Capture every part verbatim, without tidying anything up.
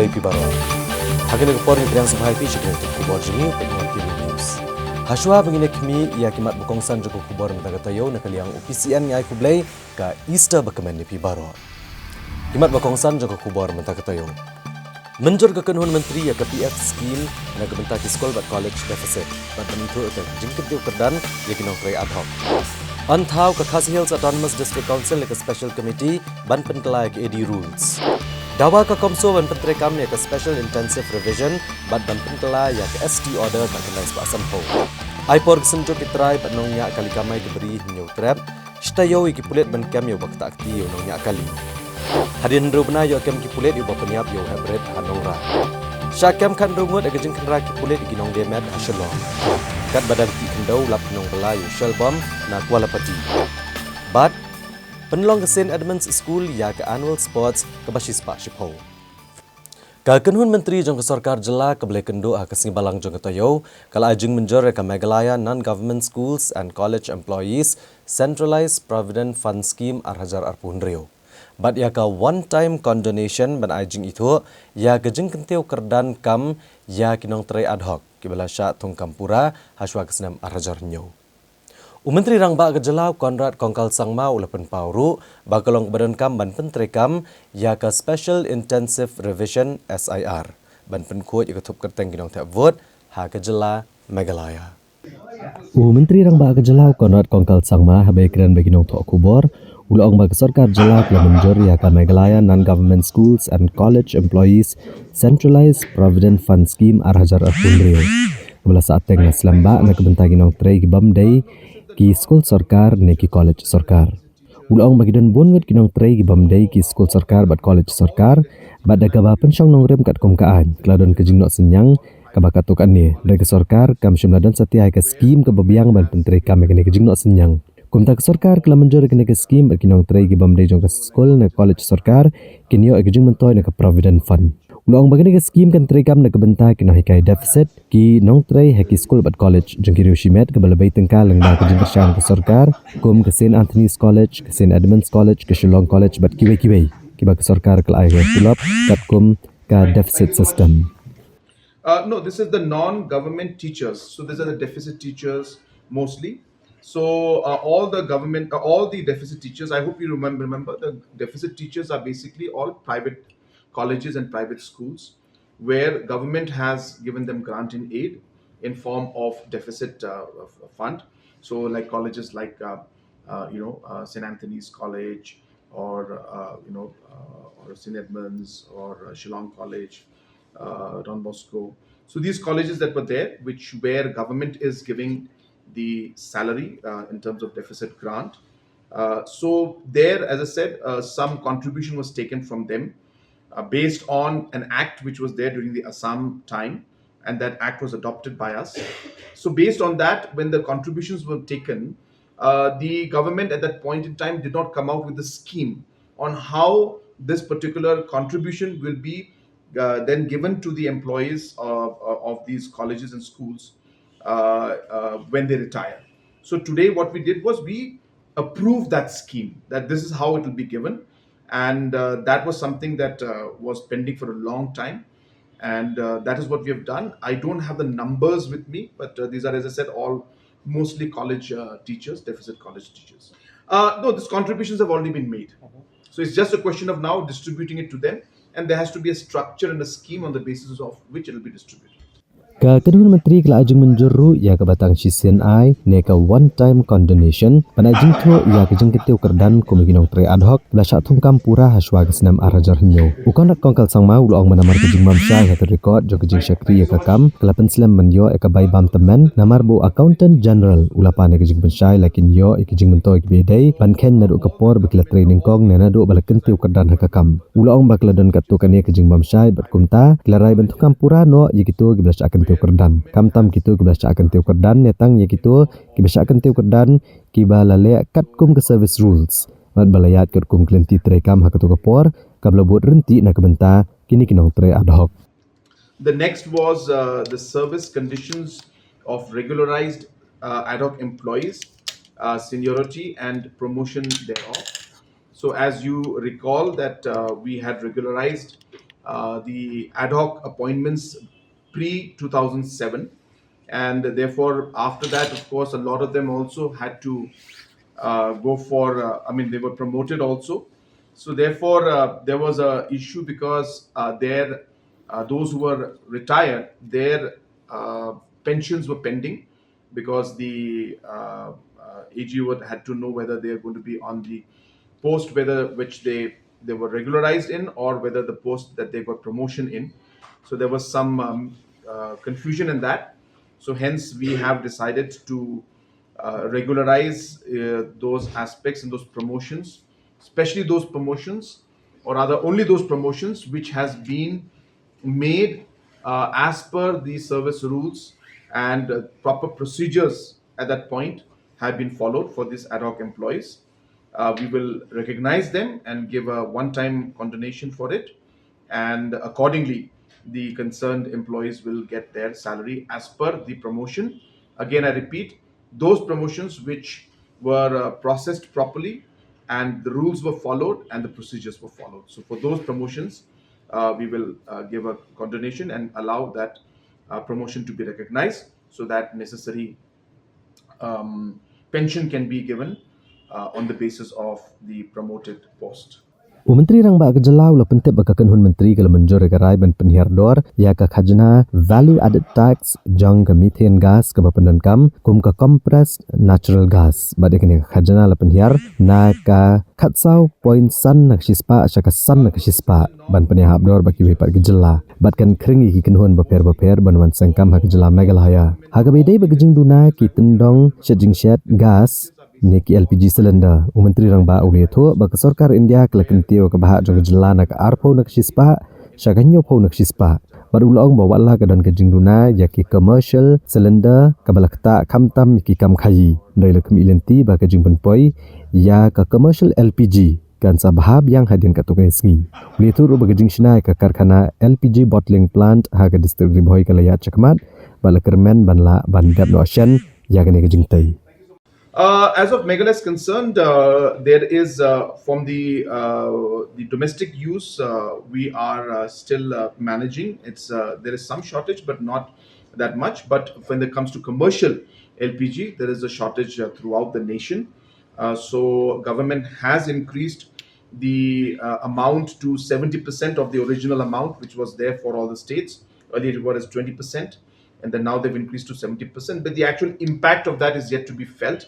Phi baroh. Ha kane ka por ngi pdiang sngewbha ïa phi sha kane ka khubor jong ngi, Pynïaid News. Hashwa ba ngin ïa khmih ïa ki mat ba kongsan jong ka khubor mynta ka taïew, na ka liang u P C N ngi ai khublei ka Easter ba kmen ïa phi baroh. Ki mat ba kongsan jong ka khubor mynta ka taïew. Mynjur ka kynhun myntri ïa ka P F scheme na ka bynta ki skul bad college deficit bad ban ithuh ïa ka jingkyntiew kyrdan ïa ki nongtrei ad hoc. Yn thaw ka Khasi Hills Autonomous District Council ïa ka Special Committee ban pynkylla ïa ka A D rules. Dawa ka CoMSO ban pyntreikam ïa ka Special Intensive Revision bad ban pynkylla ïa ka S T order ka khyndai spah sanphew. Ai por ka synjuk ki trai bad nongñiah kali kamai ki bri Hynñiewtrep. Shi taïew ïa ki pulit ban kem ïa uba ktah kti ïa u nongñiah kali. Hadien hynriew bnai ïoh kem ki pulit ïa uba pynïap ïa u hep rit ha Nongrah. Shah kem khathynriew ngut ïa ka jingkhynra ki pulit ïa ki nongdie met ha Shillong. Katba dang tih khyndew lap ki nongbylla ïa u shell bomb na Kualapati. Bad pynlong ka Saint Edmund's School ïa ka annual sports kaba shispah shiphew. Ka kynhun myntri jong ka sorkar jylla kaba la ïakynduh ha ka sngi Balang jong ka taïew ka la ai jingmynjur ïa ka Meghalaya Non-Government Schools and College Employees Centralized Provident Fund Scheme ar hajar arphew hynriew bad ïa ka one time condonation ban ai jingithuh ïa ka jingkyntiew kyrdan kam ïa ki nongtrei ad hoc kiba la shah thungkam pura hashwa ka snem ar hajar hynñiew. U Myntri Rangbah ka jylla u Conrad Kongkal Sangma u la pynpaw ruh ba ka long kaba donkam ban pyntreikam ïa ka Special Intensive Revision S I R ban pynkhuid ïa ka thup kyrteng ki nongthep vote ha ka jylla Meghalaya. U Myntri Rangbah ka jylla u Conrad Kongkal Sangma haba ïakren bad ki nongthoh khubor u la ong ba ka sorkar jylla ka la mynjur ïa ka Meghalaya Non-Government Schools and College Employees Centralized Provident Fund Scheme ar hajar arphew hynriew kaba la sah teng na slem bah na ka bynta ki nongtrei ki bym dei ki skul sorkar ne ki college sorkar. U la ong ba ki don bun ngut ki nongtrei ki bym dei ki skul sorkar bad college sorkar bad da kaba pynshong nongrim katkum ka aiñ ka la don ka jingnoh synñiang kaba katto katne. Hynrei ka sorkar kam shym la don satia ïa ka skim kaba biang ban pyntreikam ïa kane ka jingnoh synñiang. Kumta ka sorkar ka la mynjur ïa kane ka skim bad ki nongtrei ki bym dei jong ka skul ne college sorkar kin ïoh ïa ka jingmyntoi na ka Provident Fund. U la ong ba kane ka skim kan treikam na ka bynta ki nonghikai deficit, ki nongtrei ha ki skul bad college jong ki riew shimet kaba la bei tyngka lyngba ka jingkyrshan ka sorkar kum ka Saint Anthony's College, ka Saint Edmund's College, ka Shillong College bad kiwei kiwei kiba ka sorkar ka la ai ka tulop katkum ka deficit system. Uh, no, this is the non-government teachers. So these are the deficit teachers mostly. So uh, all the government, uh, all the deficit teachers, I hope you remember, remember the deficit teachers are basically all private colleges and private schools where government has given them grant in aid in form of deficit uh, fund. So like colleges like, uh, uh, you know, uh, Saint Anthony's College or, uh, you know, uh, or Saint Edmund's or uh, Shillong College, uh, Don Bosco. So these colleges that were there, which where government is giving the salary uh, in terms of deficit grant. Uh, so there, as I said, uh, some contribution was taken from them uh, based on an act which was there during the Assam time, and that act was adopted by us. So based on that, when the contributions were taken, uh, the government at that point in time did not come out with a scheme on how this particular contribution will be uh, then given to the employees of, of these colleges and schools uh, uh, when they retire. So today, what we did was we approved that scheme, that this is how it will be given, and uh, that was something that uh, was pending for a long time, and uh, that is what we have done. I don't have the numbers with me, but uh, these are, as I said, all mostly college uh, teachers, deficit college teachers. Uh, no, these contributions have already been made. So it's just a question of now distributing it to them, and there has to be a structure and a scheme on the basis of which it will be distributed. Ka kynhun myntri ka la ai jingmynjur ruh ïa kaba tang shisien ai ne ka one time condonation ban ai jingthoh ïa ka jingkyntiew kyrdan kum ki nongtrei ad hoc ba la shah thungkam pura hashwa ka snem ar hajar hynñiew. U Conrad Kongkal Sangma u la ong ba namar ka jingbym shai ha ka record jong ka jingshakri ïa ka kam ka la pynslem ban ïoh ïa ka bai bam tymmen namar ba u Accountant General u la pan ïa ka jingpynshai la kin ïoh ïa ka jingmyntoi kaba ïadei ban kheiñ naduh ka por ba ki la trei nyngkong ne naduh ba la kyntiew kyrdan ha ka kam. U la ong ba ka la don katto katne ka jingbym shai bad kumta ki la rai ban thungkam pura noh ïa kito kiba la shah kyntiew kyrdan, khamtam kito kiba la shah kyntiew kyrdan ne tang ïa kito kiba shah kyntiew kyrdan kiba la leh katkum ka service rules bad ba la ïaid katkum ka lynti treikam ha kato ka por kaba la bud ryntih na ka bynta kine ki nongtrei ad hoc. The next was uh, the service conditions of regularized uh, ad hoc employees, uh, seniority and promotion thereof. So as you recall that uh, we had regularized uh, the ad hoc appointments pre two thousand seven, and therefore after that, of course, a lot of them also had to uh, go for. Uh, I mean, they were promoted also. So therefore, uh, there was a issue because uh, their uh, those who were retired, their uh, pensions were pending because the uh, uh, A G would had to know whether they are going to be on the post whether which they they were regularized in, or whether the post that they got promotion in. So there was some um, uh, confusion in that. So hence we have decided to uh, regularize uh, those aspects and those promotions, especially those promotions, or rather only those promotions which has been made uh, as per the service rules, and uh, proper procedures at that point have been followed for these ad hoc employees. Uh, we will recognize them and give a one-time condonation for it, and accordingly, the concerned employees will get their salary as per the promotion. Again, I repeat, those promotions which were uh, processed properly and the rules were followed and the procedures were followed. So for those promotions, uh, we will uh, give a condonation and allow that uh, promotion to be recognized, so that necessary um, pension can be given uh, on the basis of the promoted post. U Myntri Rangbah ka jylla u la pyntip ba ka kynhun myntri ka la mynjur ïa ka rai ban pynhiar dor ïa ka khajna value added tax jong ka methane gas kaba pyndonkam kum ka compressed natural gas. Bad ïa kane ka khajna la pynhiar na ka khatsaw point san na ka shispah sha ka san na ka shispah ban pynïahap dor bad kiwei pat ki jylla. Bad kan khring ïa ki kynhun bapher bapher ban wan seng kam ha ka jylla Meghalaya. Ha kaba ïadei bad ka jingduna ki tyndong shet jingshet gas ne ki L P G cylinder, u Myntri Rangbah u la ïathuh ba ka sorkar India ka la kyntiew ïa ka bhah jong ka jylla na ka arphew na ka shispah sha ka hynñiewphew na ka shispah. Bad u la ong ba wat la ka don ka jingduna ïa ki commercial cylinder kaba la ktah khamtam ïa ki kam khaïi, hynrei la khmih lynti ba ka jingpynpoi ïa ka commercial L P G kan sa bha biang hadien katto katne sngi. U la ïathuh ruh ba ka jingshna ïa ka karkhana L P G bottling plant ha ka district Ri Bhoi ka la ïaid shakhmat bad la kyrmen ban lah ban dep noh shen ïa kane ka jingtei. Uh, as of Meghalaya is concerned, uh, there is uh, from the uh, the domestic use, uh, we are uh, still uh, managing. It's uh, there is some shortage, but not that much. But when it comes to commercial L P G, there is a shortage uh, throughout the nation. Uh, so government has increased the uh, amount to seventy percent of the original amount, which was there for all the states. Earlier it was twenty percent, and then now they've increased to seventy percent. But the actual impact of that is yet to be felt.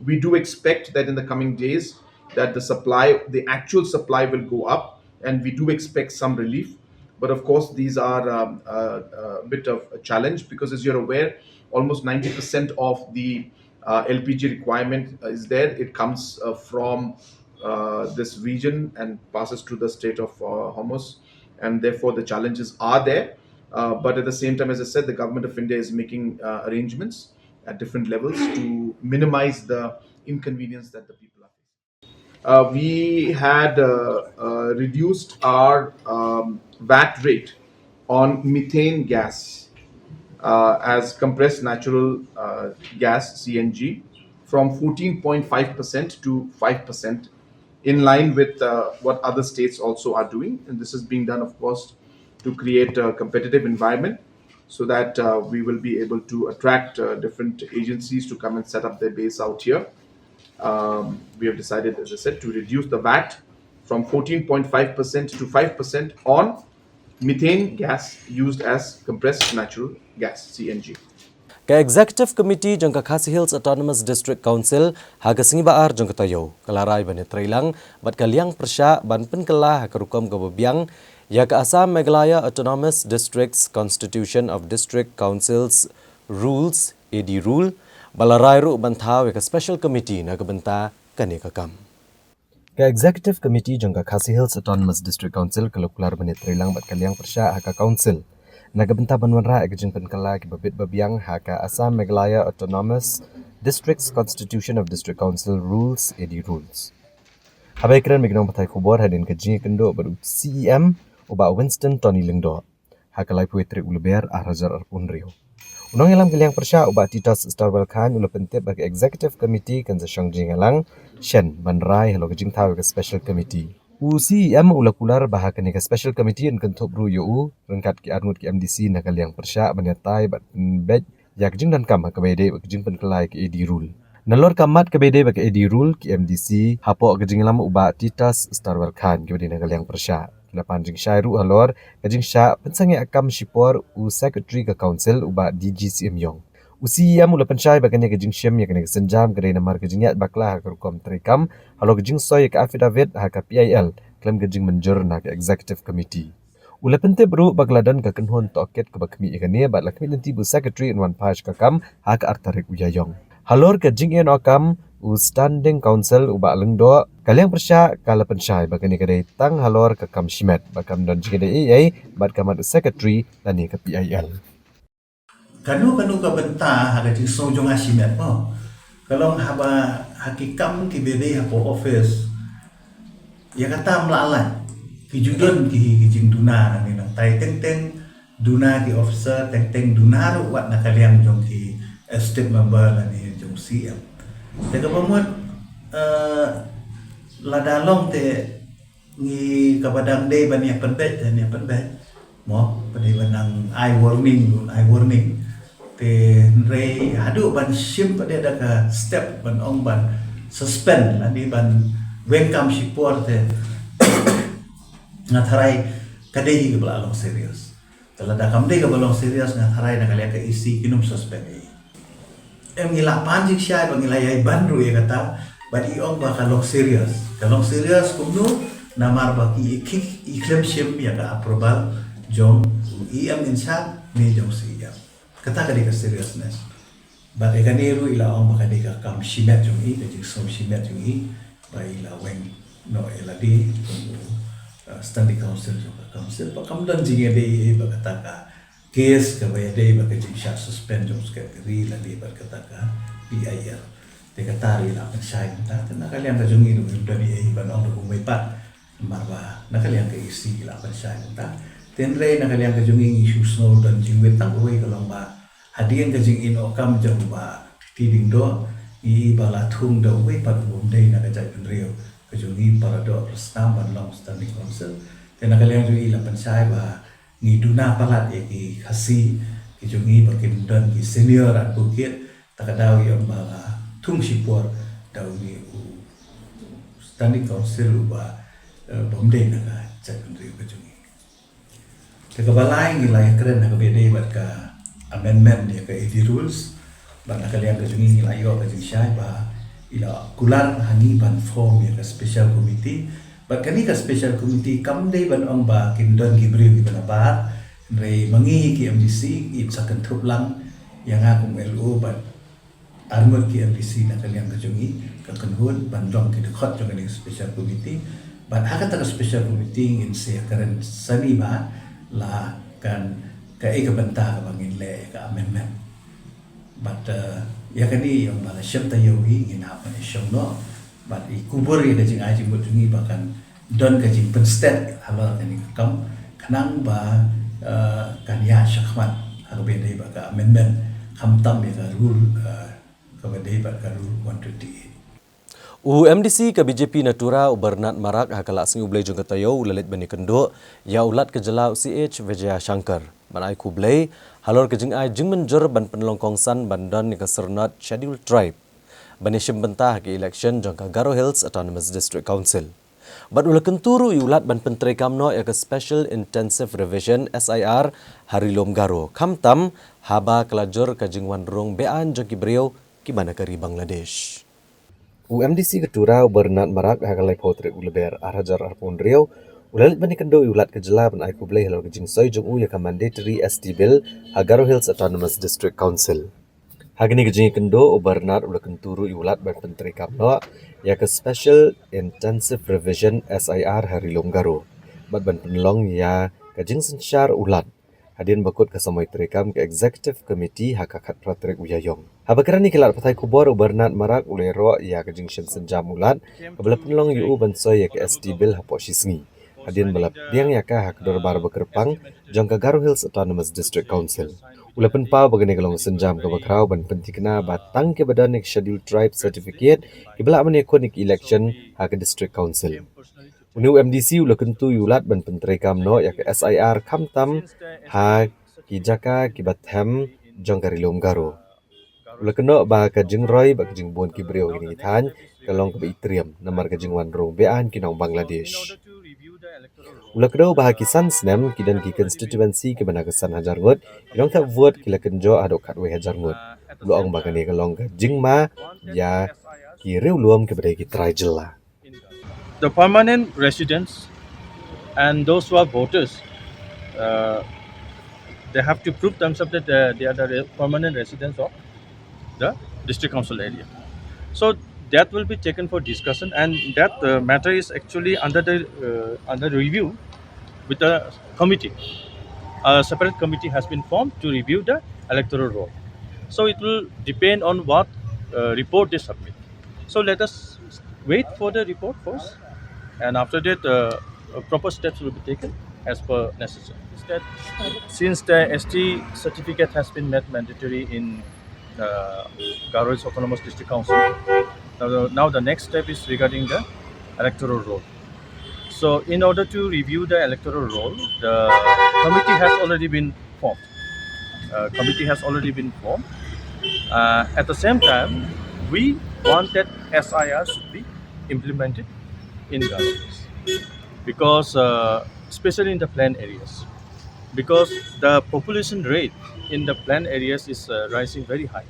We do expect that in the coming days that the supply, the actual supply will go up, and we do expect some relief. But of course, these are um, a, a bit of a challenge because, as you're aware, almost ninety percent of the uh, L P G requirement is there. It comes uh, from uh, this region and passes through the Strait of uh, Hormuz, and therefore the challenges are there. Uh, but at the same time, as I said, the government of India is making uh, arrangements at different levels to minimize the inconvenience that the people are facing. Uh, we had uh, uh, reduced our um, vat rate on methane gas uh, as compressed natural uh, gas, C N G, from fourteen point five percent to five percent, in line with uh, what other states also are doing. And this is being done, of course, to create a competitive environment so that uh, we will be able to attract uh, different agencies to come and set up their base out here. Um, we have decided, as I said, to reduce the vat from fourteen point five percent to five percent on methane gas used as compressed natural gas, C N G. Ka Executive Committee jong ka Khasi Hills Autonomous District Council ha ka sngi ba ar jong ka taïew ka la rai ban ïatreilang bad ka liang pyrshah ban pynkylla ha ka rukom kaba biang ïa ka Assam Meghalaya Autonomous Districts Constitution of District Councils Rules, A D Rule, ba la rai ruh ban thaw ïa ka Special Committee na ka bynta kane ka kam. Ka Executive Committee jong ka Khasi Hills Autonomous District Council ka la kular ban ïatreilang bad ka liang pyrshah ha ka Council na ka bynta ban wanrah ïa ka jingpynkylla kiba bit ba biang ha ka Assam Meghalaya Autonomous Districts Constitution of District Council Rules, A D Rules. Haba ïakren bad ki nongpathai khubor hadien ka jingïakynduh bad u C E M, u Bah Winston Tony Lyngdoh, ha ka laiphew tarik u Lber ar hajar arphew hynriew, u nongïalam ka liang pyrshah u Bah Titos Starwell Chyne u la pyntip ba ka Executive Committee kan sa shong jingïalang shen ban rai halor ka jingthaw ïa ka Special Committee. U C E M u la kular ba ha kane ka special committee yn kynthup ruh ïa u ryngkat ki arngut ki M D C na ka liang pyrshah ban ïatai bad pynbeit ïa ka jingdonkam ha kaba ïadei bad ka jingpynkylla ïa ka A D rule. Nalor ka mat kaba ïadei bad ka A D rule, ki M D C hapoh ka jingïalam u Bah Titus Starwell Chyne kiba dei na ka liang pyrshah ki la pan jingshai ruh halor ka jingshah pynsangeh kam shipor u Secretary ka Council u Bah D G Syiemliong. U C E M u la pynshai ba kane ka jingshim ïa kane ka sienjam ka dei namar ka jingïaid bakla ha ka rukom treikam halor ka jingsoi ïa ka affidavit ha ka P I L khlem ka jingmynjur na ka Executive Committee. U la pyntip ruh ba ka la don ka kynhun tohkit kaba khmih ïa kane bad la khmih lynti ba u Secretary un wan phai sha ka kam ha ka ar tarik u Ïaïong. Halor ka jingïehnoh kam u Standing Council u Bah Lyngdoh, ka liang pyrshah ka la pynshai ba kane ka dei tang halor ka kam shimet bad kam don jingïadei ei ei bad ka mat u Secretary lane ka P I L. Kano kano ka bynta ha ka jingsngew jong nga shimet mo. Ka long haba ha ki kam kiba dei hapoh office, ïa kata ym lah lait. Ki ju don ki, ki jingduna nangne nangtai, teng teng duna ki officer, teng teng duna ruh wat na ka liang jong ki, eh, state member lane jong C E M. Te kaba mut, eh, lada long te ngi kaba dang dei ban ïa pynbeit, te ïa pynbeit. Mo, ba dei ban nang ai warning, ai warning. Te hynrei haduh ban shim pat da ka step ban ong ban suspend lane ban weng kam shipor te nga tharai ka dei hi kaba la long serious. Te lada kam dei kaba long serious nga tharai na ka liang ka E C kin ym suspend hi. Em, ngi la pan jingshai ba ngi la ïai ban ruh ïa kata, bad i ong ba ka long serious. Ka long serious kumno, namar ba ki, ki, i khlem shim ïa ka approval jong u E M in charge ne jong C E M. Kata ka dei ka seriousness. Bad ïa kane ruh i la ong ba ka dei ka kam shimet jong i, ka jingsngew shimet jong i, ba i la weng noh ïa lade kum u, uh, Standing Council jong ka Council. Ba kam don jingïadei ei ei bad kata ka case kaba ïadei bad ka jingshah suspend jong u Secretary lane bad kata ka P I L. Te kata ruh i la pynshai mynta, te na ka liang ka jong ngi ruh ngim don ei ei ban ong da kumwei pat. Namar ba na ka liang ka E C i la pynshai mynta. Te hynrei na ka liang ka jong ngi ngi shu sngew don jingwit tang kawei ka long ba hadien ka jingïehnoh kam jong Bah T. Lyngdoh, ngi i ba la thung da uwei pat u bym dei na ka jaitbynriew ka jong ngi para doh para snam ban long Standing Council. Te na ka liang jong ngi la pynshai ba ngi duna palat ïa ki Khasi ki jong ngi ba kim don ki senior advocate, ta ka daw ïa ba la thung shipor da une u Standing Council uba, eh, bym dei na ka jaitbynriew ka jong ngi. Te kaba lai ngi la ïakren ha kaba ïadei bad ka amendment ïa ka A D rules. Bad na ka liang ka jong ngi ngi la ïoh ka jingshai ba i la kular ha ngi ban form ïa ka special committee. Bad kane ka special committee kam dei ban ong ba kin don ki briew kiba nabar. Hynrei ma ngi ki M D C ngin sa kynthup lang ïa nga kum L O bad arngut ki M D C na ka liang ka jong ngi, ka kynhun ban long ki dkhot jong kane ka special committee. Bad ha kata ka special committee ngin sa ïakren sani ba la kan kaei ka bynta kaba ngin leh ïa ka amendment. Bad, eh, ïa kane ïa ong ba la shem taïew hi ngin hap ban ïashong noh. Bad i kubur ïa ka jingai jingmut jong ngi ba kan don ka jingpynstet halor kane ka kam khnang ba, eh, kan ïaid shakhmat ha kaba ïadei bad ka amendment khamtam ïa ka rule, eh, kaba dei bad ka rule one twenty-eight. U M D C ka B J P na Tura u Bernard Marak ha ka lad sngi U Blei jong ka taïew u la leit ban ïakynduh ïa u Lat ka jylla u C H Vijayashankar ban ai khublei halor ka jingai jingmynjur ban pynlong kongsan ban don ïa ka syrnod Scheduled Tribe ban ïashim bynta ha ka election jong ka Garo Hills Autonomous District Council. Bad u la kyntu ruh ïa u Lat ban pyntreikam noh ïa ka Special Intensive Revision, S I R, ha Ri Lum Garo, khamtam haba ka la jur ka jingwan rung beaiñ jong ki briew kiba na ka ri Bangladesh. U M D C ka Tura u Bernard Marak ha ka laiphew tarik u Lber ar hajar arphew hynriew u la leit ban ïakynduh ïa u Lat ka jylla ban ai khublei halor ka jingsoi jong u ïa ka Mandatory S T Bill ha Garo Hills Autonomous District Council. Ha kane ka jingïakynduh u Bernard u la kyntu ruh ïa u Lat ban pyntreikam noh ïa ka Special Intensive Revision, S I R, ha Ri Lum Garo bad ban pynlong ïa ka jingsynshar u Lat hadien ba kut ka samoi treikam ka Executive Committee ha ka khatphra tarik u Ïaïong. Haba kren ïa ki lad pathai khubor u Bernard Marak u la ïaroh ïa ka jingshim sienjam u Lat kaba la pynlong ïa u ban soi ïa ka S T Bill hapoh shi sngi hadien ba la pdiang ïa ka ha ka dorbar ba kyrpang jong ka Garo Hills Autonomous District Council. U la pynpaw ba kane ka long ka sienjam kaba khraw ban pynthikna ba tang kiba don ïa ka Scheduled Tribe Certificate kiba lah ban ïakhun ïa ka election ha ka District Council. Une u M D C u la kyntu ïa u Lat ban pyntreikam noh ïa ka S I R khamtam ha ki jaka kiba them jong ka Ri Lum Garo. U la kynnoh ba ka jingroi bad ka jingbun ki briew ha kine ki thaiñ ka long kaba itriem namar ka jingwan rung beaiñ ki nong Bangladesh. U la kdew ba ha ki san snem ki don ki constituency kiba na ka san hajar ngut, ki nongthep vote ki la kynjoh haduh khatwei hajar ngut. U la ong ba kane ka long ka jingma ïa ki riewlum kiba dei ki trai jylla. The permanent residents and those who are voters, uh, they have to prove themselves that uh, they are the re- permanent residents of the district council area. So that will be taken for discussion, and that uh, matter is actually under the uh, under review with the committee. A separate committee has been formed to review the electoral roll. So it will depend on what uh, report they submit. So let us wait for the report first, and after that, uh, proper steps will be taken as per necessary. Is that since the S T certificate has been made mandatory in uh, Garo Hills Autonomous District Council, now the, now the next step is regarding the electoral roll. So, in order to review the electoral roll, the committee has already been formed. Uh, committee has already been formed. Uh, at the same time, we want that S I R should be implemented in Garo Hills because, uh, especially in the plain areas, because the population rate in the plain areas is uh, rising very high,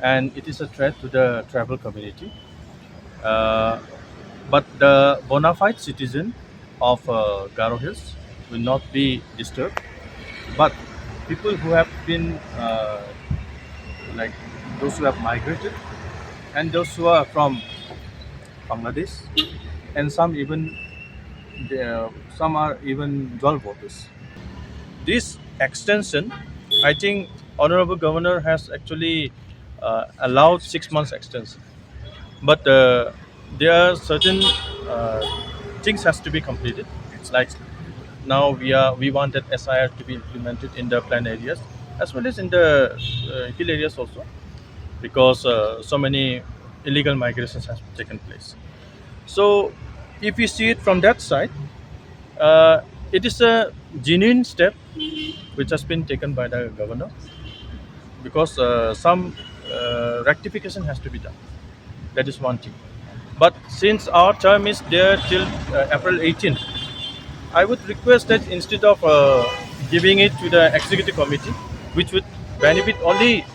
and it is a threat to the tribal community. Uh, but the bona fide citizen of uh, Garo Hills will not be disturbed. But people who have been, uh, like, those who have migrated and those who are from Bangladesh, and some even the, some are even dual voters. This extension, I think Honorable Governor has actually uh, allowed six months extension, but uh, there are certain uh, things has to be completed. It's like now we are we want that S I R to be implemented in the plain areas as well as in the uh, hill areas also, because uh, so many illegal migrations has taken place. So if we see it from that side, uh, it is a genuine step which has been taken by the governor, because uh, some uh, rectification has to be done. That is one thing. But since our term is there till uh, April eighteenth, I would request that instead of uh, giving it to the executive committee, which would benefit only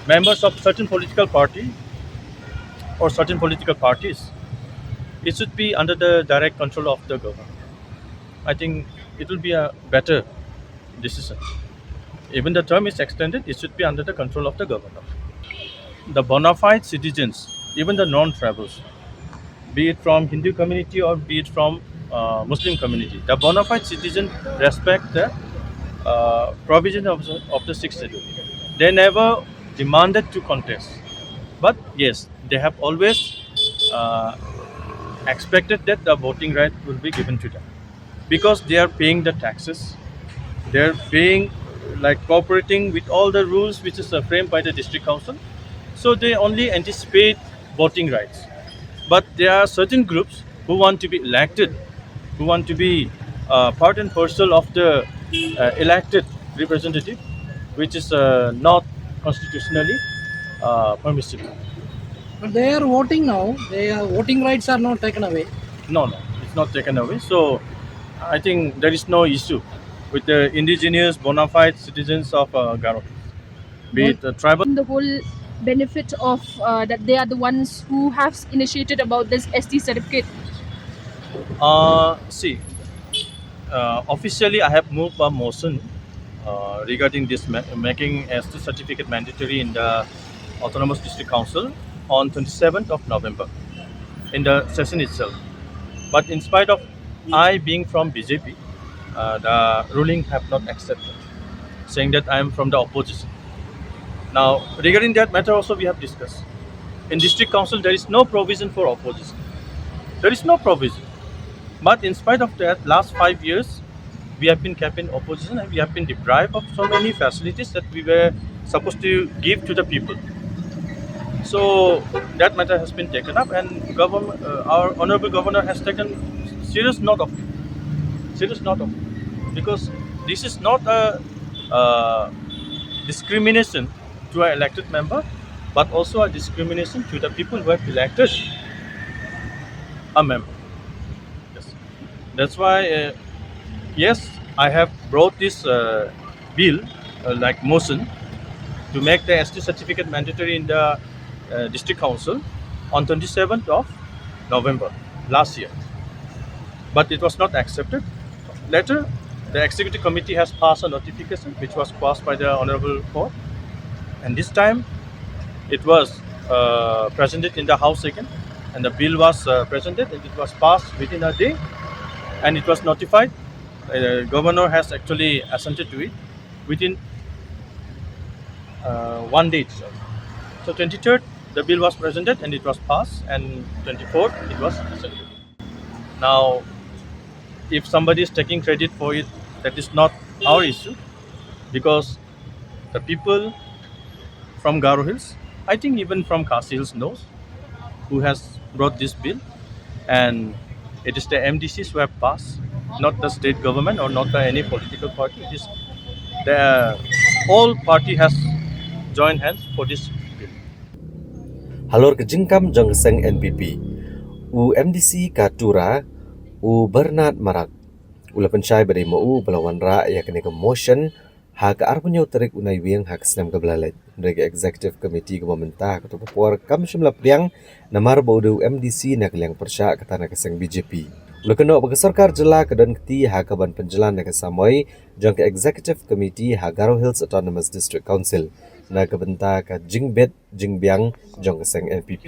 members of certain political party or certain political parties, it should be under the direct control of the government. I think it will be a better decision. Even the term is extended, it should be under the control of the governor. The bona fide citizens, even the non-tribals, be it from Hindu community or be it from uh, Muslim community, the bona fide citizen respect the uh, provision of the, of the sixth schedule. They never demanded to contest, but yes, they have always uh, expected that the voting right will be given to them, because they are paying the taxes, they are paying, like, cooperating with all the rules which is uh, framed by the district council. So they only anticipate voting rights. But there are certain groups who want to be elected, who want to be uh, part and parcel of the uh, elected representative, which is uh, not constitutionally uh, permissible. But they are voting now. Their voting rights are not taken away. No, no, it's not taken away. So I think there is no issue with the indigenous bona fide citizens of uh, Garo, be it uh, tribal. The whole benefit of uh, that they are the ones who have initiated about this S T certificate. Uh, see, uh, officially I have moved a motion uh, regarding this ma- making S T certificate mandatory in the Autonomous District Council on twenty-seventh of November in the session itself. But in spite of I being from B J P, uh, the ruling have not accepted, saying that I am from the opposition. Now, regarding that matter also we have discussed. In district council, there is no provision for opposition. There is no provision. But in spite of that, last five years, we have been kept in opposition and we have been deprived of so many facilities that we were supposed to give to the people. So that matter has been taken up, and government, uh, our honorable governor has taken Serious note of serious note of because this is not a uh, discrimination to an elected member, but also a discrimination to the people who have elected a member. Yes, that's why uh, yes, I have brought this uh, bill uh, like motion to make the S T certificate mandatory in the uh, district council on twenty-seventh of November last year, but it was not accepted. Later, the executive committee has passed a notification which was passed by the honorable court, and this time it was uh, presented in the house again, and the bill was uh, presented, and it was passed within a day, and it was notified. Uh, governor has actually assented to it within uh, one day itself. So twenty-third, the bill was presented and it was passed, and twenty-fourth, it was accepted. Now, if somebody is taking credit for it, that is not our issue, because the people from Garo Hills, I think even from Khasi Hills knows who has brought this bill, and it is the M D Cs who have passed, not the state government or not the any political party. It is the all party has joined hands for this bill. Halor ka jingkam jong ka seng N P P, u M D C ka Tura, u Bernard Marak, u la pynshai ba dei ma u ba la wanrah ïa kane ka motion ha ka arphew tarik u Naiwieng ha ka snem kaba la leit. Hynrei ka executive committee kaba mynta ha kato ka por kam shym la pdiang namar ba u dei u M D C na ka liang pyrshah kata na ka seng B J P. U la kynnoh ba ka sorkar jylla ka don kti ha kaban pynjlan ïa ka samoi jong ka executive committee ha Garo Hills Autonomous District Council na ka bynta ka jingbit jingbiang jong ka seng N P P.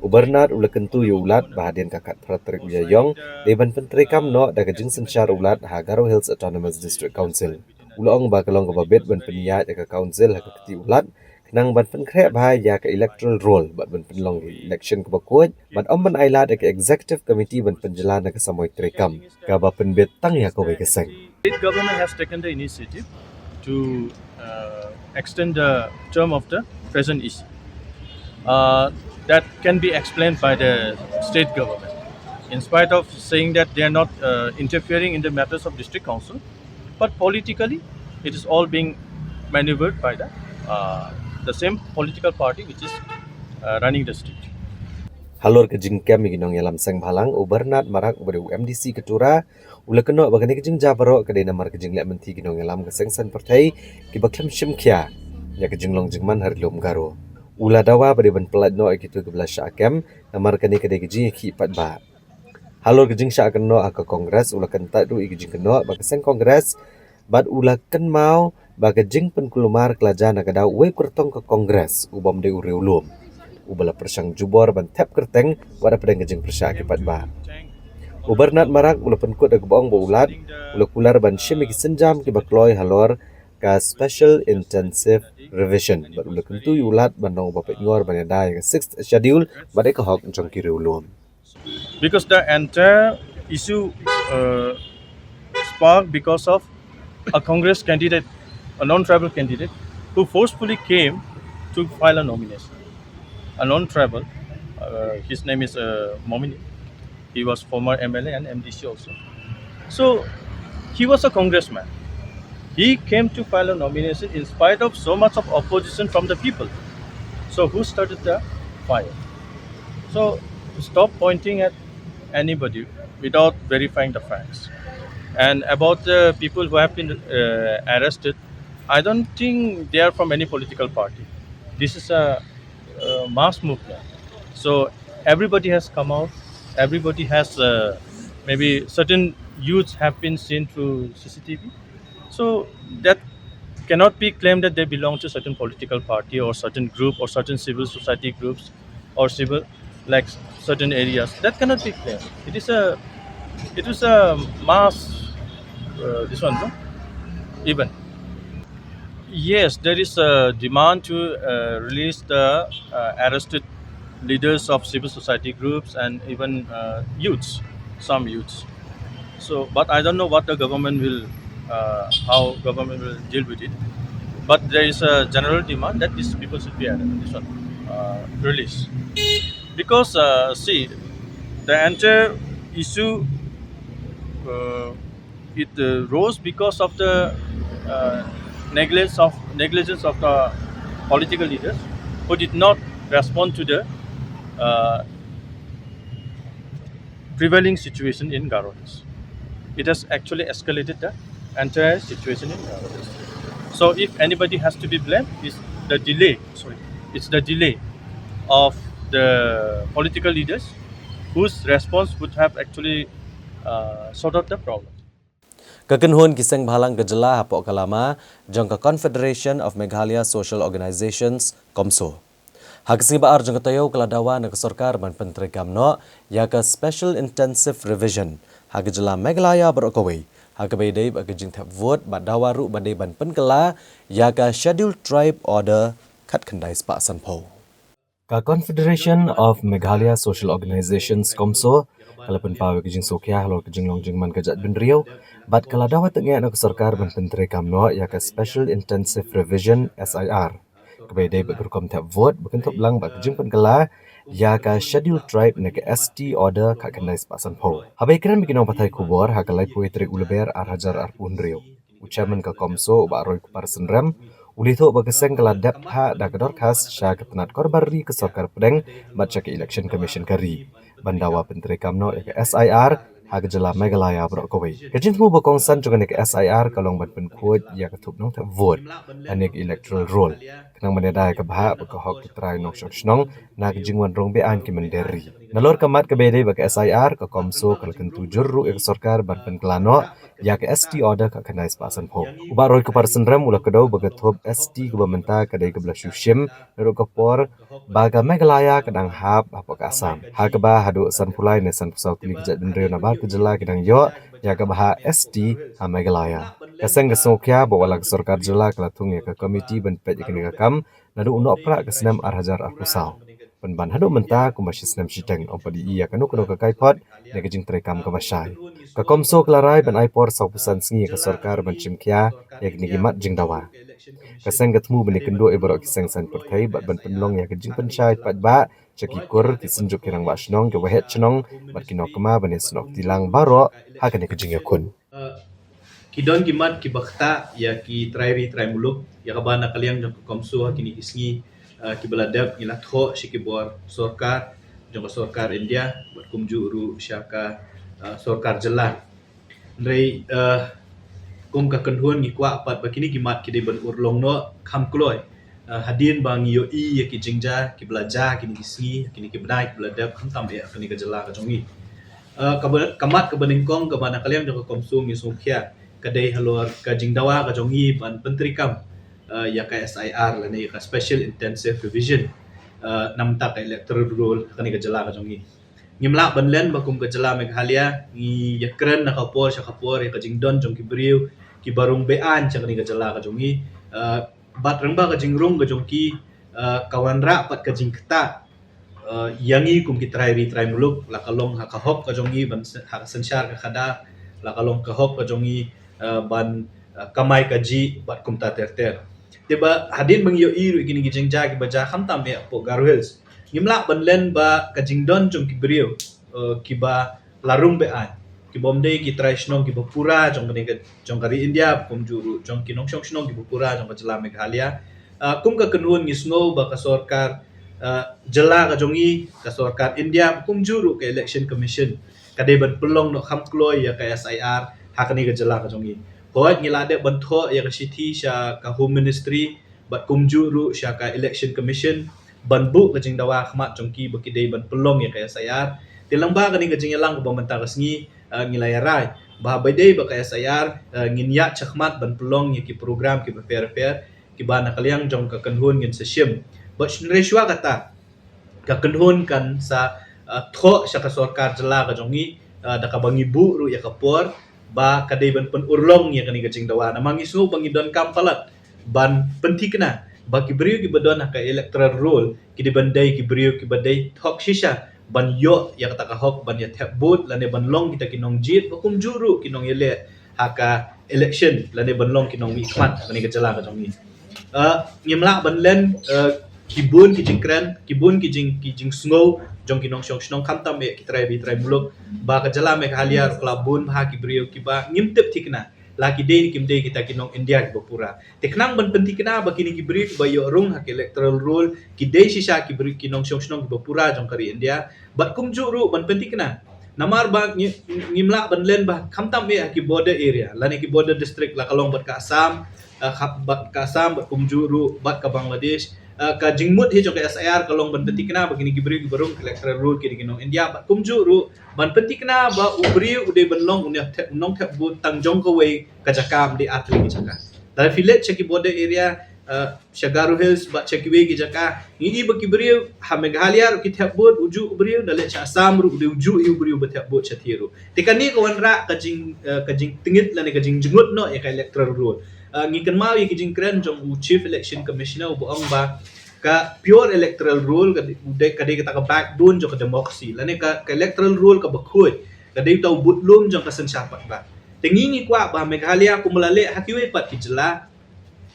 U Bernard u la kyntu ïa u Lat ba hadien ka khatphra tarik u Ïaïong dei ban pyntreikam noh da ka jingsynshar u Lat ha Garo Hills Autonomous District Council. U la ong ba ka long kaba bit ban pynïaid ïa ka council ha ka kti u Lat khnang ban pynkhreh bha ïa ka electoral roll bad ban pynlong election kaba khuid bad ym ban ailad ïa ka executive committee ban pynjlan ïa ka samoi treikam kaba pynbit tang ïa kawei ka seng. State government has taken the initiative to uh, extend the term of the present E C. Uh, that can be explained by the state government, in spite of saying that they are not uh, interfering in the matters of district council, but politically, it is all being maneuvered by the uh, the same political party which is uh, running the state. Halor ka jingkem ïa ki nongïalam seng bhalang, u Bernard Marak uba dei u M D C ka Tura u la kynnoh ba kane ka jingjia baroh ka dei namar ka jingleh mynthi ki nongïalam ka seng saiñ pyrthei kiba khlem shim khia ïa ka jinglong jingman ha ri lum Garo. U la dawa ba dei ban pyllait noh ïa kito kiba la shah kem namar kane ka dei ka jingïakhih paidbah. Halor ka jingshah kynnoh ha ka Congress, u la kyntait ruh ïa ka jingkynnoh ba ka seng Congress bad u la kynmaw ba ka jingpynkulmar ka la jia na ka daw uwei u kyrtong ka Congress u bym dei u riewlum uba la pyrshang jubor ban thep kyrteng wat hapdeng ka jingpyrshah ki paidbah. U Bernard Marak u la pynkut da kaba ong ba u Lat u la kular ban shim ïa ki sienjam kiba kloi halor ka Special Intensive Revision bad u la kyntu ïa u Lat ban long uba peitngor ban ïada ïa ka Sixth Schedule bad ïa ka hok jong ki riewlum. Because the entire issue uh, sparked because of a Congress candidate, a non-tribal candidate, who forcefully came to file a nomination. A non-tribal, uh, his name is uh, Momini. He was former M L A and M D C also. So he was a congressman. He came to file a nomination in spite of so much of opposition from the people. So who started the fire? So stop pointing at anybody without verifying the facts. And about the people who have been uh, arrested, I don't think they are from any political party. This is a, a mass movement. So everybody has come out. Everybody has uh, maybe certain youths have been seen through C C T V. So that cannot be claimed that they belong to certain political party or certain group or certain civil society groups or civil, like, certain areas. That cannot be claimed. It is a, it is a mass uh, this one, no? Even yes, there is a demand to uh, release the uh, arrested leaders of civil society groups and even uh, youths, some youths. So, but I don't know what the government will, uh, how government will deal with it. But there is a general demand that these people should be arrested, this one, uh, released. Because uh, see, the entire issue Uh, it uh, rose because of the uh, negligence of negligence of the political leaders who did not respond to the uh, prevailing situation in Garo Hills. It has actually escalated the entire situation in Garo Hills. So if anybody has to be blamed, it's the delay. Sorry, it's the delay of the political leaders whose response would have actually uh, sort out the problem. Ka kynhun ki seng bhalang ka jylla hapoh ka lama jong ka Confederation of Meghalaya Social Organizations, CoMSO, ha ka sngi ba ar jong ka taïew ka la dawa na ka sorkar ban pyntreikam noh ïa ka Special Intensive Revision ha ka jylla Meghalaya baroh kawei, ha kaba ïadei bad ka jingthep vote bad dawa ruh ba dei ban pynkylla ïa ka Scheduled Tribe Order khatkhyndai spah sanphew. Ka Confederation of Meghalaya Social Organizations, CoMSO, ka la pynpaw ïa ka jingsngewkhia halor ka jinglong jingman ka jaitbynriew bad ka la dawa tyngeh na ka sorkar ban pyntreikam noh ïa ka Special Intensive Revision, S I R, kaba ïadei bad ka rukom thep vote ba kynthup lang bad ka jingpynkylla ïa ka Scheduled Tribe ne ka S T Order khatkhyndai spah sanphew. Haba ïakren bad ki nongpathai khubor ha ka laiphew tarik u Lber ar hajar arphew hynriew, u Chairman ka CoMSO, u Bah Roy Kupar Synrem, u la ïathuh ba ka seng ka la dep phah da ka dorkhas sha ka tnat korbar ri ka sorkar pdeng bad sha ka Election Commission ka ri ban dawa pyntreikam noh ïa ka S I R ha ka jylla Meghalaya baroh kawei. Ka jingthmu ba kongsan jong kane ka S I R ka long ban pynkhuid ïa ka thup nongthep vote lane ka electoral roll, khnang ban ïada ïa ka bhah bad ka hok ki trai nongshong shnong na ka jingwan rong be-aiñ ki mynder ri. Nalor ka mat kaba ïadei bad ka S I R, ka CoMSO ka la kyntu jur ruh ïa ka sorkar ban pynkylla noh ïa ka S T Order khatkhyndai spah sanphew. U Bah Roy Kupar Synrem u la kdew ba ka thup S T kaba mynta ka dei kaba la shu shim naduh ka por ba ka Meghalaya ka dang hap hapoh ka Assam, ha kaba haduh sanphew lai ne sanphew saw tylli ki jaitbynriew na bar ka jylla ki dang ïoh ïa ka bhah S T ha Meghalaya. Ka seng ka sngewkhia ba wat la ka sorkar jylla ka la thung ïa ka komiti ban peit ïa kane ka kam naduh u Nohprah ka snem ar hajar arphew saw, pynban haduh mynta kumba shi snem shiteng ym pat ïohi ïa kano kano ka kaiphod ne ka jingtreikam kaba shai. Ka CoMSO ka la rai ban ai por sawphew san sngi ïa ka sorkar ban shim khia ïa kine ki mat jingdawa. Ka seng ka thmu ban ïakynduh ïa baroh ki seng saiñ pyrthei bad ban pynlong ïa ka jingpynshai paidbah sha ki kur, ki synjuk ki rangbah shnong, ki waheh shnong bad ki nongkma ban ïasnoh kti lang baroh ha kane ka jingïakhun. Uh, ki don ki mat kiba ktah ïa ki trai ri trai muluk, ïa kaba na ka liang jong ka CoMSO ha kine ki sngi, uh, kiba la dep ngi la thoh sha ki bor sorkar jong ka sorkar India bad kumjuh ruh sha ka, uh, sorkar jylla. Hynrei, uh, kum ka kynhun ngi kwah pat ba kine ki mat ki dei ban urlong noh kham kloi. Uh, hadien ba ngi ïohi ïa ki jingjia kiba la jia kine ki sngi, kine ki bnai kiba la dep, khamtam eh ha kane ka jylla ka jong ngi. Uh, kaba, ka mat kaba nyngkong kaba na ka liang jong ka CoMSO ngi sngewkhia ka dei halor ka jingdawa ka jong ngi ban pyntreikam, uh, ïa ka S I R lane ïa ka Special Intensive Revision, uh, namar ka electoral roll ha kane ka jylla ka jong ngi. Ngim lah ban len ba kum ka jylla Meghalaya ngi ïakren na ka por sha ka por ïa ka jingdon jong ki briew kiba rung be-aiñ sha kane ka jylla ka jong ngi. Uh, bad lyngba ka jingrung ka jong ki, uh, ka wanrah pat ka jingktah, uh, ïa ngi kum ki trai ri trai muluk, la ka long ha ka hok ka jong ngi ban se-, ha ka synshar ka khadar, la ka long ka hok ka jong ngi, uh, ban, uh, kamai kajih bad kumta ter ter. Te ba hadien ba ngi ïohi ruh ïa kine ki jingjia kiba jia khamtam eh hapoh Garo Hills, ngim lah ban len ba ka jingdon jong ki briew, uh, kiba la rung be-aiñ, kiba ym dei ki trai shnong kiba pura jong kane ka, jong ka ri India, kumjuh ruh jong ki nongshong shnong kiba pura jong ka jylla Meghalaya. Uh, kum ka kynhun ngi sngew ba ka sorkar, uh, jylla ka jong ngi, ka sorkar India, kumjuh ruh ka Election Commission ka dei ban pynlong noh kham kloi ïa ka S I R ha kane ka jylla ka jong ngi. Hooid, ngi la dep ban thoh ïa ka shithi sha ka Home Ministry bad kumjuh ruh sha ka Election Commission ban buh ka jingdawa khmat jong ki ba ki dei ban pynlong ïa ka S I R. Te lyngba kane ka jingïalang kaba mynta ka sngi, uh, ngi la ïa rai ba haba ïadei bad ka S I R, uh, ngin ïaid shakhmat ban pynlong ïa ki program kiba pher pher kiba na ka liang jong ka kynhun ngin sa shim. Bad hynrei shuwa kata, ka kynhun kan sa, uh, thoh sha ka sorkar jylla ka jong ngi, uh, da kaba ngi buh ruh ïa ka por ba ka dei ban pynurlong ïa kane ka jingdawa. Namar ngi sngew ba ngi donkam palat ban pynthikna ba ki briew kiba don ha ka electoral roll ki dei ban dei ki briew kiba dei hok shisha ban ïoh ïa kata ka hok ban ïa thep vote lane ban long kita ki nongjied ba kumjuh ruh ki nongïaleh ha ka election lane ban long ki nongmihkhmat ha kane ka jylla ka jong ngi. Uh, ngim lah ban len, uh, ki bun ki jingkren, ki bun ki jing ki jingsngew jong ki nongshong shnong, khamtam eh ki trai ri trai muluk, ba ka jylla Meghalaya ruh ka la bun bha ki briew kiba ngim tip thikna la ki dei ne kim dei kita ki nong India kiba pura. Te khnang ban pynthikna ba kine ki briew kiba ïoh rung ha ki electoral roll ki dei shisha ki briew ki nongshong shnong kiba pura jong ka ri India, bad kumjuh ruh ban pynthikna, namar ba ngi, ngim lah ban len ba khamtam eh ha ki border area lane ki border district, la ka long bad ka Assam, eh, khap bad ka Assam, bad kumjuh ruh bad ka Bangladesh, eh, ka jingmut hi jong ka S I R ka long ban pynthikna ba kine ki briew kiba rung ha ka electoral roll ki dei ki nong India, bad kumjuh ruh ban pynthikna ba u briew u dei ban long u nongthep, u nongthep vote tang jong kawei ka jaka, ym dei ar tylli ki jaka. Lada phi leit sha ki border area, eh, sha Garo Hills bad sha kiwei ki jaka, ngi i ba ki briew ha Meghalaya ruh ki thep vote, ujuh u briew, da leit sha Assam ruh u dei ujuh u briew ba thep vote shathie ruh. Te kane ka wanrah ka jing, eh, ka jingtngit lane ka jingjngut noh ïa ka electoral roll. Eh, ngi kynmaw ïa ki jingkren jong u Chief Election Commissioner uba ong ba ka pure electoral roll ka dei, ka dei kata ka backbone jong ka democracy lane ka, ka electoral roll kaba khuid ka dei uta u budlum jong ka synshar paidbah. Te ngi, ngi kwah ba Meghalaya kumba la leh ha kiwei pat ki jylla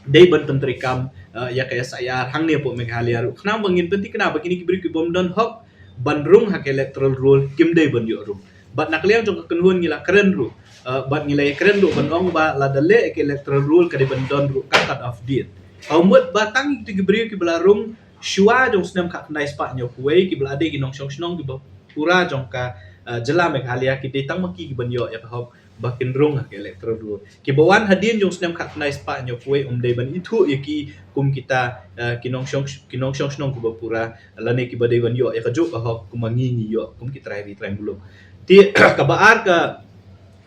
dei ban pyntreikam, eh, ïa ka S I R hangne hapoh Meghalaya ruh, khnang ba ngin pynthikna ba kine ki briew ki bym don hok ban rung ha ka electoral roll kim dei ban ïoh rung. Bad na ka liang jong ka kynhun ngi la kren ruh, eh, bad ngi la ïakren ruh ban ong ba lada leh ka electoral roll ka dei ban don ruh ka cut off date. Ka mut ba tang kito ki briew kiba la rung shuwa jong u snem khatkhyndai spah hynñiewphew wei, kiba la dei ki nongshong shnong kiba pura jong ka, eh, jylla Meghalaya, ki dei tang ma ki kiban ïoh ïa ka hok ba kin rung ha ka electoral roll. Kiba wan hadien jong u snem khatkhyndai spah hynñiewphew wei ym dei ban ithuh ïa ki kum kita, eh, ki nongshong, ki nongshong shnong kiba pura lane kiba dei ban ïoh ïa kajuh ka hok kumba ngi, ngi ïoh kum ki trai ri trai muluk. Te kaba ar ka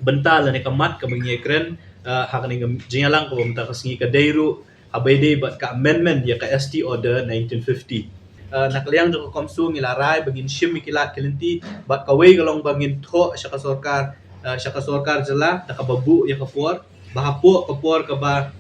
bynta lane ka mat kaba ngi ïakren, eh, ha kane ka jingïalang kaba mynta ka sngi ka dei ruh haba ïadei bad ka amendment ïa ka S T Order nineteen fifty. Eh, na ka liang jong ka CoMSO ngi la rai ba ngin shim ïa ki lad ki lynti, bad kawei ka long ba ngin thoh sha ka sorkar, eh, sha ka sorkar jylla da kaba buh ïa ka por ba hapoh ka por kaba,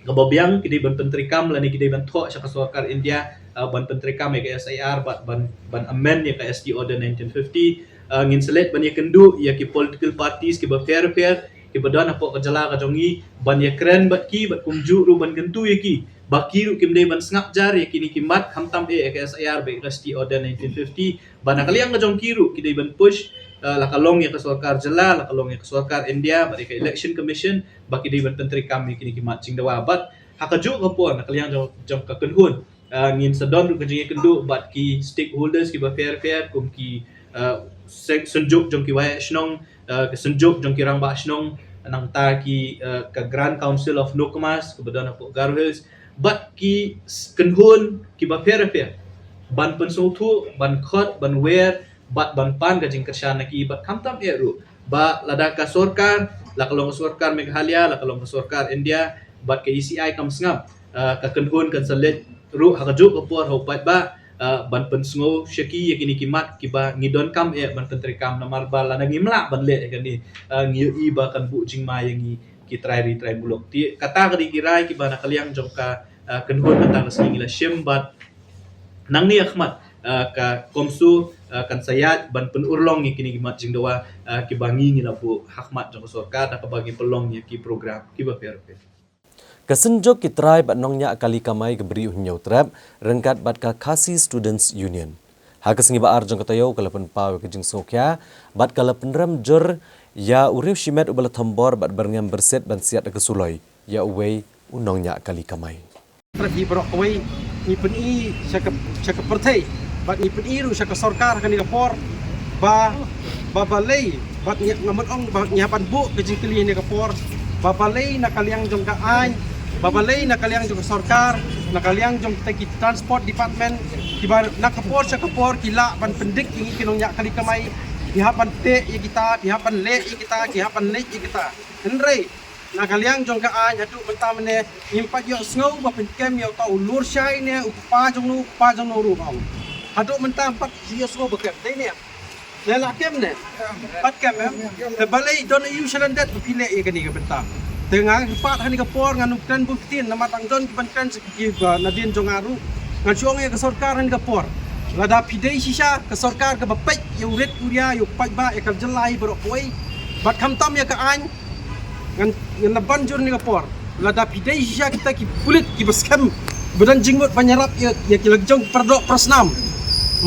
kaba biang ki dei ban pyntreikam lane ki dei ban thoh sha ka sorkar India, eh, ban pyntreikam ïa ka S I R bad ban, ban amend ïa ka S T Order nineteen fifty. Eh, ngin sa leit ban ïakynduh ïa ki political parties kiba pher pher kiba don hapoh ka jylla ka jong ngi, ban ïakren bad ki, bad kumjuh ruh ban kyntu ïa ki ba ki ruh kim dei ban sngap jar ïa kine ki mat, khamtam eh ïa ka S I R bad ïa ka S T Order nineteen fifty, ba na ka liang ka jong ki ruh ki dei ban push, eh, la ka long ïa ka sorkar jylla, la ka long ïa ka sorkar India bad ïa ka Election Commission, ba ki dei ban pyntreikam ïa kine ki mat jingdawa. Bad ha kajuh ka por na ka liang jong, jong ka kynhun, ah, ngin sa don ruh ka jingïakynduh bad ki stakeholders kiba pher pher, kum ki, ah, seng-, synjuk jong ki waheh shnong, ah, ka synjuk jong ki rangbah shnong, nangta ki, ah, ka Grand Council of Nokmas kaba don hapoh Garo Hills, bad ki s-, kynhun kiba pher pher, ban pynsngewthuh, ban khot, ban wer bad ban pan ka jingkyrshan na ki, bad khamtam eh ruh ba lada ka sorkar, la ka long ka sorkar Meghalaya, la ka long ka sorkar India, bad ka E C I kam sngap, ah, ka kynhun kan sa leit ruh ha kajuh ka por ha u paidbah, ah, ban pynsngew sha ki ïa kine ki mat kiba ngi donkam eh ban pyntreikam, namar ba lada ngim lah ban leh ïa kane, ah, ngi ïohi ba kan buh jingma ïa ngi ki trai ri trai muluk. Te kata ka dei ki rai kiba na ka liang jong ka, ah, kynhun mynta ka sngi ngi la shim, bad nangne ha khmat, ah, ka CoMSO, ah, kan sa ïaid ban pynurlong ïa kine ki mat jingdawa, ah, kiba ngi, ngi la buh ha khmat jong ka sorkar da kaba ngi pynlong ïa ki program kiba pher pher. Ka Synjuk ki Trai bad Nongñiah Kali Kamai ka Bri u Hynñiewtrep ryngkat bad ka Khasi Students Union, ha ka sngi ba ar jong ka taïew, ka la pynpaw ïa ka jingsngewkhia bad ka la pynrem jur ïa u riewshimet uba la thombor bad byrngem byrsit ban siat da ka suloi ïa uwei u nongñiah kali kamai. Trep hi baroh kawei, ngi pyni sha ka, sha ka pyrthei bad ngi pyni ruh sha ka sorkar ha kane ka por ba, ba balei, bad ngi, nga mut ong ba ngi hap ban buh ka jingkylli ha kane ka por, ba balei na ka liang jong ka aiñ, ba balei na ka liang jong ka sorkar, na ka liang jong kita ki Transport Department, kiba na ka por sha ka por ki lah ban pyndik ïa ngi ki nongñiah kali kamai, ki hap ban teh ïa kita, ki hap ban leh ïa kita, ki hap ban leit ïa kita. Hynrei na ka liang jong ka aiñ haduh mynta mynne ngim pat ïohsngew ba pynkem ïa uta u lurshai ne u kpa jong no, u kpa jong no ruh ba ong. Haduh mynta ngim pat ïohsngew ba kem. Dei ne em? Ne la kem ne? Pat kem em? Te balei don aïu sha lyndet ba phi leh ïa kane ka bynta? Te nga kyrpad ha kane ka por ngan ym kren bun ktien namar dang don kiban kren sha ki ba nadien jong nga ruh. Ngan shu ong ïa ka sorkar ha kane ka por, lada phi dei shisha ka sorkar kaba peit ïa u rit u ria ïa u paidbah ïa ka jylla hi baroh kawei bad khamtam ïa ka aiñ, ngan, ngan la ban jur ha kane ka por. Lada phi dei shisha kita ki pulit kiba skhem Ba don jingmut ban ïarap ïa, ïa ki la ki jong para doh para snam.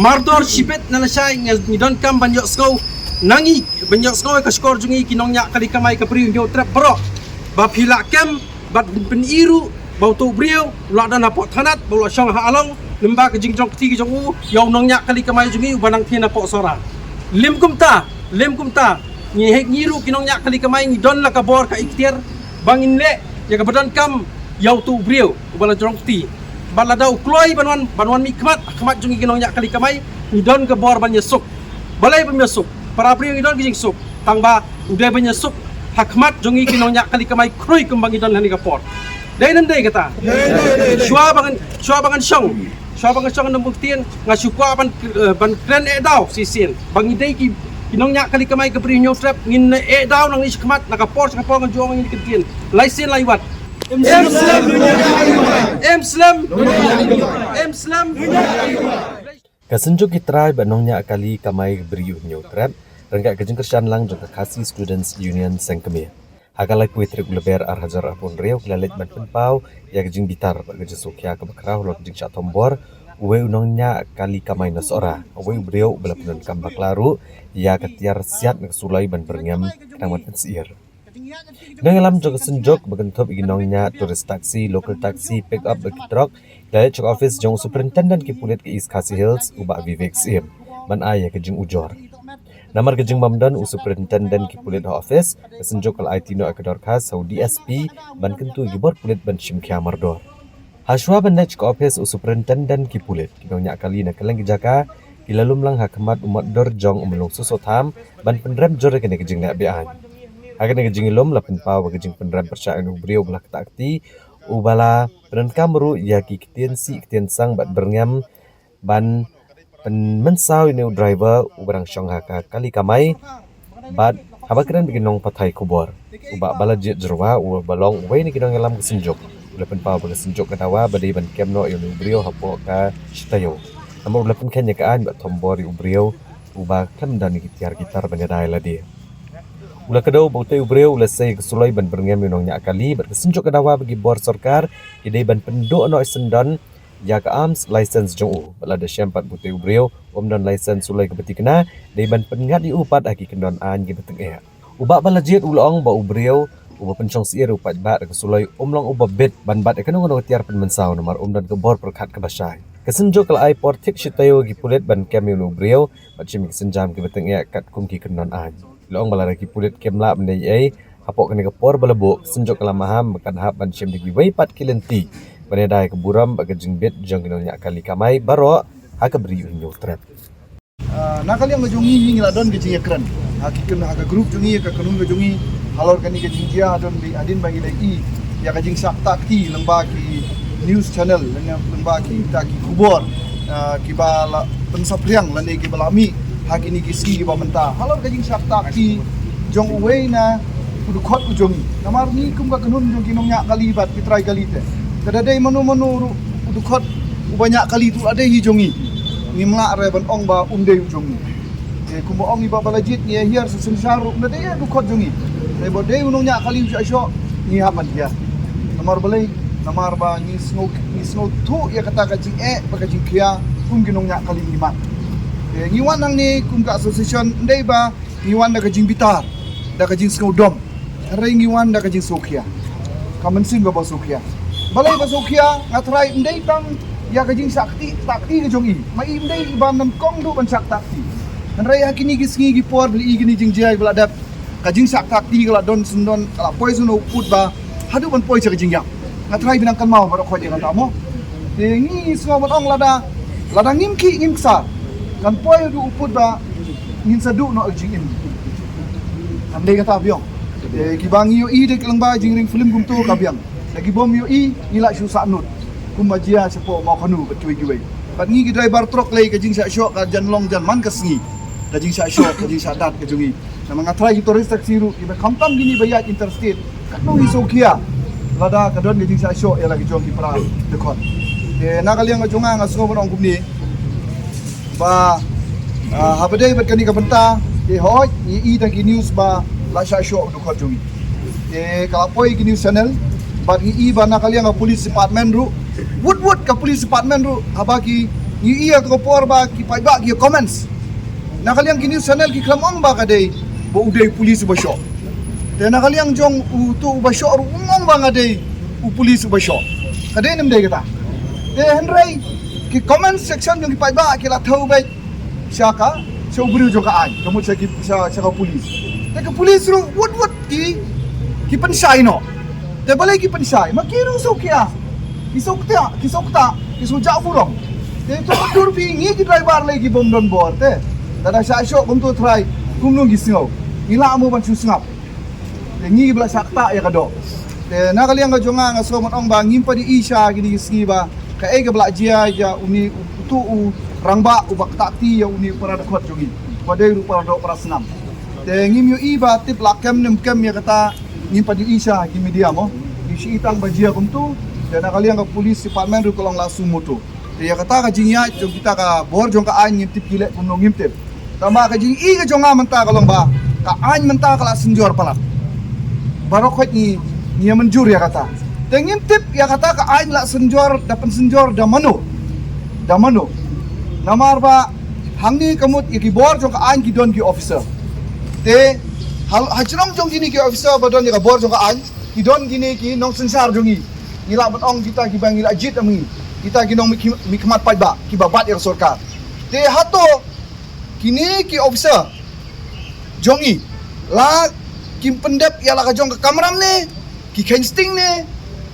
Mardor shibit na lashai ngi, ngi donkam ban ïohsngew na ngi, ban ïohsngew ïa ka shkor jong ngi ki nongñiah kali kamai ka Bri u Hynñiewtrep baroh. Ba phi la kem bad phin pyni ruh ba uto u briew u la don hapoh thanat, ba u la shong ha along, lyngba ka jingjrong kti ka jong u ïa u nongñiah kali kamai jong ngi uba nang thied hapoh Sohra. Lym kumta, lym kumta, ngi heh ngi ruh ki nongñiah kali kamai ngi don la ka bor ka iktiar ba ngin leh ïa kaba donkam ïa uto u briew uba la jrong kti. Bad lada u kloi ban wan, ban wan mihkhmat ha khmat jong ngi ki nongñiah kali kamai, ngi don ka bor ban ïasuk. Balei ban ïasuk? Para briew ngi don ka jingsuk. Tang ba u dei ban ïasuk ha khmat jong ngi ki nongñiah kali kamai khrui kumba ngi don ha kane ka por. Dei ne ym dei kata? Shuwa ba ngan, shuwa ba ngan shong, shuwa ba ngan shong na bynta ktien, nga shu kwah ban, eh, ban kren eh daw shisien ba ngi dei ki, ki nongñiah kali kamai ka Bri u Hynñiewtrep, ngin eh daw nangne shakhmat, na ka por sha ka por ngan ju ong ïa kane ka ktien. Lai sien lai wat. Em slem. Em slem. Em slem. Ka Synjuk ki Trai bad Nongñiah Kali Kamai Bri u Hynñiewtrep, ryngkat ka jingkyrshan lang jong ka Khasi Students Union Sengkmie, ha ka laiphew tarik u Lber ar hajar arphew hynriew ki la leit ban pynpaw ïa ka jingbitar bad ka jingsngewkhia kaba khraw halor ka jingshah thombor uwei u nongñiah kali kamai na Sohra, uwei u briew uba la pyndonkam bakla ruh ïa ka tiar siat na ka suloi ban byrngem khnang ban pynsyier. Ki nongïalam jong ka Synjuk ba kynthup ïa ki nongñiah tourist taxi, local taxi, pick up bad ki trok, ki la leit sha ka ophis jong u Superintendent ki pulit ka East Khasi Hills, u Bah Vivek Syiem, ban ai ïa ka jingujor. Namar ka jingbym don u Superintendent ki pulit ha ophis, ka Synjuk ka la aiti noh ïa ka dorkhas ha u D S P ban kyntu ïa ki bor pulit ban shim khia mardor. Hashwa ban leit sha ka ophis u Superintendent ki pulit, ki nongñiah kali na kylleng ki jaka ki la lum lang ha khmat u motdur jong u Myllung Soso Tham ban pynrem jur ïa kane ka jingleh be-aiñ. Ha kane ka jingïalum la pynpaw ba ka jingpynrem pyrshah ïa une u briew uba la ktah kti, uba la pyndonkam ruh ïa ki ktien sih ktien sang bad byrngem ban pynmynsaw ïa une u driver uba dang shong ha ka kali kamai. Bad haba kren bad ki nongpathai khubor, u Bah Balajied Jyrwa uba long uwei na ki nongïalam ka Synjuk, u la pynpaw ba ka Synjuk ka dawa ba dei ban kem noh ïa une u briew hapoh ka shi taïew. Namar u la pynkheiñ ïa ka aiñ bad thombor ïa u briew uba khlem don ïa ki tiar ki tar ban ïada ïa lade. U la kdew ba utei u briew u la sei ïa ka suloi ban byrngem ïa u nongñiah kali bad ka Synjuk ka dawa ba ki bor sorkar ki dei ban pynduh noh shisyndon ïa ka arms license jong u. Bad lada shem pat ba utei u briew um don license suloi kaba thikna, dei ban pynngat ïa u pat ha ki kyndon aiñ kiba tyngeh. U Bah Balajied u la ong ba u briew uba pynshong syier u paidbah da ka suloi um long uba bit ban bat ïa kano kano ka tiar pynmynsaw namar um don ka bor pyrkhat kaba shai. Ka Synjuk ka la ai por thik shi taïew ïa ki pulit ban kem ïa une u briew bad shim ïa ki sienjam kiba tyngeh katkum ki kyndon aiñ. La ong ba lada ki pulit kim lah ban leh ei ei hapoh kane ka por ba la buh, ka Synjuk ka la maham ba kan hap ban shim da kiwei pat ki lynti ban ïada ïa ka burom bad ka jingbit jong ki nongñiah kali kamai baroh ha ka Bri u Hynñiewtrep. Ah, na ka liang ka jong ngi, ngi la don ka jingïakren ha ki kyn-, ha ka group jong ngi, ka kynhun ka jong ngi, halor kane ka jingjia, don bi hadien ba ngi la ïohi ïa ka jingshah ktah kti lyngba ki news channel, lyngba kita ki khubor, ah, kiba la pynsaphriang lane kiba la mih ha kine ki sngi kiba mynta halor ka jingshah ktah kti jong uwei na u dkhot u jong ngi. Namar ngi kum ka kynhun jong ki nongñiah kali bad ki trai kali te, lada dei mano mano ruh u dkhot uba ñiah kali te u la dei hi jong ngi, ngim lah re ban ong ba um dei u jong ngi. Te kumba ong i Bah Balajied, ngi ïa hiar sa synshar ruh, lada dei u dkhot jong ngi, te ba dei u nongñiah kali u shah shoh, ngi hap ban hiar. Namar balei? Namar ba ngi sngew, ngi sngewthuh ïa kata ka jingeh bad ka jingkhia kum ki nongñiah kali ngi mat. Te ngi wan hangne kum ka association ym dei ba ngi wan da ka jingbitar, da ka jingsngewdom, hynrei ngi wan da ka jingsngewkhia, ka mynsiem kaba sngewkhia. Balei ba sngewkhia? Nga tharai ym dei tang ïa ka jingshah kti, ktah kti ka jong i, ma i ym dei iba nyngkong duh ban shah ktah kti. Hynrei ha kine ki sngi ki por ba la ïohi kine jingjia ba la dep, ka jingshah ktah kti ka la don syndon, ka la poi syndon u pud ba haduh ban poi sha ka jingïap. Nga tharai phi nang kynmaw baroh khoit ïa kata mo. Te ngi sngew ban ong lada, lada ngim khih ngim ksar, kan poi haduh u pud ba ngin sa duh noh ka jingim. Kan dei kata biang. Te kiba ngi ïohi da ki lyngba jingring film kumto ka biang. Da ki bym ïohi ngi lah shu sah nud. Kumba jia shapoh Mawkhanu bad kiwei kiwei. Bad ngi ki driver trok lei ka jingshah shoh ka jan long jan man ka sngi. Ka jingshah shoh, ka jingshah dat ka jong ngi. Namar nga tharai ki tourist taxi ruh kiba khamtam kine ba ïaid interstate, katno ngi sngewkhia lada ka don ka jingshah shoh ïa la ki jong ki para dkhot. Te na ka liang ka jong nga, nga sngew ban ong kumne ba, ah, haba dei bad kane ka bynta, te hooid ngi i da ki news ba la shah shoh u dkhot jong ngi. Te ka la poi ki news channel bad ngi i ba na ka liang ka police department ruh Wut wut ka police department ruh, haba ki, ngi ïa ka por ba ki paidbah ki comments na ka liang ki news channel, ki khlem ong ba ka dei ba u dei police uba shoh. Te na ka liang jong uto uba shoh ruh um ong ba nga dei u police uba shoh. Ka dei ne ym dei kata? Te hynrei ki comment section jong ki paidbah ki la thew beit sha ka, sha u briew jong ka aiñ, ka mut sha ki, sha, sha ka police. Te ka police ruh wut wut ki, ki pynshai noh. Te balei ki pynshai? Ma ki ruh sngewkhia. Ki sngewkhia, ki sngewkhia, ki sngewjah burom. Te to dur phi, ngi ki driver lei ki bym don bor te. Lada shah shoh kumto trai, kumno ngi sngew? Ngi lah mo ban shu sngap? Te ngi ba la shah ktah ïa ka doh. Te na ka liang ka jong nga, nga sngew ban ong ba ngim pat ïohi sha kine ki sngi ba kaei kaba la jia ïa une uto u rangbah uba ktah kti ïa une u para dkhot jong ngi, ba dei ruh para doh para snam. Te ngim ïohi ba tip la kem ne ym kem ïa kata, ngim pat ïohi sha ki media mo. Ngi shu ïohi tang ba jia kumto. Te na ka liang ka police department ruh ka long la suo motu. Te ïa kata ka jingïaid jong kita ka bor jong ka aiñ ngim tip ki leh kumno, ngim tip. Tangba ka jingïohi ka jong nga mynta ka long ba ka aiñ mynta ka la synjor palat. Baroh khoit ngi, ngi ïa mynjur ïa kata. Te ngim tip ïa kata ka aiñ la synjor, da pynsynjor da mano, da mano. Namar ba hangne ka mut ïa ki bor jong ka aiñ ki don ki officer. Te ha, ha jrong jong kine ki officer ba don ïa ka bor jong ka aiñ, ki don kine ki nongsynshar jong ngi. Ngi lah ban ong kita kiba ngi la jied ïa ngi, kita ki nongmihkhmat paidbah kiba bat ïa ka sorkar. Te hato kine ki officer jong ngi la kim pyndep ïa la ka jong ka kamram ne ki kheiñ sting ne,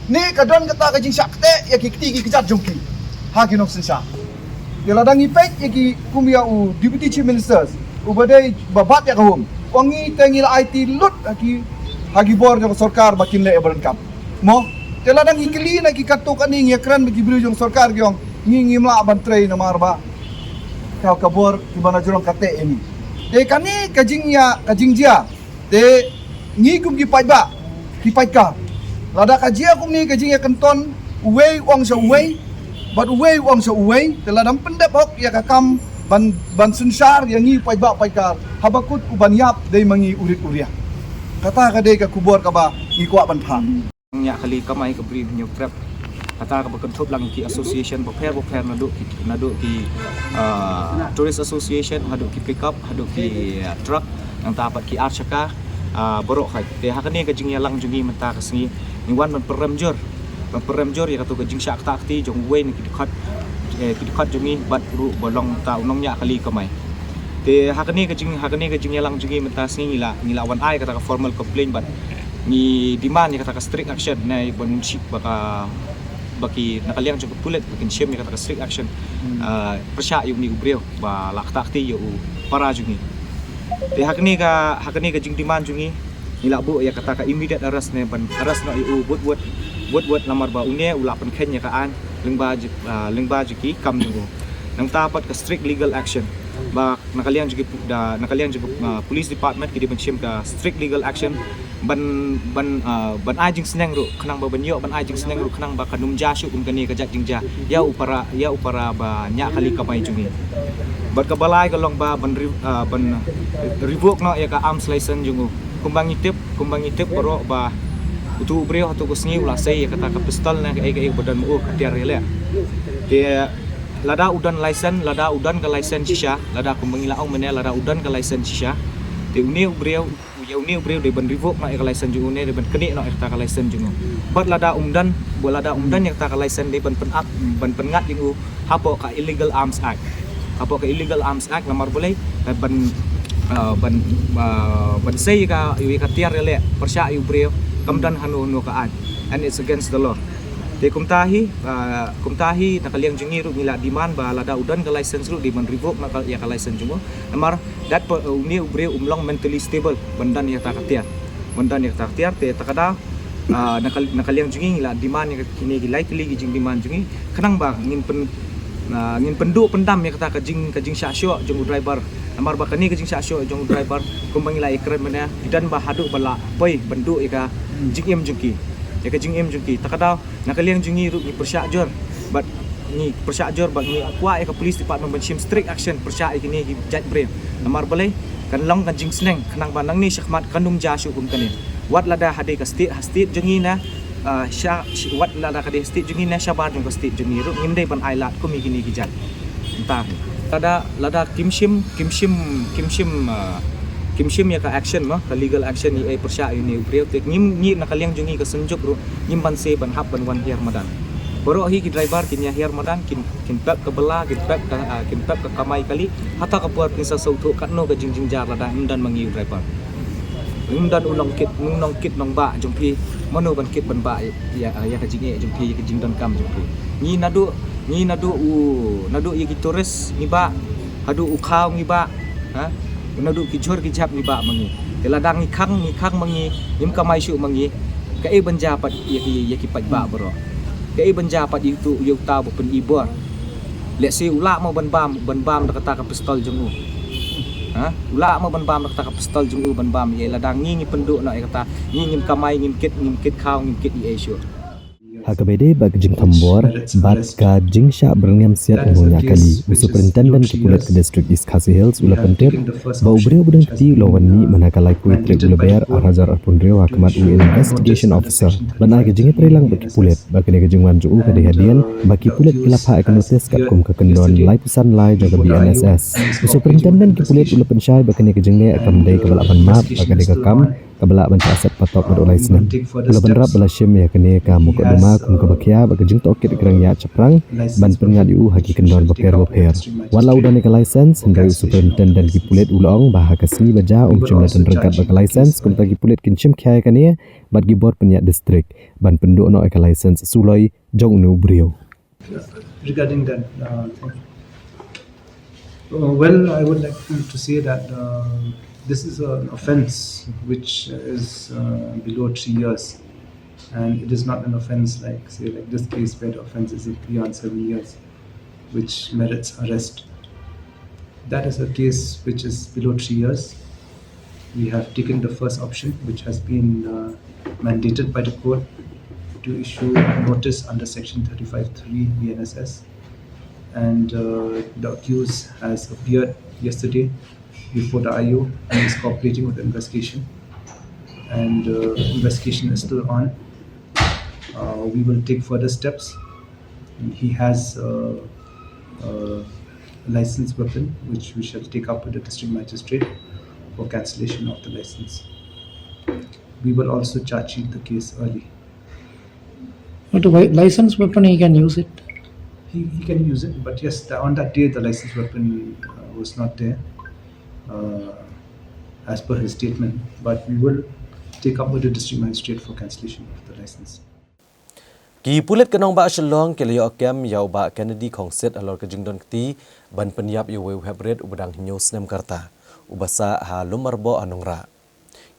ne ka don kata ka jingshah ktah ïa ki kti ki kjat jong ki ha ki nongsynshar? Ïa lada ngi peit ïa ki kum ïa u Deputy Chief Ministers uba dei ba bat ïa ka home, ong ngi te ngi la aiti lut ha ki, ha ki bor jong ka sorkar ba kin leh ïa ba donkam mo. Te lada ngi kylli na ki katto katne, ngi ïakren bad ki briew jong sorkar, ki ong ngi ngim lah ban trei namar ba ka, ka bor kiba na jrong ka teh ïa ngi. Te kane ka jingïa, ka jingjia. Te ngi kum ki paidbah, ki paidkar, lada ka jia kumne ka jingïakynton, uwei u ong sha uwei bad uwei u ong sha uwei, te lada ym pyndep hok ïa ka kam ban, ban synshar ïa ngi paidbah paidkar, haba kut u ban ïap dei ma ngi u rit u riang. Kata ka dei ka khubor kaba ngi kwah ban phah. Nongñiah kali kamai ka Bri Hynñiewtrep. Kata kaba kynthup lang ki association bapher bapher, naduh ki, naduh ki, ah, tourist association, haduh ki pickup, haduh ki, ah, truck, nangta pat ki arshaka, ah, baroh khoit. Te ha kane ka jingïalang jong ngi mynta ka sngi, ngi wan ban pynrem jur, ban pynrem jur ïa kato ka jingshah ktah kti jong uwei na ki dkhot, eh, ki dkhot jong ngi bad ruh ba long ta u nongñiah kali kamai. Te ha kane ka jing, ha kane ka jingïalang jong ngi mynta sngi ngi la, ngi la wan ai kata ka formal complaint bad ngi demand ïa kata ka strict action ne ban shim ba ka, ba ki na ka liang jong ka pulit ba kin shim ïa kata ka strict action, ah, pyrshah ïa une u briew ba la ktah kti ïa u para jong ngi. Te ha kane ka, ha kane ka jingdemand jong ngi, ngi la buh ïa kata ka immediate arrest ne ban arrest noh ïa u bud bud, bud bud namar ba une u la pynkheiñ ïa ka aiñ lyngba jong, ah, lyngba jong ki kam jong u. Nangta pat ka strict legal action ba na ka liang jong ki pu-, da, na ka liang jong ki, ah, police department ki dei ban shim ka strict legal action ban, ban, ah, ban ai jingsneng ruh khnang ba, ban ïoh ban ai jingsneng ruh khnang ba kan ym jia shuh kum kane ka jait jingjia ïa u para, ïa u para ba ñiah kali kamai jong ngi. Bad kaba lai ka long ba ban re-, ah, ban revoke noh ïa ka arms license jong u. Kumba ngi tip, kumba ngi tip baroh ba uto u briew hato ka sngi u la sei ïa kata ka pistol ne kaei kaei ba don ma u, ka tiar ïaleh. Te lada u don license, lada u don ka license shisha, lada kumba ngi la ong mynne, lada u don ka license shisha, te une u briew, ïa une u briew dei ban revoke noh ïa ka license jong u ne dei ban knieh noh ïa kata ka license jong u. Bad lada um don, ba lada um don ïa kata ka license dei ban pyn-act, ban pynngat ïa u hapoh ka Illegal Arms Act. Hapoh ka Illegal Arms Act namar balei, eh, ban, eh, ban, eh, ban sei ïa ka, ïa ka tiar ïaleh pyrshah ïa u briew, kam don hano hano ka aiñ. And it's against the law. Te kumta hi, eh, kumta hi na ka liang jong ngi ruh ngi la demand ba lada u don ka license ruh dei ban revoke noh ka, ïa ka license jong u. Namar dat pa, eh, une u briew um long mentally stable ban don ïa kata ka tiar. Ban don ïa kata ka tiar, te ta ka daw, ah, na ka, na ka liang jong ngi ngi la demand ïa kine ki lai tylli ki jingdemand jong ngi khnang ba ngin pyn, ah, ngin pynduh pyndam ïa kata ka jing, ka jingshah shoh jong u driver. Namar ba kane ka jingshah shoh jong u driver kumba ngi la ïakren mynne, ki don ba haduh ba la poi ban duh ïa ka jingim jong ki. Ïa ka jingim jong ki. Ta ka daw na ka liang jong ngi ruh ngi pyrshah jur bad ngi pyrshah jur bad ngi kwah ïa ka police department ban shim strict action pyrshah ïa kine ki jait briew. Namar balei, kan long ka jingsneng khnang ba nangne shakhmat kan ym jia shuh kum kane. Wat lada ha dei ka state, ha state jong ngi na, Ah, sha, shi-, wat lada ka dei state jong ngi ne shabar jong ka state jong ngi ruh, ngim dei ban ai lad kum ïa kine ki jait. Nta hi. Lada, lada kim shim, kim shim, kim shim, ah, kim shim ïa ka action mo, ka legal action ïa ei pyrshah ïa une u briew te. Ngim, ngi na ka liang jong ngi ka Synjuk ruh, ngim banse ban hap ban wan hiar madan. Baroh hi ki driver kin ïa hiar madan, kin, kin pep ka bylla, kin pep ka, ah, kin pep ka kamai kali. Hata ka por kin sa sngewthuh katno ka jingjynjar lada ym don ma ngi u driver. Ym don u nongkit, u nongkit nongbah jong phi, mano ban kit ban bah ïa, ïa, ïa ka jingeh jong phi, ïa ka jingdonkam jong phi. Ngi naduh, ngi naduh u, naduh ïa ki tourist ngi bah, haduh u khaw ngi bah, ha? Naduh ki jhur ki jhep ngi bah ma ngi. Te lada ngi khang, ngi khang ma ngi, ngim kamai shuh ma ngi. Kaei ban jia pat ïa ki, ïa ki paidbah baroh. Kaei ban jia pat ïa utu, ïa uta ba pyn-i bor. Lehse u lah mo ban bam, ban bam da kata ka pistol jong u. Ha? U lah mo ban bam da kata ka pistol jong u ban bam ïa, lada ngi ngi pynduh noh ïa kata, ngi ngim kamai, ngim kit, ngim kit khaw, ngim kit ïa ei shuh. Ha kaba ïadei bad ka jingthombor bad ka jingshah byrngem siat u nongñiah kali, u Superintendent ki pulit ka District East Khasi Hills u la pyntip ba u briew ba don kti u la wan mih mynta ka laiphew tarik u Lber ar hajar arphew hynriew ha khmat u Investigation Officer ban ai ka jingïatreilang bad ki pulit. Ba kane ka jingwan jong u ka dei hadien ba ki pulit ki la phah ïa ka notis katkum ka kyndon laiphew san lai jong ka B N S S. U Superintendent ki pulit u la pynshai ba kane ka jingleh kam dei kaba lah ban map, ba ka dei ka kam kaba lah ban shah set patok bad u lai snem. U la bynrap ba la shim ïa kane ka mukotduma kum kaba khia bad ka jingtohkit ïa ka rangiah shaphrang ban pynngat ïa u ha ki kyndon bapher bapher. Wat la u don ïa ka license, hynrei u Superintendent ki pulit u la ong ba ha ka sngi ba jia um shym la don ryngkat bad ka license, kumta ki pulit kin shim khia ïa kane bad ki bor pynïaid district ban pynduh noh ïa ka license suloi jong une u briew. Regarding that, uh, thing. Uh, well, I would like to, to say that, uh, this is an offense which is, uh, below three years, and it is not an offense like, say, like this case where the offense is beyond seven years, which merits arrest. That is a case which is below three years. We have taken the first option, which has been, uh, mandated by the court to issue a notice under Section thirty-five three B N S S. And, uh, the accused has appeared yesterday before the I O and is cooperating with the investigation. And, uh, investigation is still on. Uh, we will take further steps. He has, uh, a licensed weapon, which we shall take up with the district magistrate for cancellation of the license. We will also charge sheet the case early. But the wi-, licensed weapon, he can use it? He, he can use it, but yes, the, on that day, the licensed weapon, uh, was not there, uh, as per his statement. But we will take up with the district magistrate for cancellation of the license. Ki pulit ka nongbah Shillong ki la ïoh kem ïa u Bah Kennedy Khongsit halor ka jingdon kti ban pynïap ïa uwei u heprit uba dang hynñiew snem ka rta, uba sah ha Lum Marboh ha Nongrah.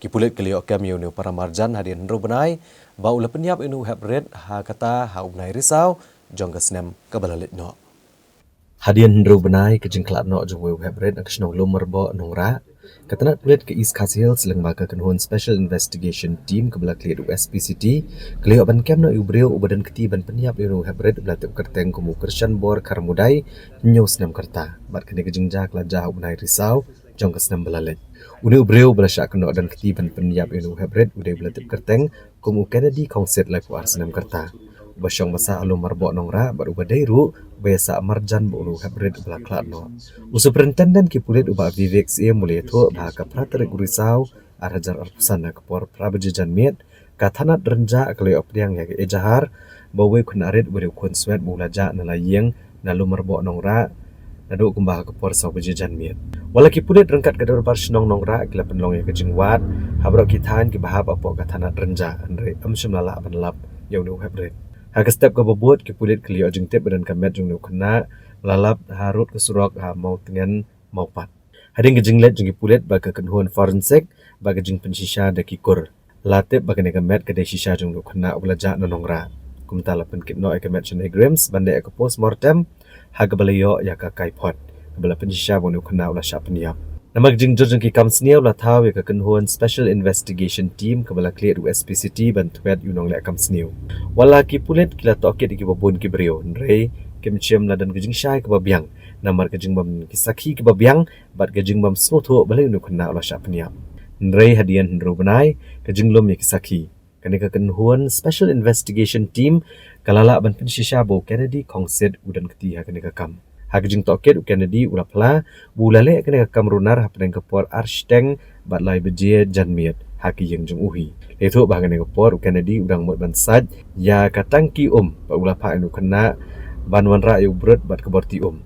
Ki pulit ki la ïoh kem ïa une u para marjan hadien hynriew bnai ba u la pynïap ïa une u heprit ha kata ha u bnai Risaw jong ka snem kaba la leit noh. Hadien hynriew bnai ka jingkhlad noh jong uwei u heprit na ka shnong Lum Marboh Nongrah, ka tnat pulit ka East Khasi Hills lyngba ka kynhun Special Investigation Team kaba la khlieh da u S P C T ka la ïoh ban kem noh ïa u briew uba don kti ban pynïap ïa une u heprit uba la tip kyrteng kum u Krishan Bor Kharmudai, hynñiew snem ka rta. Bad kane ka jingjia ka la jia ha u bnai Risaw jong ka snem ba la leit. Une u briew uba la shah kynnoh don kti ban pynïap ïa une u heprit u dei uba la tip kyrteng kum u Kennedy Khongsit, laiphew ar snem ka rta, uba shong basa ha Lum Marboh Nongrah bad uba dei ruh uba ïasah marjan bad une u heprit uba la khlad noh. U Superintendent ki pulit u Bah Vivek Syiem u la ïathuh ba ha ka phra tarik u Risaw ar hajar arphew san ha ka por phra baje janmiet, ka thanat Rynjah ka la ïoh pdiang ïa ka ejahar ba uwei u khynnah rit uba dei u khunswet ba u la jah na la ïing na Lum Marboh Nongrah naduh kumba ha ka por saw baje janmiet. Wat la ki pulit ryngkat ka dorbar shnong Nongrah ki la pynlong ïa ka jingwad ha baroh ki thaiñ kiba hap hapoh ka thanat Rynjah, hynrei ym shym la lah ban lap ïa une u heprit. Ha ka step kaba bud, ki pulit ki la ïoh jingtip ba don ka met jong une u khynnah ba la lap harud ka surok ha Mawtngen Mawpat. Hadien ka jingleit jong ki pulit bad ka kynhun forensic bad ka jingpynshisha da ki kur, la tip ba kane ka met ka dei shisha jong une u khynnah uba la jah na Nongrah. Kumta la pynkit noh ïa ka met sha NEIGRIHMS ban leh ïa ka postmortem, ha kaba la ïoh ïa ka kaiphod kaba la pynshisha ba une u khynnah u la shah pynïap. Namar ka jingjur jong ki kam sniew la thaw ïa ka kynhun Special Investigation Team kaba la khlieh da u S P C T ban thwet ïa u nongleh kam sniew. Wat la ki pulit ki la tohkit ïa kiba bun ki briew, hynrei kim shym la don ka jingshai kaba biang namar ka jingbym don ki sakhi kiba biang bad ka jingbym sngewthuh balei une u khynnah u la shah pynïap. Hynrei hadien hynriew bnai, ka jinglum ïa ki sakhi Kane ka kynhun Special Investigation Team ka la lah ban pynshisha ba u Kennedy Khongsit u don kti ha kane ka kam. Ha ka jingtohkit u Kennedy u la phla ba u la leh kane ka kam runar hapdeng ka por ar shiteng bad lai baje janmiet ha ka ïing jong u hi. La ïathuh ba ha kane ka por u Kennedy u dang mut ban sait ïa ka tangki um bad u la phah ïa u khynnah ban wanrah ïa u brut bad ka borti um.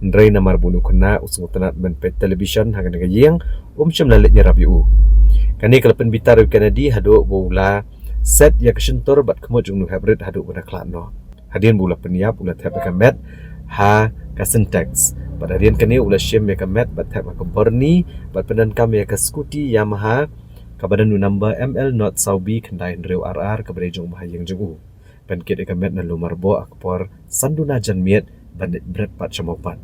Hynrei namar ba u khynnah u sngewtynnat ban peit television ha kane ka ïing, um shym la leit ïarap ïa u. Kane ka la pynbitar ïa u Kennedy haduh ba u la set ïa ka shyntur bad khmut jong u hep rit haduh ba u la khlad noh. Hadien ba u la pynïap u la thep ïa ka met ha ka Sintex. Bad hadien kane u la shim ïa ka met bad thep ha ka burni bad pyndonkam ïa ka scooty Yamaha kaba don u number M L not saw B khyndai hynriew ar ar kaba dei jong u mahaïing jong u. Pynkit ïa ka met na Lumar Boh ha ka por san duna janmiet ban leit bret pat sha Mawpat.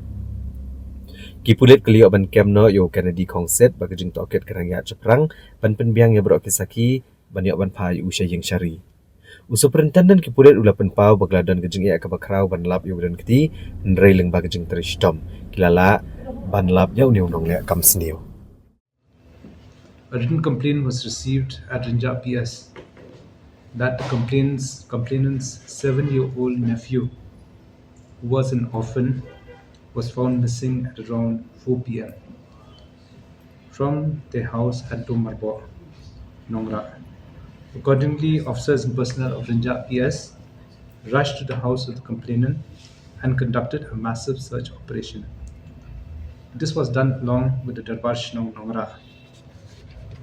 Ki pulit ki la ïoh ban kem noh ïa u Kennedy Khongsit bad ka jingtohkit ka dang ïaid shaphrang ban pynbiang ïa baroh ki sakhi ban ïoh ban phah ïa u sha ïing shari. U superintendent ki pulit u la pynpaw ba ka la don ka jingeh kaba khraw ban lap ïa u don kti, hynrei lyngba ka jingtrei shitom ki la lah ban lap ïa une u nongleh kam sniew. A written complaint was received at Rynjah P S that the complainant's, complainant's seven-year-old nephew, who was an orphan, was found missing at around four p m from their house at Lumar Boh, Nongrah. Accordingly, officers and personnel of Rynjah P S rushed to the house of the complainant and conducted a massive search operation. This was done along with the Darbar Shnong Nongrah,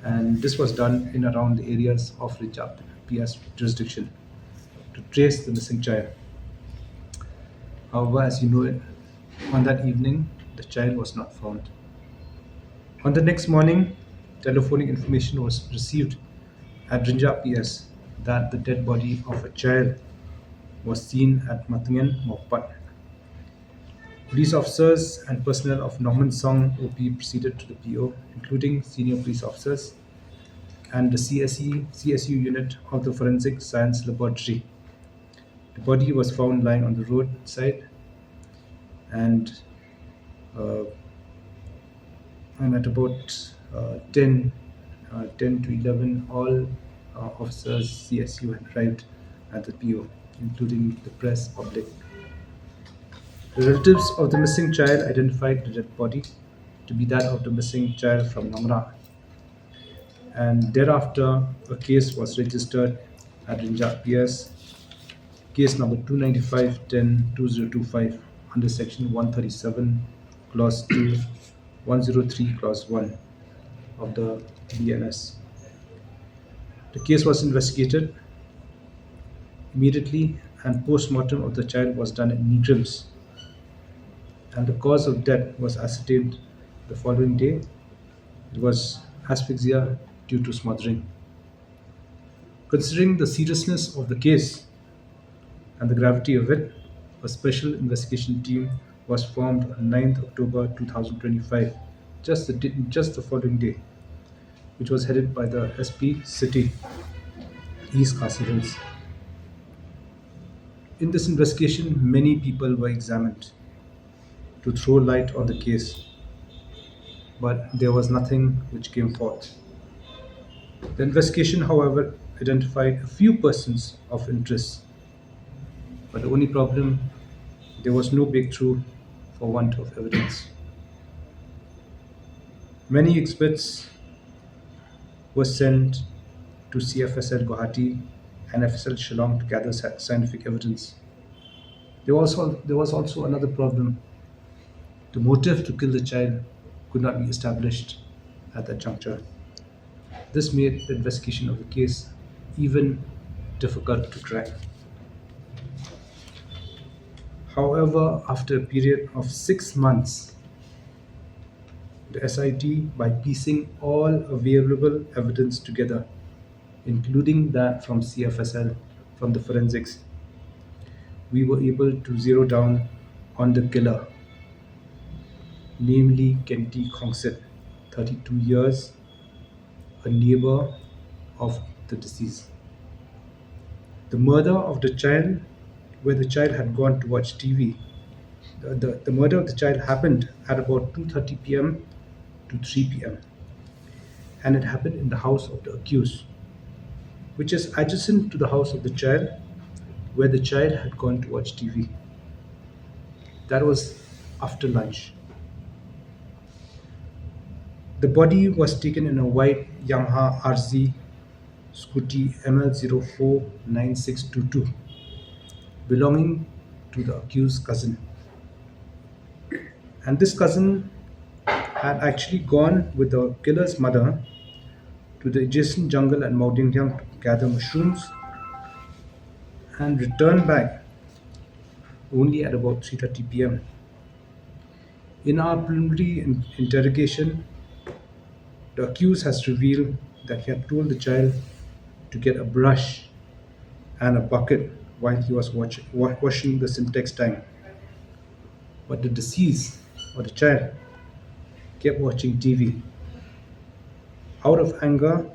and this was done in around the areas of Rynjah P S jurisdiction to trace the missing child. However, as you know it, on that evening, the child was not found. On the next morning, telephonic information was received at Rynjah P S that the dead body of a child was seen at Matngen, Mawpat. Police officers and personnel of Nongmynsong O P proceeded to the P O, including senior police officers and the C S E, C S U unit of the Forensic Science Laboratory. The body was found lying on the roadside, and, uh, and at about, uh, ten, uh, ten to eleven, all, uh, officers C S U had arrived at the P O, including the press, public. The relatives of the missing child identified the dead body to be that of the missing child from Nongrah, and thereafter a case was registered at Rynjah P S, case number two ninety-five ten two zero two five, under section one thirty-seven, clause two, one zero three, clause one of the B N S. The case was investigated immediately, and post-mortem of the child was done in Nigrims, and the cause of death was ascertained the following day. It was asphyxia due to smothering. Considering the seriousness of the case and the gravity of it, a special investigation team was formed on ninth October two thousand twenty-five, just the di-, just the following day, which was headed by the S P City, East Khasi Hills. In this investigation, many people were examined to throw light on the case, but there was nothing which came forth. The investigation, however, identified a few persons of interest, but the only problem, there was no breakthrough for want of evidence. Many experts were sent to C F S L Guwahati and F S L Shillong to gather sci-, scientific evidence. There was al-, there was also another problem. The motive to kill the child could not be established at that juncture. This made the investigation of the case even difficult to crack. However, after a period of six months, the S I T, by piecing all available evidence together, including that from C F S L, from the forensics, we were able to zero down on the killer, namely Kennedy Khongsit, thirty-two years, a neighbor of the deceased. The murder of the child, where the child had gone to watch T V, the, the, the murder of the child happened at about two thirty p m to three p m, and it happened in the house of the accused. which is adjacent to the house of the child, where the child had gone to watch T V. That was after lunch. The body was taken in a white Yamaha R Z scooty M L zero four nine six two two, belonging to the accused cousin. And this cousin had actually gone with the killer's mother to the adjacent jungle at Mawdynghliang to gather mushrooms and returned back only at about three thirty p m. In our preliminary in- interrogation, the accused has revealed that he had told the child to get a brush and a bucket while he was watch- wa- washing the Sintex tank. But the deceased, or the child, kept watching T V. Out of anger,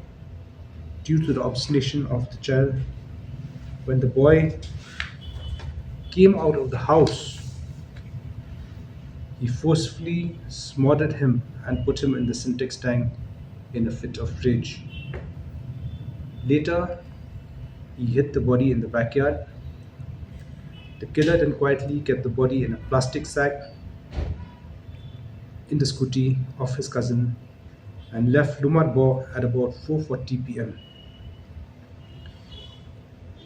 due to the obstination of the child, when the boy came out of the house, he forcefully smothered him and put him in the Sintex tank in a fit of rage. Later, he hid the body in the backyard. The killer then quietly kept the body in a plastic sack in the scooty of his cousin and left Lumarbo at about four forty p m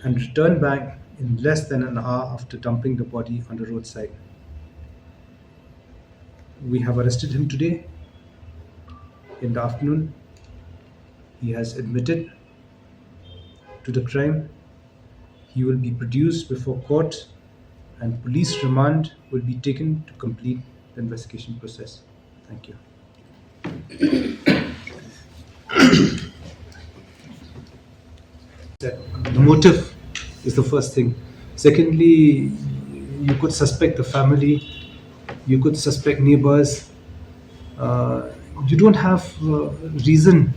and returned back in less than an hour after dumping the body on the roadside. We have arrested him today in the afternoon. He has admitted to the crime. He will be produced before court and police remand will be taken to complete the investigation process. Thank you. The motive is the first thing. Secondly, you could suspect the family, you could suspect neighbors. Uh, you don't have uh, reason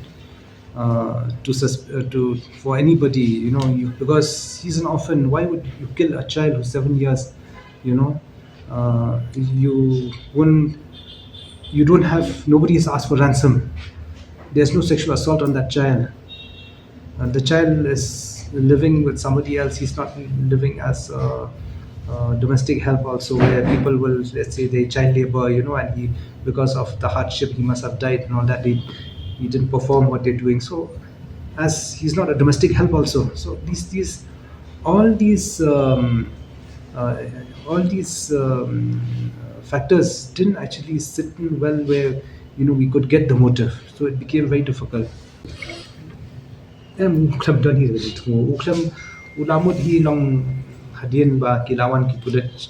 uh, to sus- uh, to for anybody, you know, you, because he's an orphan. Why would you kill a child who's seven years? You know, uh, you wouldn't. You don't have. Nobody has asked for ransom. There's no sexual assault on that child. Uh, the child is living with somebody else. He's not living as a, uh, domestic help also, where people will, let's say, they child labor, you know, and he, because of the hardship, he must have died and all that. He, he didn't perform what they're doing. So, as he's not a domestic help also. So these these all these um, uh, all these um, factors didn't actually sit in well where, you know, we could get the motive. So it became very difficult. Em, u khlem don hi, u khlem, u la mut hi long hadien ba ki la wan ki pulit,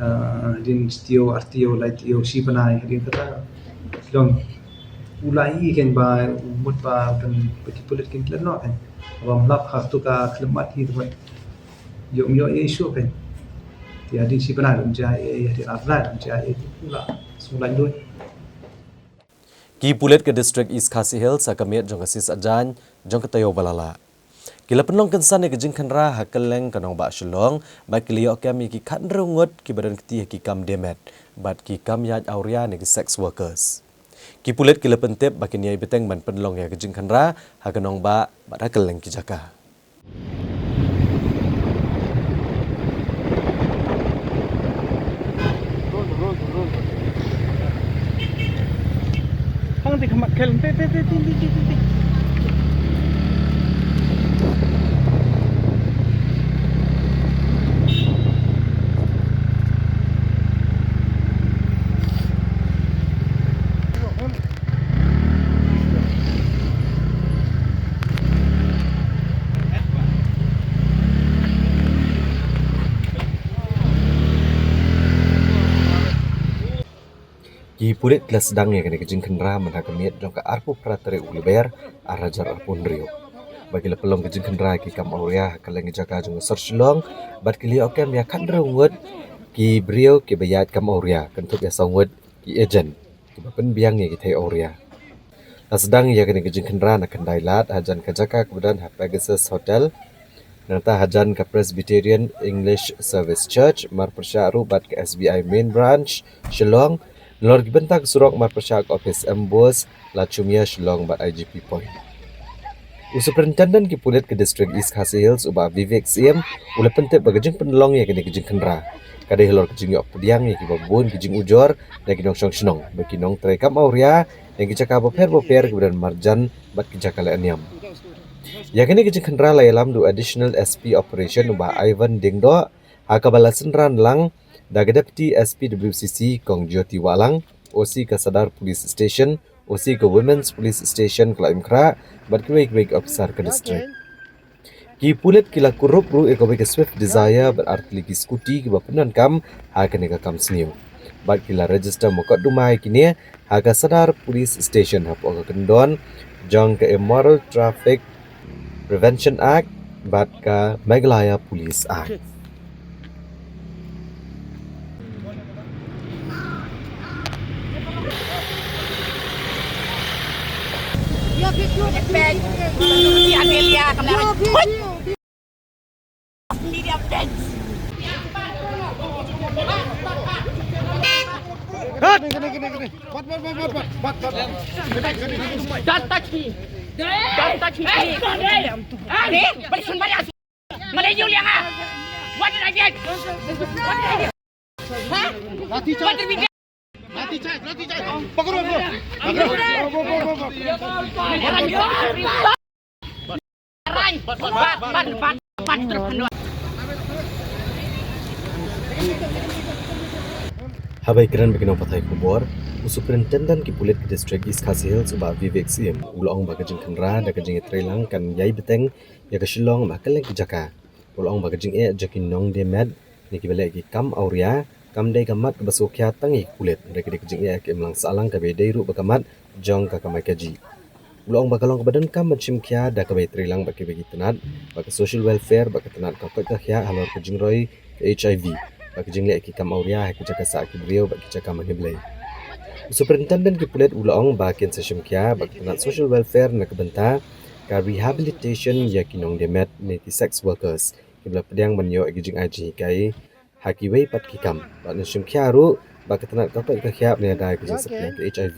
uh, hadien shi taïew, ar taïew, lai taïew, shi bnai, hadien kata long u la hi ken ba u mut ba kan ba ki pulit kin klet noh ken. Ba mlap ha tu ka khlem mat hi tu. Ïoh ïoh ïa issue ken. Te hadien shi bnai lam ja ïa, hadien ar bnai lam ja ïa, u la sngewlaiñ lut. Ki pulit ka District East Khasi Hills ha ka miet jong ka sisa jan jong ka taïew ba la lah. Ki la pynlong kynsan ïa ka jingkhynra ha kylleng ka nongbah Shillong bad ki la ïoh kem ïa ki khathynriew ngut kiba don kti ha ki kam diemet bad ki kam ïaid awria ne ki sex workers. Ki pulit ki la pyntip ba kin ïai bteng ban pynlong ïa ka jingkhynra ha ka nongbah bad ha kylleng ki jaka. Hang ti khamat khel, ti, ti, ti. Ki pulit ki la sdang ïa kane ka jingkhynra mynta ka miet jong ka arphew phra tarik u Lber ar hajar arphew hynriew. Ba ki la pynlong ka jingkhynra ïa ki kam awria ha kylleng ki jaka jong ka sor Shillong bad ki la ïoh kem ïa khathynriew ngut ki briew kiba ïaid kam awria, kynthup ïa saw ngut ki agent kiba pynbiang ïa ki thei awria. La sdang ïa kane ka jingkhynra na Khyndai Lad hajan ka jaka kaba don ha Pegasus Hotel. Nangta hajan ka Presbyterian English Service Church, marpyrshah ruh bad ka S B I Main Branch, Shillong. Nalor ki bynta ka surok marpyrshah ka ophis MBOSE, Lachumia, Shillong bad I G P Point. U Superintendent ki pulit ka District East Khasi Hills, u Bah Vivek Syiem, u la pyntip ba ka jingpynlong ïa kane ka jingkhynra ka dei halor ka jingïoh pdiang ïa kiba bun ki jingujor na ki nongshong shnong, ba ki nongtrei kam awria na ki jaka bapher bapher kiba don marjan bad ki jaka leh niam. Ïa kane ka jingkhynra la ïalam da u Additional S P Operation, u Bah Ivan Diengdoh, ha kaba la synran lang da ka Deputy S P W C C, Kong Jyoti Wahlang, O C ka Sadar Police Station, O C ka Women's Police Station Khlaïmkhrah, bad kiwei kiwei ki ophisar ka district. Ki pulit ki la kurup ruh ïa kawei ka Swift Dzire bad artylli ki scooty kiba pyndonkam ha kane ka kam sniew. Bad ki la register mukotduma ïa kine ha ka Sadar Police Station hapoh ka kyndon jong ka Immoral Traffic Prevention Act bad ka Meghalaya Police Act. Don't touch me. Don't touch me, please. Hey! Hey! Hey! What did I get? What did I get? Huh? What did we get? Lathi charge, लाठीचार्ज। पकड़ो, पकड़ो। पकड़ो। Haba ïakren bad ki nongpathai khubor, u Superintendent ki pulit ka District East Khasi Hills, u Bah Vivek Syiem, u la ong ba ka jingkhynra da ka jingïatreilang kan ïai bteng ïa ka Shillong ha kylleng ki jaka. U la ong ba ka jingeh jong ki nongdie met ne kiba leh ki kam awria kam dei ka mat kaba sngewkhia tang ïa ki pulit, hynrei ka dei ka jingeh ka imlang sahlang kaba dei ruh ba ka mat jong ka kamai kajih. U la ong ba ka long kaba donkam ban shimkhia da kaba ïatreilang bad kiba ki tnat, bad ka social welfare, bad ka tnat ka koit ka khiah halor ka jingroi ka H I V, bad ka jingleh ki kam awria ha ki jaka sah ki briew bad ki jaka mane Blei. U Superintendent ki pulit u la ong ba kin sa shimkhia bad ka tnat social welfare na ka bynta ka rehabilitation ïa ki nongdie met ne ki sex workers kiba la pdiang ban ïoh ïa ki jingai jinghikai ha kiwei pat ki kam, bad yn shimkhia ruh bad ka tnat ka koit ka khiah ban ïada ïa ka jingsaphriang ka H I V.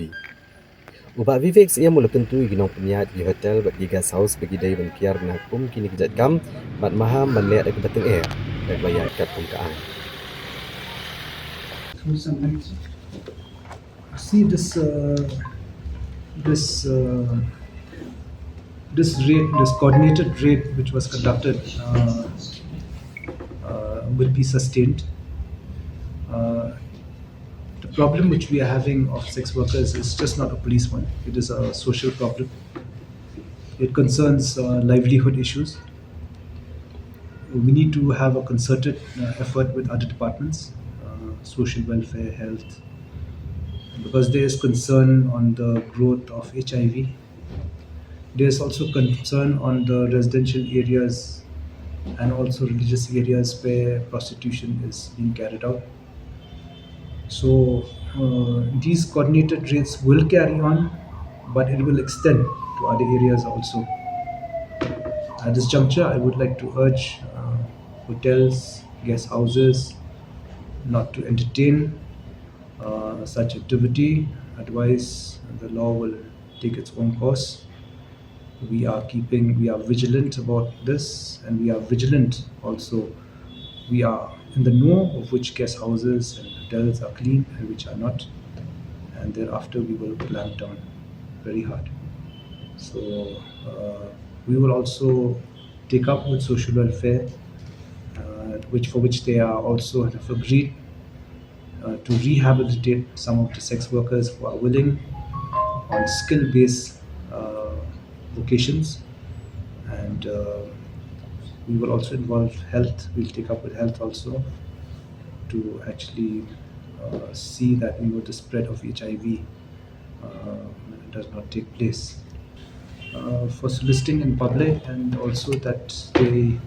U Bah Vivek Syiem u la kyntu ïa ki nongpynïaid ki hotel bad ki guest house ba ki dei ban kiar na kum kine ki jait kam bad maham ban leh da kaba tyngeh da kaba ïaid katkum ka aiñ. See this, uh, this, uh, this raid, this coordinated raid which was conducted, uh, uh, will be sustained. Uh, the problem which we are having of sex workers is just not a police one. It is a social problem. It concerns, uh, livelihood issues. We need to have a concerted, uh, effort with other departments, uh, social welfare, health, because there is concern on the growth of H I V. There is also concern on the residential areas and also religious areas where prostitution is being carried out. So, uh, these coordinated raids will carry on, but it will extend to other areas also. At this juncture, I would like to urge, uh, hotels, guest houses, not to entertain, uh, such activity. Otherwise, the law will take its own course. We are keeping, we are vigilant about this, and we are vigilant also. We are in the know of which guest houses and hotels are clean and which are not, and thereafter we will clamp down very hard. So, uh, we will also take up with social welfare, uh, which, for which they are also have agreed, uh, to rehabilitate some of the sex workers who are willing on skill-based, uh, vocations. And, uh, we will also involve health. We'll take up with health also to actually, uh, see that, you know, the spread of H I V, uh, does not take place. Uh, for soliciting in public, and also that they,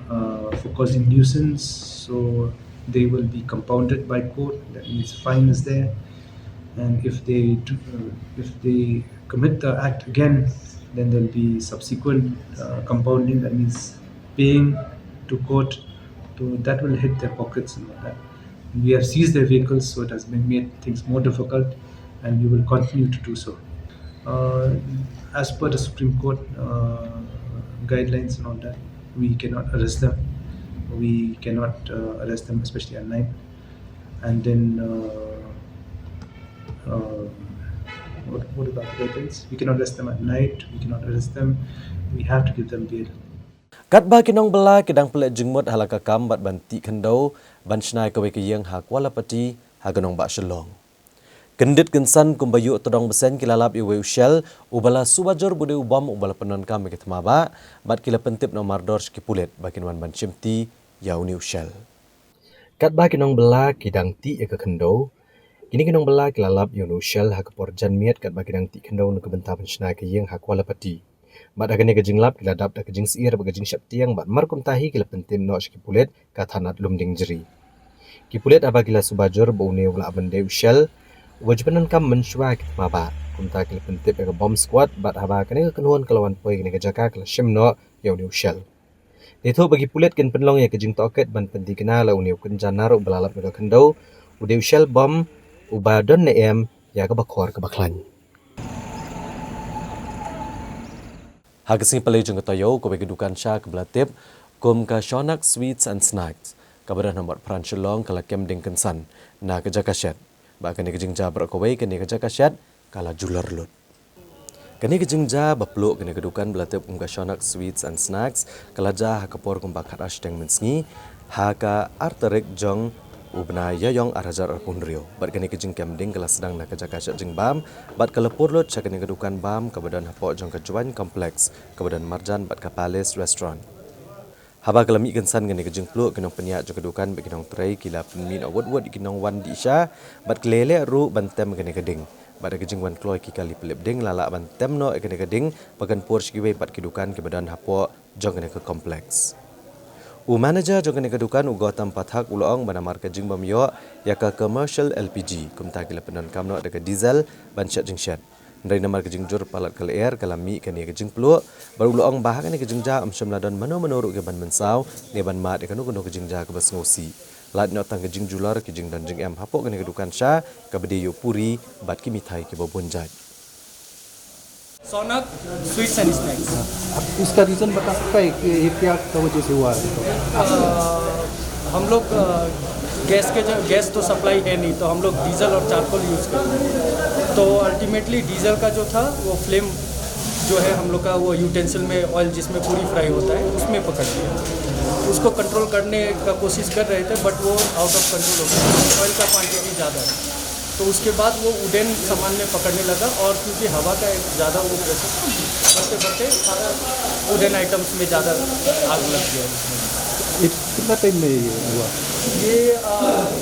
uh, for causing nuisance, so they will be compounded by court. That means fine is there, and if they do, uh, if they commit the act again, then there'll be subsequent, uh, compounding. That means paying to court, so that will hit their pockets and all that. We have seized their vehicles, so it has been made things more difficult, and we will continue to do so. Uh, as per the Supreme Court uh, guidelines and all that, we cannot arrest them. We cannot uh, arrest them, especially at night. And then, uh, uh, what, what about the guidelines? We cannot arrest them at night. We cannot arrest them. We have to give them bail. Katba ki nongbylla ki dang pynleit jingmut ha la ka kam bad ban tih khyndew ban shna ïa kawei ka ïing ha Kuala Pati ha ka nongbah Shillong. Kyndit kynsan kumba ïuh tdong bseiñ ki la lap ïa uwei u shell uba la suba jur ba u dei u bom uba la pyndonkam ïa ki thma bah, bad ki la pyntip noh mardor sha ki pulit ba kin wan ban shimti ïa une u shell. Katba ki nongbylla ki dang tih ïa ka khyndew, kine ki nongbylla ki la lap ïa une u shell ha ka por janmiet katba ki dang tih khyndew na ka bynta ban shna ïa ka ïing ha Kuala Pati. Bad ha kane ka jinglap ki la dap da ka jingsyier bad ka jingsheptieng bad markumta hi ki la pyntip noh sha ki pulit ka thanat Lumdiengjri. Ki pulit haba ki la suba jur ba une u lah ban dei u shell uba ju pyndonkam mynshuwa ki thma bah, kumta ki la pyntip ïa ka bomb squad bad haba kane ka kynhun ka la wan poi kane ka jaka ka la shim noh ïa une u shell. Dei thuh ba ki pulit kin pynlong ïa ka jingtohkit ban pynthikna la une u kynja nar uba la lap na ka khyndew u dei u shell bomb uba don ne em ïa kaba khor kaba khlaiñ. Ha ka sngi Palei jong ka taïew, kawei ka dukan sha kaba la tip kum ka Shaunak Sweets and Snacks, kaba don ha Mawphran Shillong, ka la kem ding kynsan na ka jaka shet. Bad kane ka jingjia baroh kawei kane ka jaka shet ka la julor lut. Kane ka jingjia ba pluh kane ka dukan ba la tip kum ka Shaunak Sweets and Snacks ka la jia ha ka por kumba khatar shiteng mynsngi ha ka ar tarik jong u bnai Ïaïong ar hajar arphew hynriew. Bad kane ka jingkem ding ka la sdang na ka jaka shet jingbam bad ka la pur lut sha kane ka dukan bam kaba don hapoh jong ka Jowai Complex kaba don marjan bad ka Palace Restaurant. Haba ka la mih kynsan kane ka jingpluh, ki nongpynïaid jong ka dukan bad ki nongtrei ki la pynmih noh wut wut ïa ki nongwan dih sha bad ki la leh ruh ban tem kane ka ding. Bad da ka jingwan kloi ki kali pynlip ding la lah ban tem noh ïa kane ka ding ba kan pur sha kiwei pat ki dukan kiba don hapoh jong kane ka complex. U manager jong kane ka dukan, u Gautam Pathak, u la ong ba namar ka jingbym ïoh ïa ka commercial L P G, kumta ki la pyndonkam noh da ka diesel ban shet jingshet. Hynrei namar ka jingjur palat ka lyer ka la mih kane ka jingpluh, bad u la ong ba ha kane ka jingjia ym shym la don mano mano ruh ki ban mynsaw ne ban mad ïa kano kano ka jingjia kaba sngewsih. Lait noh tang ka jingjulor ki jingdon jingem hapoh kane ka dukan sha kaba dei ïa u puri bad ki mithai kiba bun jait. Shaunak sweets and snacks. आप इसका रीजन बता सकता है कि ये क्या का वजह से हुआ है? हम लोग अ, गैस के जो गैस तो सप्लाई है नहीं, तो हम लोग डीजल और चारकोल यूज़ करते हैं। तो अल्टीमेटली डीजल का जो था, वो फ्लेम जो है हम लोग का, वो यूटेंसिल में ऑयल जिसमें पूरी फ्राई होता है, उसमें पकड़ लिया। उसको कंट्रोल करने का कोशिश कर रहे थे, बट वो आउट ऑफ कंट्रोल हो गया। ऑयल का क्वांटिटी ज़्यादा है, तो उसके बाद वो वुडन सामान में पकड़ने लगा। और क्योंकि हवा का एक ज़्यादा वो प्रेशर था, बढ़ते बढ़ते सारा वुडन आइटम्स में ज़्यादा आग लग गया उसमें। ये कितना टाइम में ये हुआ? ये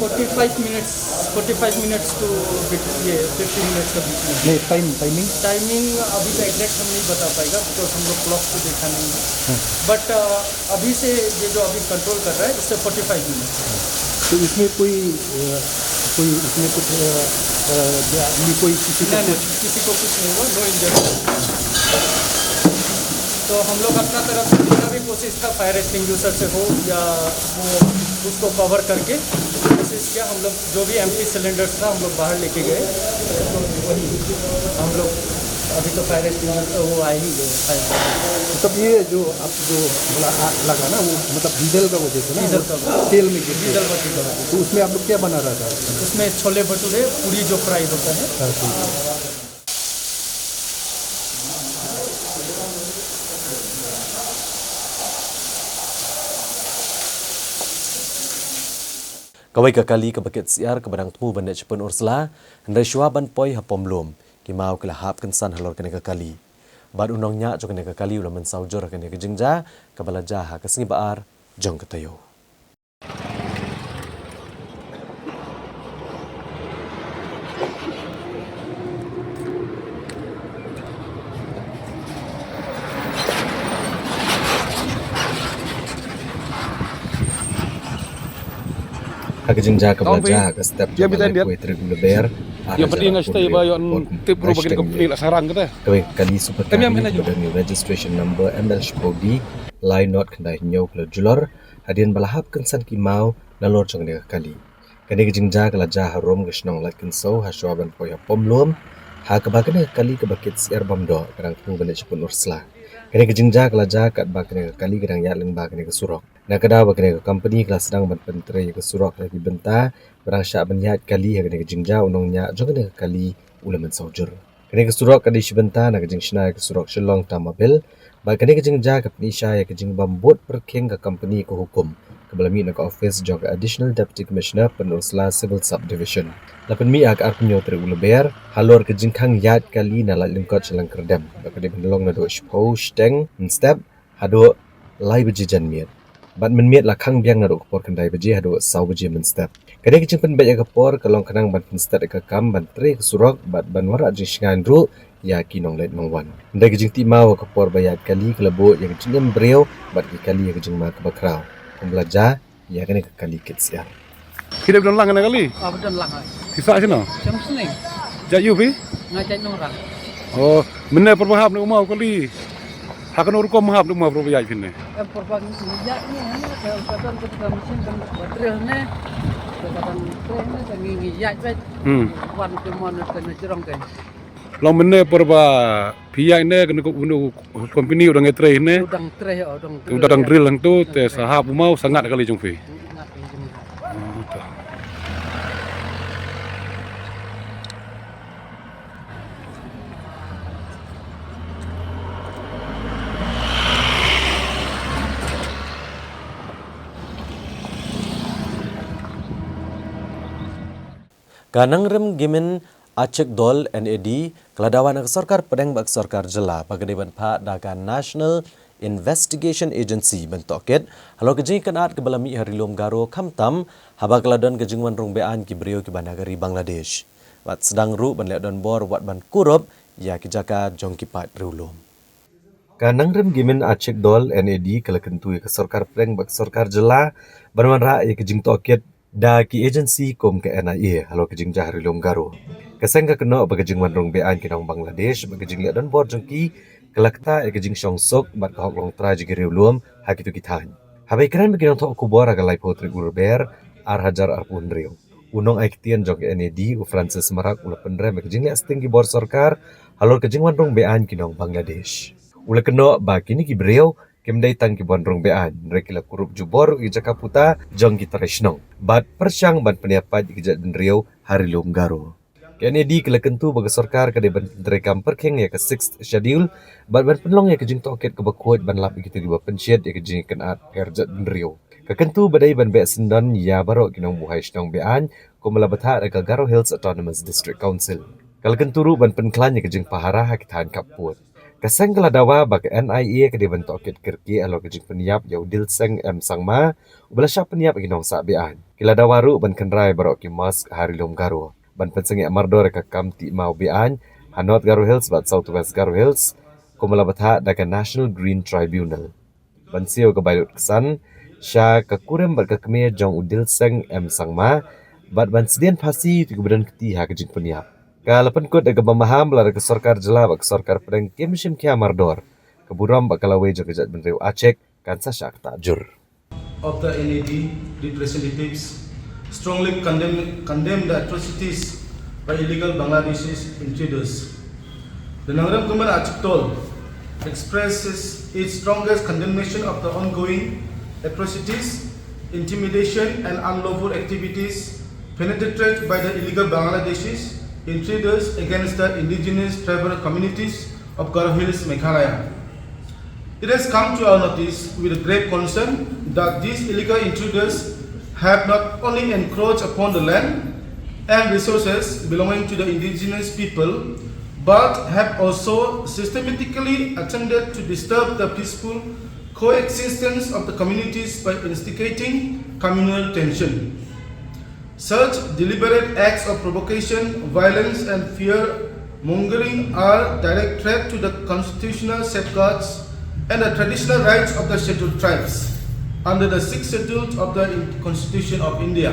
forty five minutes, forty five minutes to, ये फिफ्टी मिनट्स के बीच में। नहीं, टाइम टाइमिंग। टाइमिंग अभी तो एग्जैक्ट हम नहीं बता पाएगा, बिकॉज हम लोग क्लॉक को देखा नहीं है। बट अभी से ये जो अभी कंट्रोल कर रहा है, इससे फोर्टी फाइव मिनट्स। तो इसमें कोई अ, कोई इसमें कुछ अ, अ, ये कोई किसी को नहीं, कुछ नहीं, किसी को कुछ नहीं हुआ, नो इंजरी। तो हम लोग अपना तरफ से जितना भी कोशिश था, फायर एक्सटिंग्विशर से हो या वो, उसको कवर करके कोशिश किया। हम लोग जो भी एम्प्टी सिलेंडर्स था, हम लोग बाहर लेके गए। तो वही हम लोग अभी तो फायर एक्सटिंग्विशर, वो आ ही गए फायर। तब ये जो आप जो बोला आग लगा ना, वो मतलब डीजल का वजह से ना, डीजल वो का। तेल में गिर गया। डीजल बत्ती का। तो उसमें आप लोग क्या बना रहा था? उसमें छोले भटूरे, पूरी जो फ्राई होता है। हाँ, ठीक। Kawei ka kali kaba kit syiar kaba dang thmu ban leit sha pun Ursula, hynrei shuwa ban poi ha pom lum, ki maw ki la hap kynsan halor kane ka kali. Bad u nongñiah jong kane ka kali u la mynsaw jur ha kane ka jingjia kaba la jia ha ka sngi ba ar jong ka taïew. Ha ka jingjia kaba la jia ha ka step jong ka laiphew tarik u Lber, ar hajar arphew hynriew, bad kumta ka shiteng, kawei ka kali super car kaba don ïa u registration number M L shiphew D lai not khyndai hynñiew ka la julor hadien ba la hap kynsan ki maw nalor jong kane ka kali. Kane ka jingjia ka la jia harum ka shnong Laitkynsew ha shuwa ban poi ha pom lum, Ha kaba kane ka kali kaba kit syiar bam doh ka dang thmu ban leit sha Pynursla. Kane ka jingjia ka la jia katba kane ka kali ka dang ïaid lyngba kane ka surok. Na ka daw ba kane ka company ka la sdang ban pyntrei ïa ka surok ha ki bynta ba dang shah ban ïaid kali, ha kane ka jingjia u nongñiah jong kane ka kali u la mynsaw jur. Kane ka surok ka dei shi bynta na ka jingshna ïa ka surok Shillong Tamabil. Bad kane ka jingjia ka pyni shai ïa ka jingbym bud pyrkhing ka company ka hukum kaba la mih na ka office jong ka Additional Deputy Commissioner Pynursla Civil Subdivision. La pynmih ha ka arphew hynñiew tarik u Lber halor ka jingkhang ïaid kali na Laitlyngkot sha Lyngkyrdem, ba ka dei ban long naduh shiphew shiteng mynstep haduh lai baje janmiet. Bad mynmiet la khang biang naduh ka por khyndai baje haduh saw baje mynstep. Kane ka jingpynbeit ïa ka por ka long khnang ban pynstet ïa ka kam ban trei ka surok bad ban wanrah jingshngaiñ ruh ïa ki nongleit nongwan. Hynrei ka jingtip maw, ha ka por ba ïaid kali ka la buh ïa ka jingim briew bad ki kali ha ka jingma kaba khraw, kumba la jia ïa kane ka kali kit syiar. Phi dei ba don lang kane ka kali? Ah, ba don lang, ai. Phi sah shano? Sha Musneng. Jait aïu phi? Nga jait nongrang. Oh, mynne por ba hap ne u maw kali. Ha kano rukom hap ne u maw por ba ïaid phi ne? Em, por ba ngi ïaid ne, ne, ka, ka don ka, ka machine kan ba drill ne. Ka, ka don drill ne, ka ngi, ngi ïaid beit. Hmm. Wan ki mon ka na jrong ka. Long mynne por ba phi ïaid ne, kane ka, kane ka company u dang ïatrei ne? U dang trei, u dang, u dang drill hangto, te sa hap u maw sa ngat kali jong phi. Ngat kali jong phi. Oh, to. Ka Nongrim Gimin Achik Dol, N A D, ka la dawa na ka sorkar pdeng bad ka sorkar jylla ba ka dei ban phah da ka National Investigation Agency ban tohkit halor ka jingïakynad kaba la mih ha Ri Lum Garo, khamtam haba ka la don ka jingwan rung be-aiñ ki briew kiba na ka ri Bangladesh. Bad sdang ruh ban leh donbor wat ban kurup ïa ki jaka jong ki paid riewlum. Ka Nongrim Gimin Achik Dol, N A D, ka la kyntu ïa ka sorkar pdeng bad ka sorkar jylla ban wanrah ïa ka jingtohkit da ki agency kum ka N I A halor ka jingjia ha Ri Lum Garo. Ka seng ka kynnoh ba ka jingwan rung be-aiñ ki nong Bangladesh bad ka jingleh donbor jong ki ka la ktah ïa ka jingshong suk bad ka hok longtrai jong ki riewlum ha kito ki thaiñ. Haba ïakren bad ki nongthoh khubor ha ka laiphew tarik u Lber ar hajar arphew hynriew, u nongai ktien jong ka N A D, u Francis Marak, u la pynrem ïa ka jingleh sting ki bor sorkar halor ka jingwan rung be-aiñ ki nong Bangladesh. U la kynnoh ba kine ki briew kim dei tang ki wan rung be-aiñ, hynrei ki la kurup jubor ïa ki jaka puta jong ki trai shnong bad pyrshang ban pynïapait ïa ki jaitbynriew ha Ri Lum Garo. Ka N A D ka la kyntu ba ka sorkar ka dei ban treikam pyrkhing ïa ka Sixth Schedule bad ban pynlong ïa ka jingtohkit kaba khuid ban lap ïa kito kiba pynshit ïa ka jingïakynad pher jaitbynriew. Ka kyntu ba dei ban beh syndon ïa baroh ki nongbuhai shnong be-aiñ, kumba la bthah da ka Garo Hills Autonomous District Council. Ka la kyntu ruh ban pynkhlaiñ ïa ka jingpahara ha ki thaiñ khappud. Ka seng ka la dawa ba ka N I A ka dei ban tohkit kyrkieh halor ka jingpynïap ïa u Dilseng M Sangma, uba la shah pynïap ïa ki nongsah be-aiñ. Ki la dawa ruh ban kynrai baroh ki mosque ha Ri Lum Garo, ban pynsangeh mardor ïa ka kam tih maw be-aiñ ha North Garo Hills bad South West Garo Hills, kumba la bthah da ka National Green Tribunal. Ban siew ka bai lut ksan sha ka kurim bad ka kmie jong u Dilseng M Sangma bad ban sdien phasi ïa kito kiba don kti ha ka jingpynïap. Ka la pynkut da kaba maham lada ka sorkar jylla bad ka sorkar pdeng kim shim khia mardor, ka burom bad ka lawei jong ka jaitbynriew Achik kan sa shah ktah jur. Of the N A D representatives strongly condemn, condemn the atrocities by illegal Bangladeshi intruders. The Nongrim Gimin Achik Dol expresses its strongest condemnation of the ongoing atrocities, intimidation and unlawful activities perpetrated by the illegal Bangladeshi intruders against the indigenous tribal communities of Garo Hills, Meghalaya. It has come to our notice with grave concern that these illegal intruders have not only encroached upon the land and resources belonging to the indigenous people, but have also systematically attempted to disturb the peaceful coexistence of the communities by instigating communal tension. Such deliberate acts of provocation, violence, and fear mongering are direct threat to the constitutional safeguards and the traditional rights of the Scheduled Tribes under the Sixth Schedule of the In-, Constitution of India.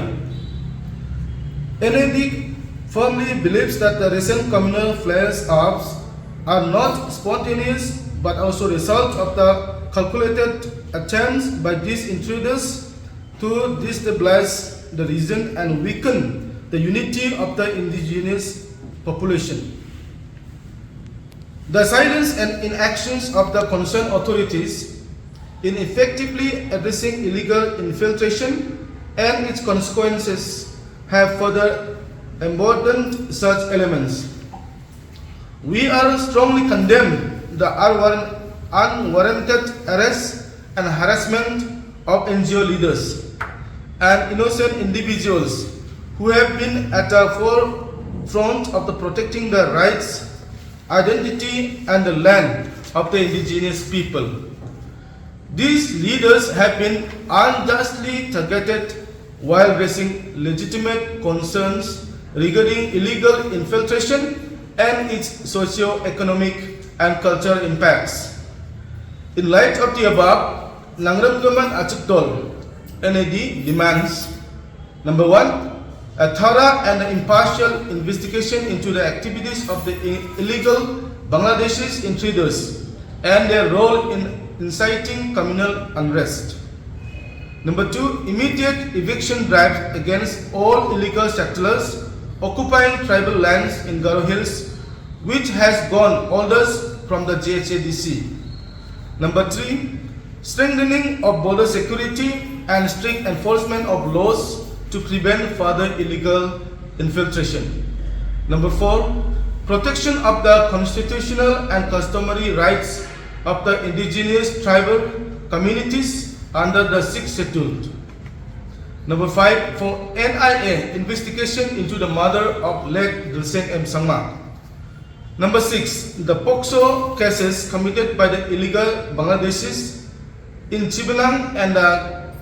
N A D firmly believes that the recent communal flare-ups are not spontaneous but also result of the calculated attempts by these intruders to destabilize the region and weaken the unity of the indigenous population. The silence and inactions of the concerned authorities in effectively addressing illegal infiltration and its consequences have further emboldened such elements. We are strongly condemn the unwarran- unwarranted arrest and harassment of N G O leaders and innocent individuals who have been at the forefront of the protecting the rights, identity and the land of the indigenous people. These leaders have been unjustly targeted while raising legitimate concerns regarding illegal infiltration and its socio-economic and cultural impacts. In light of the above, Nangrum Goman Achikdol, N A D, demands: number one, a thorough and impartial investigation into the activities of the i- illegal Bangladeshis intruders and their role in inciting communal unrest. Number two, immediate eviction drive against all illegal settlers occupying tribal lands in Garo Hills, which has gone orders from the G H A D C. Number three, strengthening of border security and strict enforcement of laws to prevent further illegal infiltration. Number four, protection of the constitutional and customary rights of the indigenous tribal communities under the Sixth Schedule. Number five, for N I A investigation into the murder of late Dilseng M Sangma. Number six, the POCSO cases committed by the illegal Bangladeshis in Chibinang and the,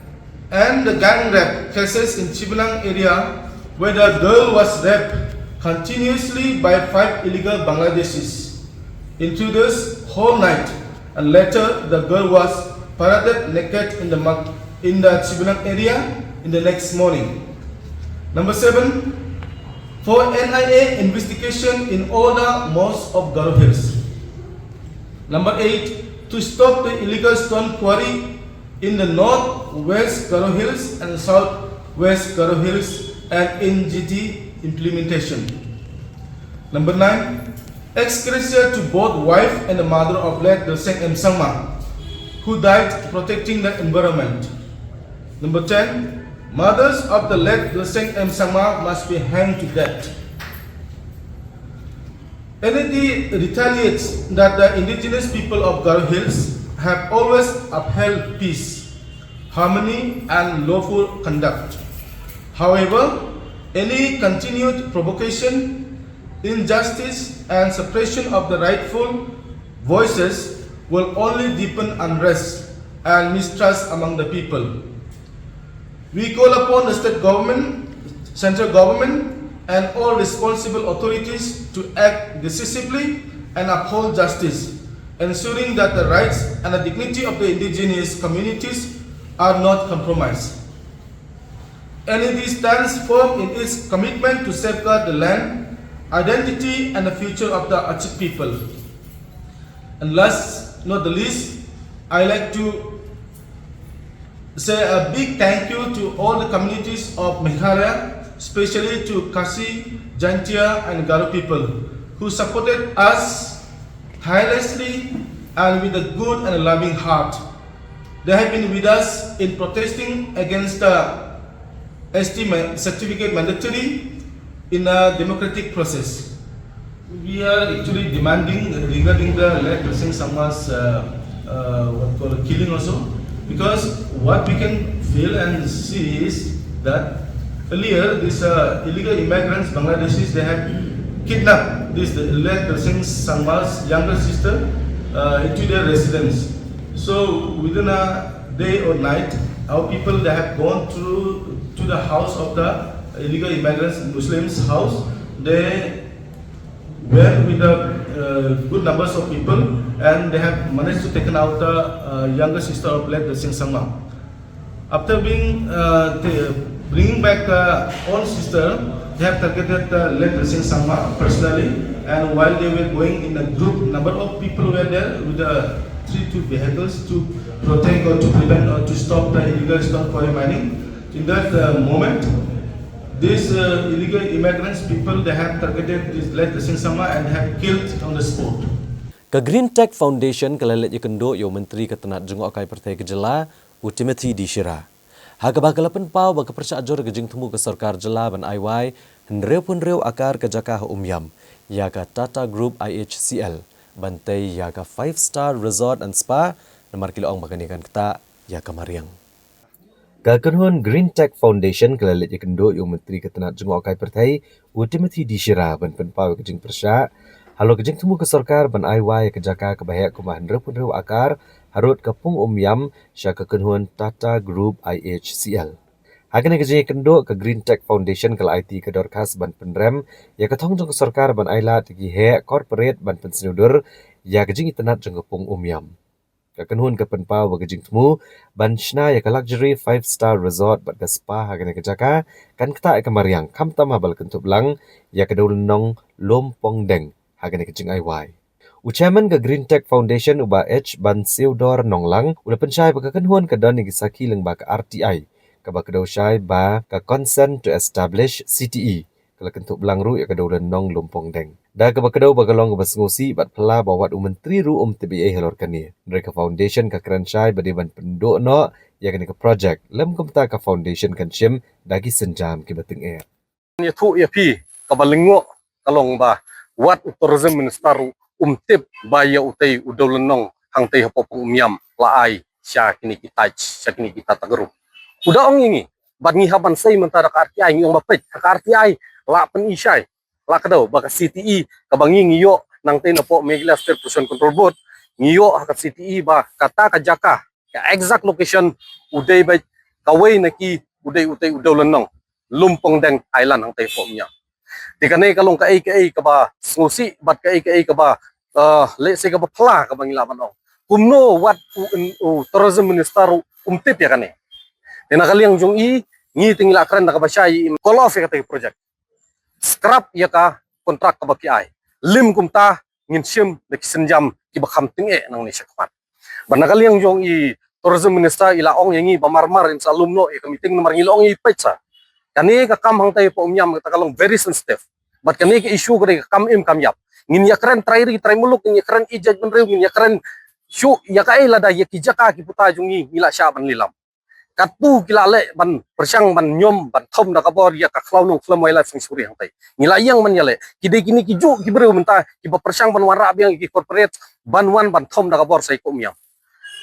and the gang rape cases in Chibinang area, where the girl was raped continuously by five illegal Bangladeshis. Intruders whole night, and later the girl was paraded naked in the mar- in the Chibinang area in the next morning. Number seven, for N I A investigation in all the mosques of Garo Hills. Number eight, to stop the illegal stone quarry in the northwest Garo Hills and southwest Garo Hills and N G T implementation. Number nine, ex gratia to both wife and the mother of late Dilseng M Sangma, who died protecting the environment. Number ten, mothers of the late Dilseng M Sangma must be hanged to death. N A D retaliates that the indigenous people of Garo Hills have always upheld peace, harmony, and lawful conduct. However, any continued provocation, injustice, and suppression of the rightful voices will only deepen unrest and mistrust among the people. We call upon the state government, central government, and all responsible authorities to act decisively and uphold justice, ensuring that the rights and the dignity of the indigenous communities are not compromised. N A D stands firm in its commitment to safeguard the land, identity, and the future of the Achik people. And last, not the least, I like to say a big thank you to all the communities of Meghalaya, especially to Khasi, Jaintia, and Garo people who supported us tirelessly and with a good and a loving heart. They have been with us in protesting against the S T ma- certificate mandatory in a democratic process. We are actually demanding regarding the late Dilseng Sangma's uh, uh, what call killing also, because what we can feel and see is that earlier these uh, illegal immigrants, Bangladeshis, they have kidnapped this late Dilseng Sangma's younger sister uh, into their residence. So within a day or night, our people, they have gone through to the house of the illegal immigrants, Muslims' house. They went with a uh, good numbers of people, and they have managed to taken out the uh, younger sister of late Dilseng Sangma. After being uh, t- bringing back uh, own sister, they have targeted uh, late Dilseng Sangma personally. And while they were going in a group, number of people were there with uh, three two vehicles to protect or to prevent or to stop the illegal stone quarry mining. In that uh, moment, these uh, illegal immigrants people, they have targeted this late Dilseng Sangma and have killed on the spot. Ka Green Tech Foundation ka la leit ïakynduh ïa u Myntri ka tnat jngohkai pyrthei ka jylla, u Timothy D Shira, ha kaba ka la pynpaw ba ka pyrshah jur ka jingthmu ka sorkar jylla ban ai wai hynriewphew hynriew akar ka jaka ha Umiam ïa ka Tata Group I H C L ban tei ïa ka five star resort and spa, namar ki la ong ba kane kan ktah ïa ka mariang. Ka kynhun Green Tech Foundation ka la leit ïakynduh ïa u Myntri ka tnat jngohkai pyrthei, u Timothy D Shira, ban pynpaw ïa ka jingpyrshah halor ka jingthmu ka sorkar ban ai wai ïa ka jaka kaba heh kumba hynriewphew hynriew akar harud ka Pung Umiam sha ka kynhun Tata Group I H C L. Ha kane ka jingïakynduh, ka Green Tech Foundation ka la aiti ka dorkhas ban pynrem ïa ka thong jong ka sorkar ban ailad ïa ki heh corporate ban pynsngewdur ïa ka jingitynnad jong ka Pung Umiam. Ka kynhun ka pynpaw ba ka jingthmu ban shna ïa ka luxury five star resort bad ka spa ha kane ka jaka kan ktah ïa ka mariang, khamtam haba la kynthup lang ïa ka dewlynnong Lumpongdeng ha kane ka jingai wai. U chairman ka Green Tech Foundation, u Bah H Bansiewdor Nonglang, u la pynshai ba ka kynhun ka don ïa ki sakhi lyngba ka R T I, kaba kdew shai ba ka Consent to Establish, C T E, ka la kynthup lang ruh ïa ka dewlynnong Lumpongdeng. Da kaba kdew ba ka long kaba sngewsih bad phylla ba wat u Myntri ruh um tip ei ei halor kane. Hynrei ka foundation ka kren shai ba dei ban pynduh noh ïa kane ka project, lym kumta ka foundation kan shim da ki sienjam kiba tyngeh. Ïathuh ïa phi, kaba lyngngoh ka long ba wat u Tourism Minister ruh um tip ba ïa utei u dewlynnong hangtei hapoh Pung Umiam la ai sha kine ki Taj, sha kine ki Tata Group. U da ong ïa ngi, bad ngi hap ban sei mynta da ka R T I, ngi ong ba peit, ka R T I la pyni shai, la kdew ba ka C T E kaba ngi ngi ïoh nangtei napoh Meghalaya State Pollution Control Board, ngi ïoh ha ka C T E ba kata ka jaka, ka exact location, u dei beit kawei na ki, u dei utei u dewlynnong Lumpongdeng Island hangtei hapoh Umiam. Te kane ka long kaei kaei kaba sngewsih bad kaei kaei kaba, eh, lehse kaba phylla kaba ngi lah ban ong. Kumno wat u, u Tourism Minister ruh um tip ïa kane. Te na ka liang jong i, ngi te ngi la kren da kaba shai, i call off ïa kata ka project. Scrap ïa ka kontrak kaba phi ai. Lym kumta ngin shim da ki sienjam kiba kham tyngeh nangne shakhmat. Bad na ka liang jong i Tourism Minister i la ong ïa ngi ba marmar in sa lum noh ïa ka meeting namar ngi la ong ïa i peit sa. Kane ka kam hangtei hapoh Umiam kata ka long very sensitive. Bad kane ka issue ka dei ka kam im kam ïap. Ngin ïakren trai ri trai muluk, ngin ïakren ïeit jaitbynriew, ngin ïakren shuh ïa kaei lada ïa ki jaka ki puta jong ngi ngi la shah ban lilam. Katto ki la leh ban pyrshang ban ñiom ban thom da ka bor ïa ka khlaw nongkhlem Wildlife Sanctuary hangtei. Ngi la ïeng ban ïaleh. Ki dei kine ki juh ki briew mynta kiba pyrshang ban wanrah biang ïa ki corporate ban wan ban thom da ka bor sa ïa ka Umiam.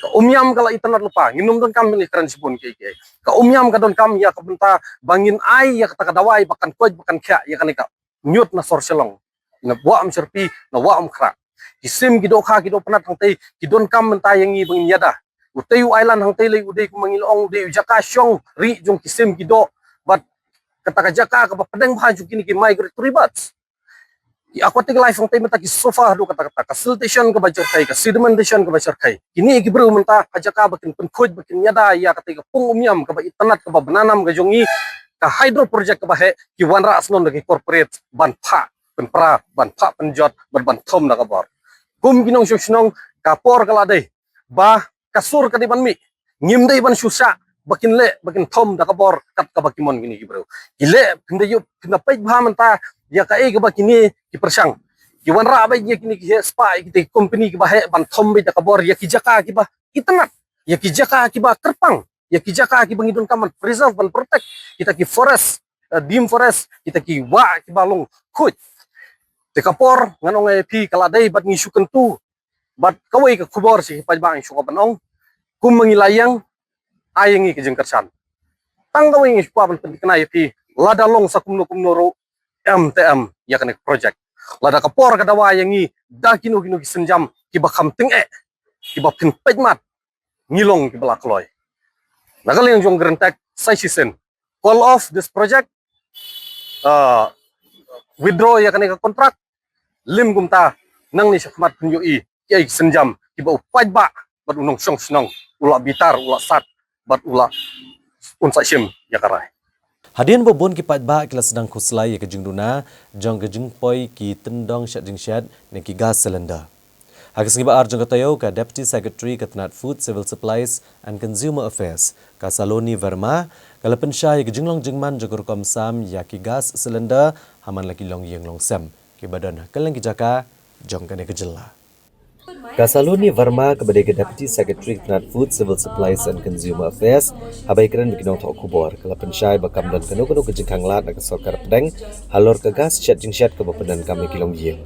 Ka Umiam ka la itynnad lypa, ngin ym donkam ban ïakren shibun kiei kiei. Ka Umiam ka donkam ïa ka bynta ba ngin ai ïa kata ka dawai ba kan koit ba kan khiah ïa kane ka ñiut na sor Shillong, na Wah Umshyrpi, na Wah Umkhrah. Ki sim ki dohkha ki dohpynat hangtei ki donkam mynta ïa ngi ba ngin ïada. Utei u island hangtei lei u dei kumba ngi la ong u dei u jaka shong ri jong ki sim ki doh bad kata ka jaka kaba pdeng bha jong kine ki migratory birds. Ki aquatic life hangtei mynta ki suffer haduh katta katta, ka siltation kaba jyrkhei, ka sedimentation kaba jyrkhei. Kine ki briew mynta ha jaka ba kin pynkhuid ba kin ïada ïa katei ka Pung Umiam kaba itynnad kaba bnanam ka jong ngi, ka hydro project kaba heh, ki wanrah shnong da ki corporate ban phah pynpra, ban phah pynjot bad ban thom da ka bor. Kum ki nongshong shnong, ka por ka la dei ba ka sur ka dei ban mih. Ngim dei ban shu shah ba kin leh ba kin thom da ka bor kat kaba ki mon kine ki briew. Ki leh, phin da ïoh, phin da peit bha mynta ïa kaei kaba kine ki pyrshang. Ki wanrah beit ïa kine ki heh spah ïa kita ki company kiba heh ban thom beit da ka bor ïa ki jaka kiba itynnad, ïa ki jaka kiba kyrpang, ïa ki jaka kiba ngi donkam ban preserve, ban protect, kita ki forest, eh, deemed forest, kita ki wah kiba long khuid. Te ka por ngan ong ïa phi ka la dei bad ngi shu kyntu bad kawei ka khubor sha ki paidbah ngi shu kwah ban ong, kumba ngi la ïeng, ai ïa ngi ka jingkyrshan. Tang kawei ngi shu kwah ban pynthikna ïa phi, lada long sa kumno kumno ruh, em te em ïa kane ka project. Lada ka por ka dawa ïa ngi da kino kino ki sienjam kiba kham tyngeh, kiba phin peit mat, ngi long kiba la kloi. Na ka liang jong Green Tech, sa shisien, call off this project, uh, withdraw ïa kane ka contract, lym kumta nangne shakhmat phin ïohi kiei ki sienjam kiba u paidbah bad u nongshong shnong u la bitar, u la sad bad u la, un sa shim ïa ka rai. Hadien ba bun ki paidbah ki la sdang khuslai ïa ka jingduna jong ka jingpoi ki tyndong shet jingshet ne ki gas cylinder. Ha ka sngi ba ar jong ka taïew, ka Deputy Secretary ka tnat Food, Civil Supplies and Consumer Affairs, ka Saloni Verma, ka la pynshai ïa ka jinglong jingman jong ka rukom sam ïa ki gas cylinder ha man la ki longïing longsem kiba don ha kylleng ki jaka jong kane ka jylla. Ka Saloni Verma, kaba dei ka Deputy Secretary ka tnad Food, Civil Supplies and Consumer Affairs, haba ïakren bad ki nongthoh khubor, ka la pynshai ba kam don kano kano ka jingkhanglad na ka sorkar pdeng halor ka gas shet jingshet kaba pyndonkam ïa ki longïing.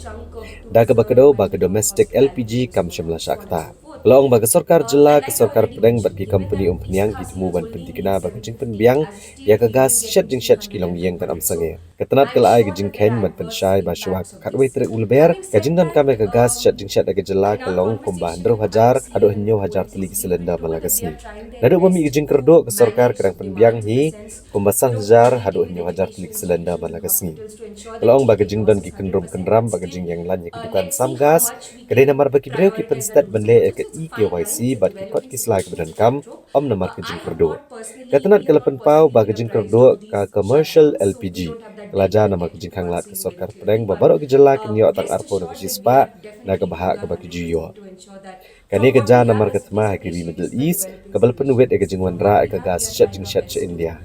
Da kaba kdew ba ka domestic L P G kam shym la shah ktah. Ka la ong ba ka sorkar jylla, ka sorkar pdeng bad ki kompani umphniang ki thmu ban pynthikna ba ka jingpynbiang ïa ka gas shet jingshet sha ki longïing kan ym sangeh. Ka tnad ka la ai ka jingkheiñ ban pynshai ba shuwa ka khatwei tarik u Lber, ka jingdonkam ïa ka gas shet jingshet ha ka jylla ka long kumba hynriew hajar haduh hynñiew hajar tylli ki cylinder man la ka sngi. Naduh ba mih ka jingkyrduh, ka sorkar ka dang pynbiang hi kumba san hajar haduh hynñiew hajar tylli ki cylinder man la ka sngi. Ka la ong ba ka jingdon ki kynrum kynram bad ka jingïeng lain ïa ki dukan sam gas ka dei namar ba ki briew ki pynstet ban leh ïa ka E K Y C bad ki kot ki sla kiba donkam, ym namar ka jingkyrduh. Ka tnad ka la pynpaw ba ka jingkyrduh ka commercial L P G ka la jia namar ka jingkhanglad ka sorkar pdeng ba baroh ki jylla kin ïoh tang arphew na ka shispah na ka bhah kaba ki ju ïoh. Kane ka jia namar ka thma ha ki ri Middle East kaba la pynwit ïa ka jingwanrah ïa ka gas shet jingshet sha India.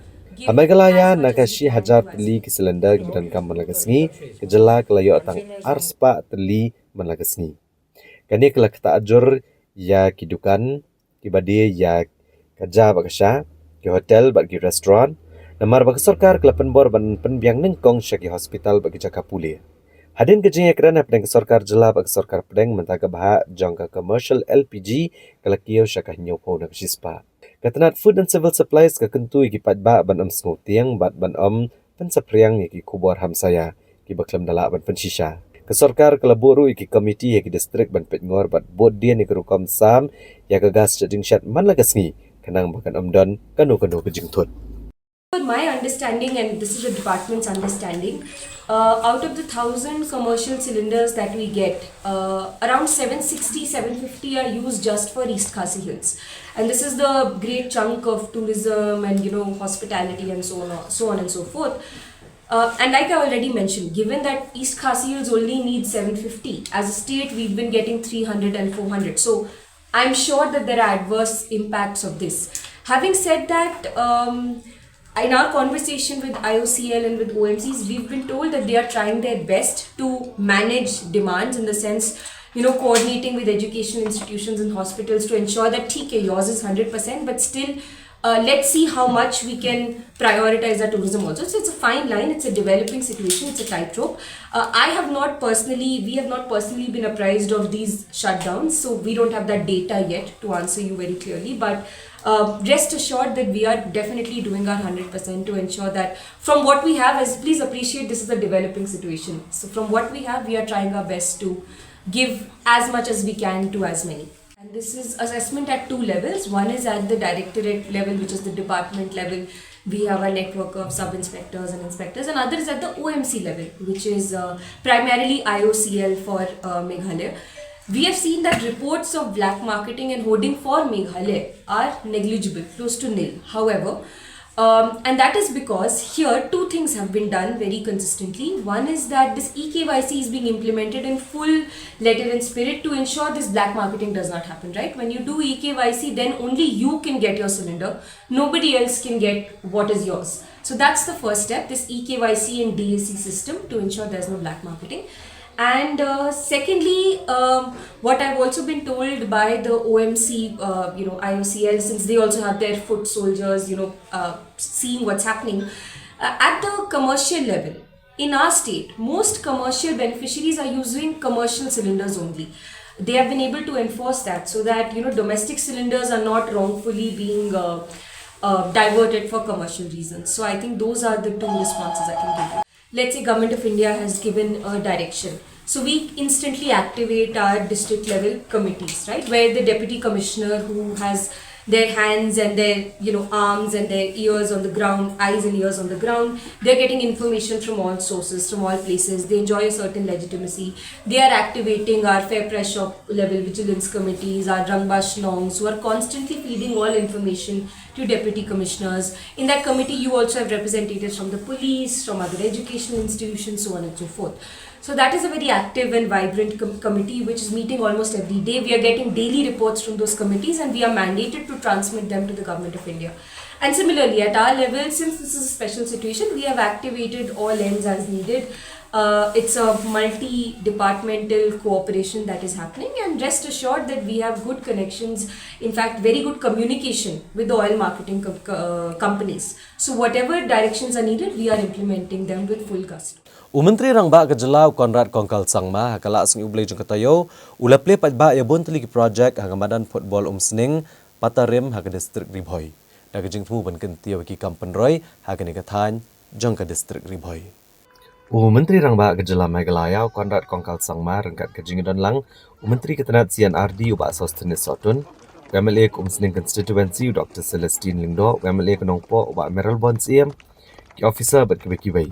Ha Meghalaya, na ka shi hajar tylli ki cylinder kiba donkam man la ka sngi, ka jylla ka la ïoh tang arspah tylli man la ka sngi. Kane ka la ktah jur ïa ki dukan kiba die ïa ka ja bad ka sha, ki hotel bad ki restaurant, namar ba ka sorkar ka la pynbor ban pynbiang nyngkong sha ki hospital bad ki jaka pule. Hadien ka jingïakren hapdeng ka sorkar jylla bad ka sorkar pdeng, mynta ka bhah jong ka commercial L P G ka la kiew sha ka hynñiewphew na ka shispah. Ka tnad Food and Civil Supplies ka kyntu ïa ki paidbah ban ym sngewtieng bad ban ym pynsaphriang ïa ki khubor hamsaia kiba khlem da lah ban pynshisha. Ka sorkar ka la buh ruh ïa ki komiti ha ki district ban peitngor bad bud dien ïa ka rukom sam ïa ka gas shet jingshet man la ka sngi, khnang ba kan ym don kano kano ka jingthut. My understanding, and this is the department's understanding, uh, out of the thousand commercial cylinders that we get, uh, around seven sixty, seven fifty are used just for East Khasi Hills. And this is the great chunk of tourism and, you know, hospitality and so on, so on and so forth. Uh, and like I already mentioned, given that East Khasi Hills only needs seven fifty, as a state we've been getting three hundred and four hundred. So I'm sure that there are adverse impacts of this. Having said that, um, in our conversation with I O C L and with O M Cs, we've been told that they are trying their best to manage demands in the sense, you know, coordinating with educational institutions and hospitals to ensure that, theek hai, yours is hundred percent, but still, uh, let's see how much we can prioritize our tourism also. So it's a fine line, it's a developing situation, it's a tightrope. Uh, I have not personally, we have not personally been apprised of these shutdowns, so we don't have that data yet to answer you very clearly. But uh, rest assured that we are definitely doing our hundred percent to ensure that from what we have, as please appreciate, this is a developing situation. So from what we have, we are trying our best to give as much as we can to as many. And this is assessment at two levels. One is at the directorate level, which is the department level. We have a network of sub-inspectors and inspectors, and other is at the O M C level, which is uh, primarily I O C L for uh, Meghalaya. We have seen that reports of black marketing and hoarding for Meghalaya are negligible, close to nil. However, um, and that is because here two things have been done very consistently. One is that this E K Y C is being implemented in full letter and spirit to ensure this black marketing does not happen, right? When you do E K Y C, then only you can get your cylinder. Nobody else can get what is yours. So that's the first step, this E K Y C and D A C system to ensure there's no black marketing. And uh, secondly, um, what I've also been told by the O M C, uh, you know, I O C L, since they also have their foot soldiers, you know, uh, seeing what's happening, uh, at the commercial level, in our state, most commercial beneficiaries are using commercial cylinders only. They have been able to enforce that so that, you know, domestic cylinders are not wrongfully being uh, uh, diverted for commercial reasons. So I think those are the two responses I can give you. Let's say Government of India has given a direction. So we instantly activate our district level committees, right? Where the deputy commissioner who has their hands and their, you know, arms and their ears on the ground, eyes and ears on the ground, they're getting information from all sources, from all places. They enjoy a certain legitimacy. They are activating our fair pressure level vigilance committees, our Rangbaz Shnongs, who are constantly feeding all information to deputy commissioners. In that committee, you also have representatives from the police, from other educational institutions, so on and so forth. So that is a very active and vibrant com- committee which is meeting almost every day. We are getting daily reports from those committees and we are mandated to transmit them to the Government of India. And similarly, at our level, since this is a special situation, we have activated all ends as needed. Uh, it's a multi-departmental cooperation that is happening, and rest assured that we have good connections, in fact, very good communication with the oil marketing co- co- uh, companies. So, whatever directions are needed, we are implementing them with full gusto. U Myntri Rangbah ka Jylla u Conrad Kongkal Sangma ha ka Lad Sngi U Blei jong ka taïew u la plie paidbah ïa bun tylli ki projek ha ka madan football Umsning Patarim ha ka district Ri Bhoi. Da ka jingthmu ban kyntiew ïa ki kam pynroi ha kane ka thaiñ jong ka district Ri Bhoi. U Myntri Rangbah ka Jylla Meghalaya u Conrad Kongkal Sangma ryngkat ka jingdon lang u Myntri ka tnat C and R D u Bah Sosthenes Sohtun, u M L A ka Umsning Constituency u Doctor Celestine Lyngdoh, u M L A ka Nongpoh u Bah Mayralborn Syiem, ki officer bad kiwei kiwei.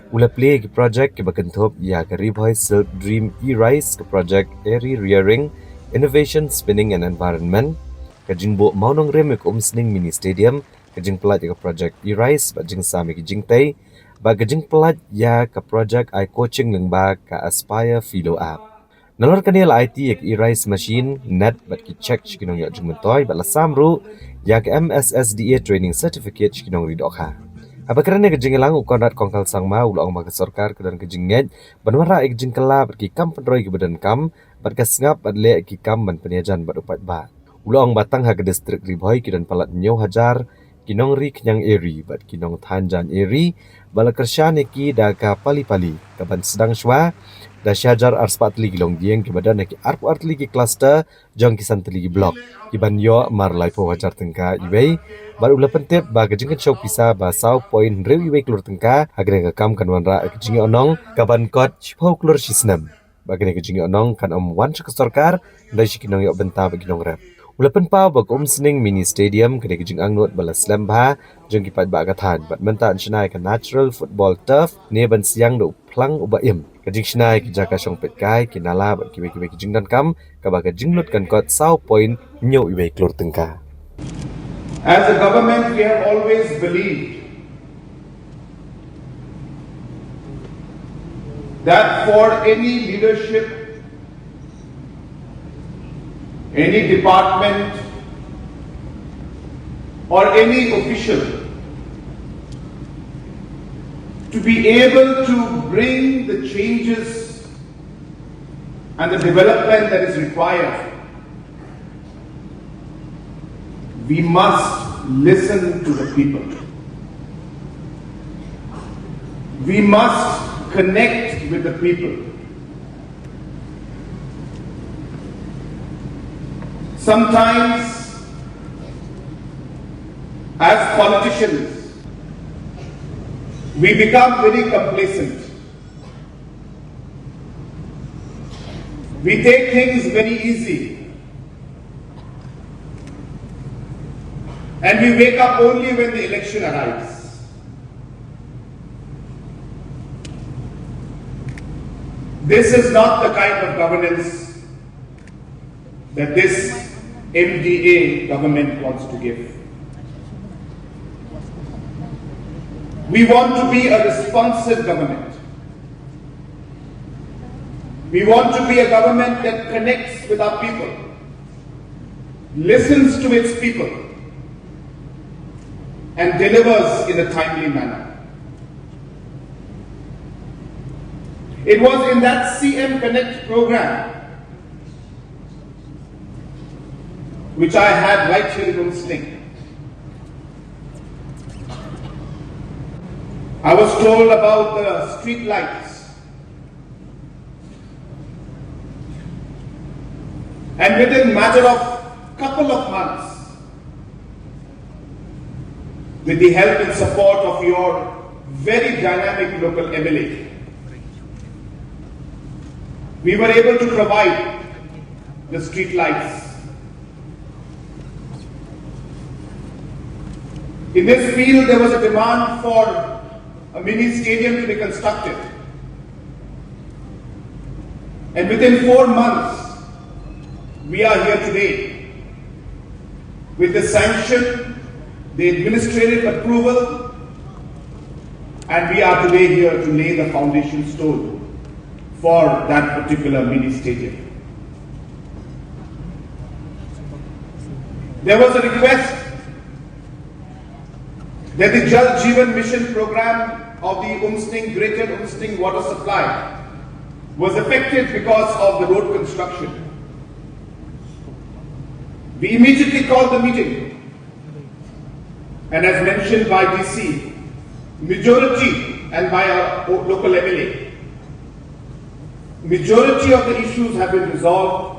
U la plie ïa ki projek kiba kynthup ïa ka Ri Bhoi Silk Dream E-Rice, ka projek Eri Rearing, Innovation Spinning and Environment, ka jingbuh mawnongrim ïa ka Umsning Mini Stadium, ka jingpyllait ïa ka projek E-Rice bad jingsam ïa ki jingtei, bad ka jingpyllait ïa ka projek ai coaching lyngba ka Aspire Philo App. Nalor kane la aiti ïa ka E-Rice machine, net bad ki cheque sha ki nongïoh jingmyntoi bad la sam ruh ïa ka M S S D A training certificate sha ki nongri dohkha. Haba kren ha ka jingïalang u Conrad Kongkal Sangma u la ong ba ka sorkar ka don ka jingngeit ban wanrah ïa ka jingkylla bad ki kam pynroi kiba donkam bad ka sngap ban leh ïa ki kam ban pynïajan bad u paidbah. U la ong ba tang ha ka district Ri Bhoi ki don palat hynñiew hajar ki nongri khñiang eri bad ki nongthaiñ jaiñ eri, ba la kyrshan ïa ki da ka pali pali, kaban sdang shuwa da shi hajar arspah tylli ki longdieng kiba don ha ki arphew ar tylli ki cluster jong ki san tylli ki block, kiban ïoh mar laiphew hajar tyngka iwei. Bad u la pyntip ba ka jingkynshew pisa ba saw point hynriew iwei klur tyngka ha kane ka kam kan wanrah ïa ka jingïohnong kaban kot shiphew klur shi snem. Ba kane ka jingïohnong kan ym wan sha ka sorkar, hynrei sha ki nongïoh bynta bad ki nongrep. U la pynpaw ba ka Umsning Mini Stadium ka dei ka jingangnud ba la slem bha jong ki paidbah ka thaiñ, bad mynta yn shna ïa ka natural football turf ne ban siang da u phlang uba im, ka jingshna ïa ki jaka shong peitkai, ki nala bad kiwei kiwei ki jingdonkam, kaba ka jinglut kan kot saw point hynñiew iwei klur tyngka. As a government, we have always believed that for any leadership, any department, or any official to be able to bring the changes and the development that is required, we must listen to the people. We must connect with the people. Sometimes, as politicians, we become very complacent. We take things very easy. And we wake up only when the election arrives. This is not the kind of governance that this M D A government wants to give. We want to be a responsive government. We want to be a government that connects with our people, listens to its people, and delivers in a timely manner. It was in that C M Connect program, which I had right here in Umsning, I was told about the street lights. And within matter of couple of months, with the help and support of your very dynamic local M L A, we were able to provide the street lights. In this field, there was a demand for a mini stadium to be constructed. And within four months, we are here today with the sanction, the administrative approval, and we are today here to lay the foundation stone for that particular mini stadium. There was a request that the Jal Jeevan Mission program of the Umsning, Greater Umsning water supply was affected because of the road construction. We immediately called the meeting, and as mentioned by D C, majority and by our local M L A, majority of the issues have been resolved.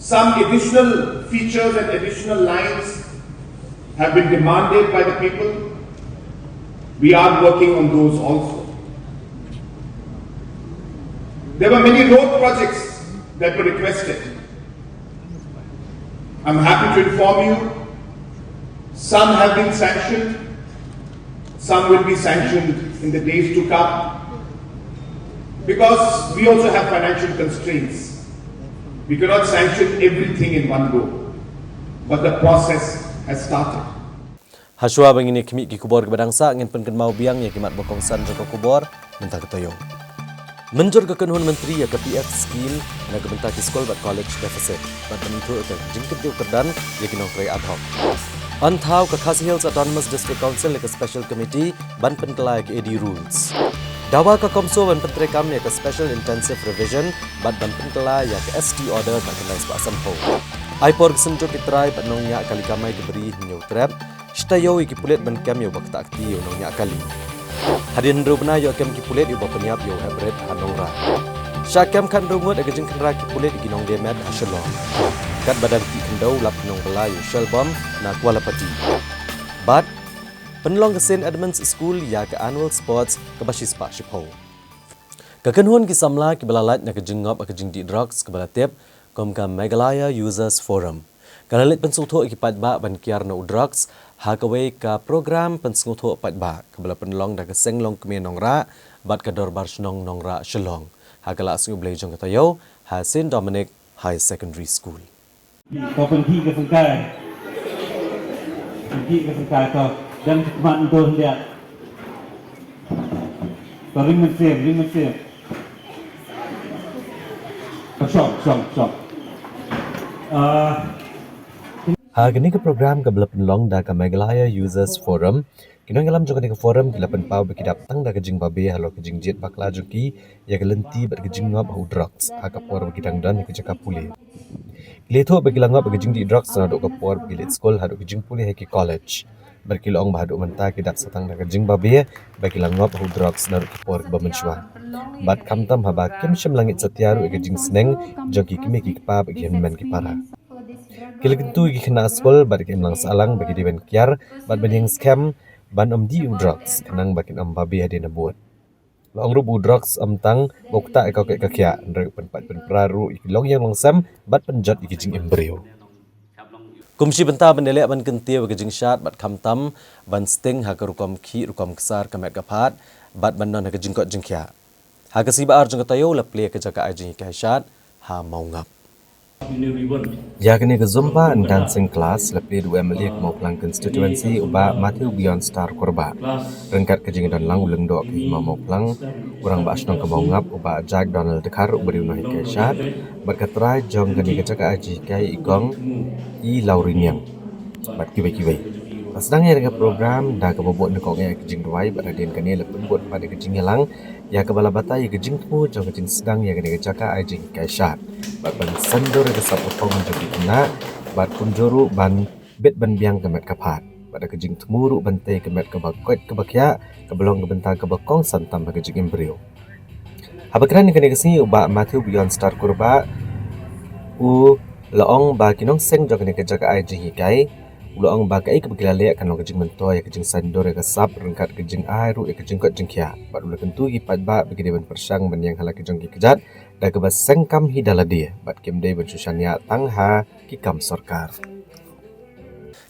Some additional features and additional lines have been demanded by the people. We are working on those also. There were many road projects that were requested. I'm happy to inform you, some have been sanctioned, some will be sanctioned in the days to come. Because we also have financial constraints. We cannot sanction everything in one go. But the process has started. Hashwa ba ngin ïa khmih ki khubor kiba dang sah, ngin pynkynmaw biang ïa ki mat ba kongsan jong ka khubor mynta ka taïew. Mynjur ka kynhun myntri ïa ka P F scheme na ka bynta ki skul bad college deficit bad ban ithuh ïa ka jingkyntiew kyrdan ïa ki nongtrei ad hoc. An thaw ka Khasi Hills Autonomous District Council ïa ka Special Committee ban pynkylla ïa ka A D rules. Dawa ka CoMSO ban pyntreikam ïa ka Special Intensive Revision bad ban pynkylla ïa ka S T order ka khyndai spah sanphew. Ai por ka synjuk ki trai bad nongñiah kali kamai ki bri hynñiew trep. Shi taïew ïa ki pulit ban kem ïa uba ktah kti ïa u nongñiah kali. Hadien hynriew bnai ïoh kem ki pulit ïa uba pynïap ïa u heh bret ha Nongrah. Shah kem khathynriew ngut ïa ka jingkhynra ki pulit ïa ki nongdie met ha Shillong. Katba dang tih khyndew lap ki nongbylla ïa u shelbom na Kualapati. Bad pynlong ka Saint Edmund's School ïa ka Annual Sports kaba shispah shiphew. Ka kynhun ki samla kiba la lait na ka jingngop ha ka jingdih drugs kaba la tip kum ka Meghalaya Users Forum ka la leit pynsngewthuh ïa ki paidbah ban kiar na u drugs ha kawei ka program pynsngewthuh paidbah kaba la pynlong da ka Seng Longkmie Nongrah bad ka Dorbar Shnong Nongrah Shillong ha ka Lah Sngi U Blei jong ka taïew ha Saint Dominic High Secondary School. Ka pynkhih ka syngkai. Pynkhih ka syngkai to. Dang khmat nto hyndiat. To ring mynsiem, ring mynsiem. Shong, shong, shong. Ah. Ha kane ka program kaba la pynlong da ka Meghalaya Users Forum, ki nongïalam jong kane ka forum ki la pynpaw ba ki dap tang da ka jingbabe halor ka jingjied bakla jong ki ïa ka lynti bad ka jingngop ha u drugs ha ka por ba ki dang don ha ka jaka pule. Ki la ïathuh ba ki la ngop ha ka jingdih drugs naduh ka por ba ki leit skul haduh ka jingpule ha ki college. Bad ki la ong ba haduh mynta ki dap sa tang da ka jingbabe ba ki la ngop ha u drugs naduh ka por kaba mynshuwa. Bad khamtam haba kim shym la ngeit satia ruh ïa ka jingsneng jong ki kmie ki kpa bad ki hynmen ki para. Ki la kyntu ïa ki khynnah skul bad ki imlang sahlang ba ki dei ban kiar bad ban ïeng skhem ban ym dih u drugs khnang ba kin ym babe hadien habud. La ong ruh ba u drugs ym tang ba u ktah ïa ka koit ka khiah, hynrei u pynpait pynpra ruh ïa ki longïing longsem bad pynjot ïa ki jingim briew. Kum shi bynta ban ïaleh ban kyntiew ïa ka jingshad bad khamtam ban sting ha ka rukom khih rukom ksar ka met ka phad bad ban don ha ka jingkoit jingkhiah. Ha ka sngi ba ar jong ka taïew la plie ka jaka ai jinghikai shad ha Mawngap. Ïa kane ka Zumba and Dancing Class la plie da u M L A ka Mawphlang Constituency u Bah Matthew Beyond Star Kurbah. Ryngkat ka jingdon lang u Lyngdoh ka Hima Mawphlang, u Rangbah Shnong ka Mawngap u Bah Jack Donald Dkhar uba dei u nonghikai shad, bad ka trai jong kane ka jaka ai jinghikai i Kong I Lauriniang bad kiwei kiwei. La sdang ïa ka program da kaba bud nyngkong ïa ka jingduwai bad hadien kane la pynbud pat ïa ka jingïalang ïa kaba la batai ïa ka jingthmu jong ka jingsdang ïa kane ka jaka ai jinghikai shad bad ban saiñdur ïa ka sap ka phong jong ki khynnah bad kumjuh ruh ban bit ban biang ka met ka phad bad da ka jingthmu ruh ban tei ka met kaba koit kaba khiah kaba long ka bynta kaba kongsan tam ha ka jingim briew. Haba kren ïa kane ka sngi u Bah Matthew Beyond Star Kurbah u la ong ba ki nongseng jong kane ka jaka ai jinghikai, u la ong ba kaei kaba ki la leh kan long ka jingmyntoi ïa ka jingsaiñdur ïa ka sap ryngkat ka jingai ruh ïa ka jingkoit jingkhiah. Bad u la kyntu ïa ki paidbah ba ki dei ban pyrshang ban ïeng ha la ki jong ki kjat da kaba seng kam hi da lade bad kim dei ban shu shaniah tang ha ki kam sorkar.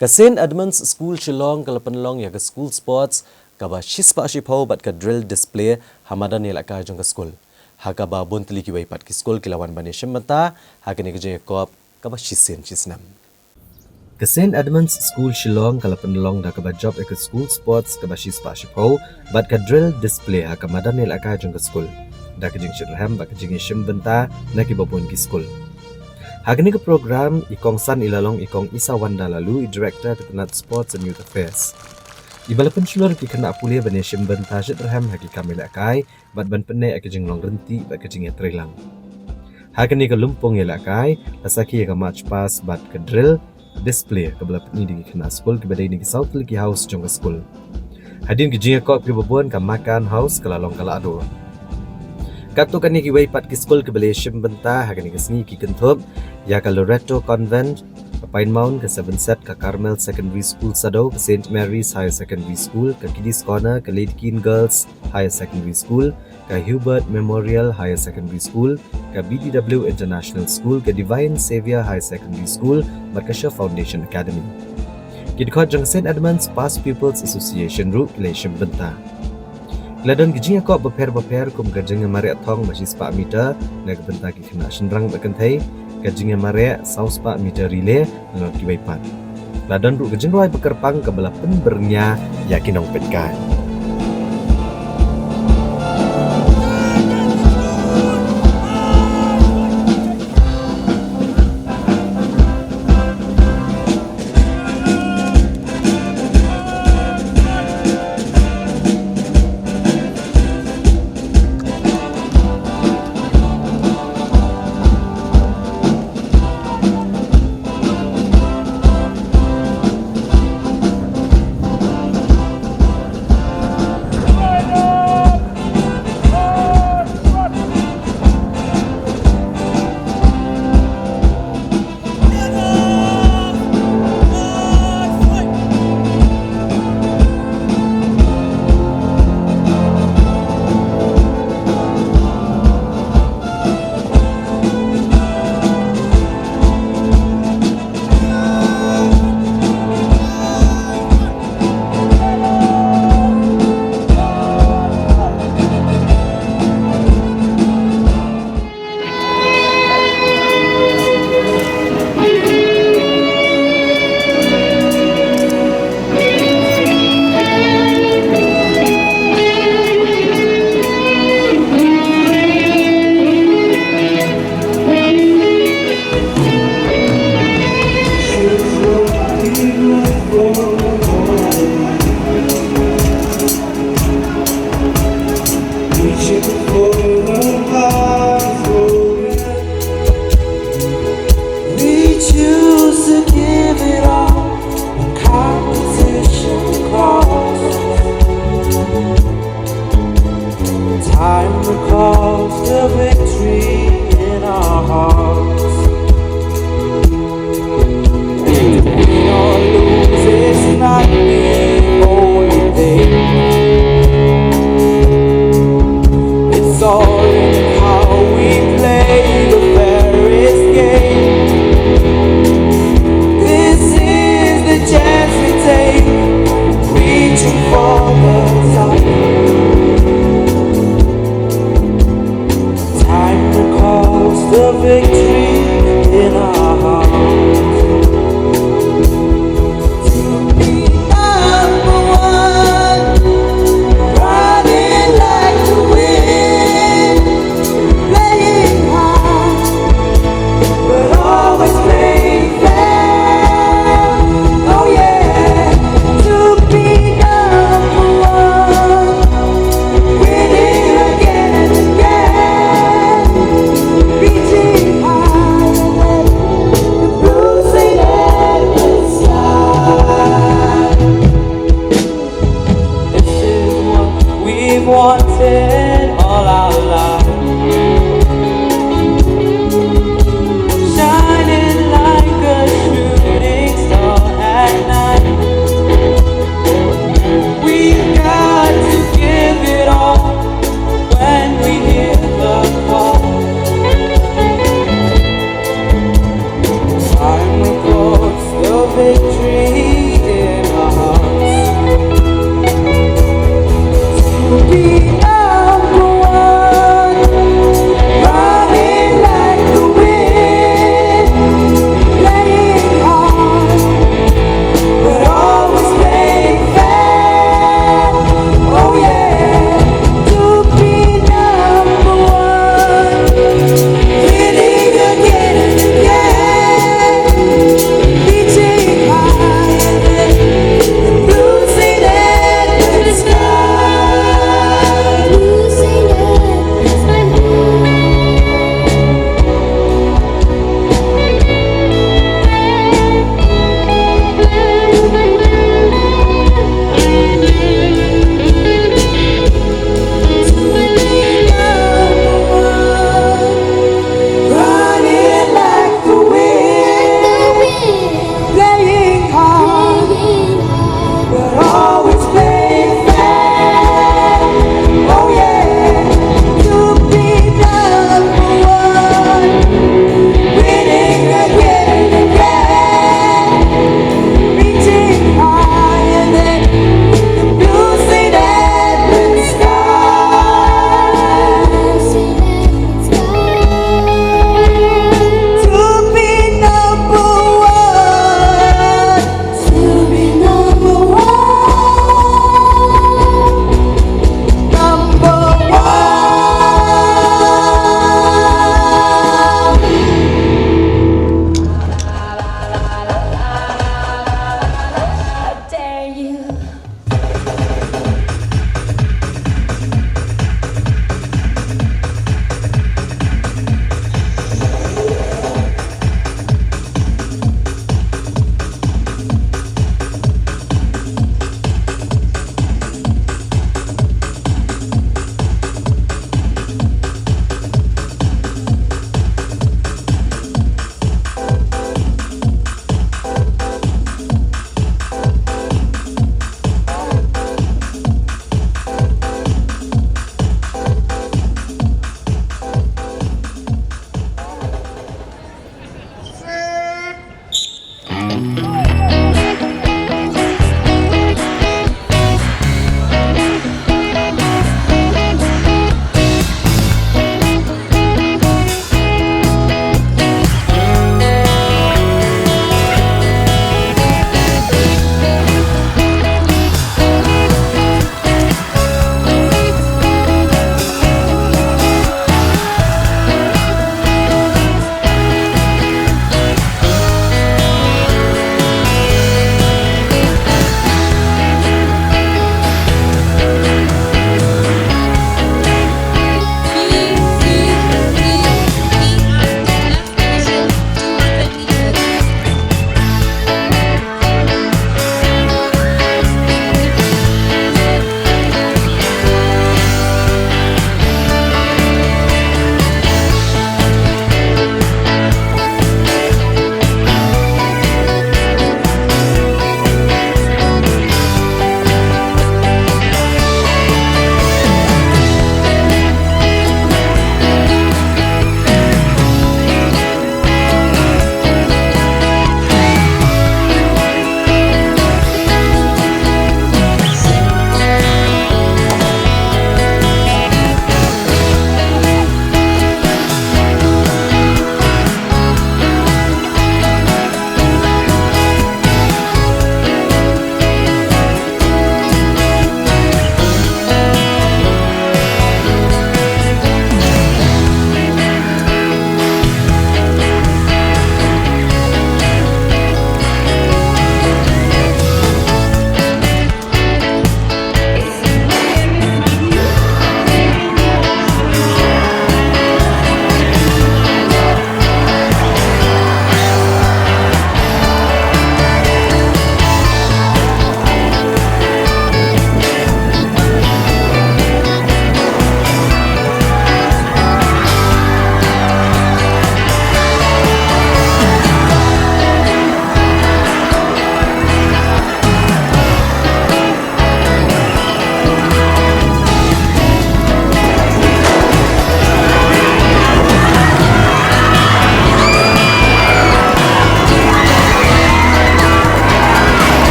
Ka Saint Edmund's School Shillong ka la pynlong ïa ka school sports kaba shispah shiphew bad ka drill display ha madan ïalehkai jong ka skul, ha kaba bun tylli kiwei pat ki skul ki la wan ban ïashim bynta ha kane ka jingïakop kaba shisien shisnem. Ka Saint Edmund's School Shillong ka la pynlong da kaba jop ïa ka school sports kaba shispah shiphew bad ka drill display ha ka madan ïalehkai jong ka skul, da ka jingshitrhem bad ka jingïashim bynta na kiba bun ki skul. Ha kane ka program i kongsan i la long i Kong Isawanda Laloo, i Director ka tnat Sports and Youth Affairs. Iba la pynshlur ïa ki khynnah pule ban ïashim bynta shitrhem ha ki kam ïalehkai bad ban pynneh ïa ka jinglong ryntih bad ka jingïatreilang. Ha kane ka lympung ïalehkai la sakhi ïa ka march past bad ka drill display kaba la pyni da ki khynnah skul kiba dei na ki saw tylli ki house jong ka skul. Hadien ki jingïakop kiba bun, ka Makan House ka la long ka la dur. Katto katne kiwei pat ki skul kiba la ïashim bynta ha kane ka sngi ki kynthup ïa ka Loreto Convent, ka Pine Mount, ka Seven Set, ka Carmel Secondary School Saddew, ka Saint Mary's Higher Secondary School, ka Kiddies Corner, ka Lady Keane Girls Higher Secondary School, ka Hubert Memorial Higher Secondary School, ka B D W International School, ka Divine Saviour Higher Secondary School bad ka Sher Foundation Academy. Ki dkhot jong Saint Edmund's Past Pupils Association ruh ki la ïashim bynta. Ki la don ki jingïakop bapher bapher kum ka jingïamareh thong ba shispah meter na ka bynta ki khynnah shynrang bad kynthei, ka jingïamareh saw spah meter relay, bad kiwei pat. La don ruh ka jingrwai ba kyrpang kaba la pynbyrngia ïa ki nongpeitkai.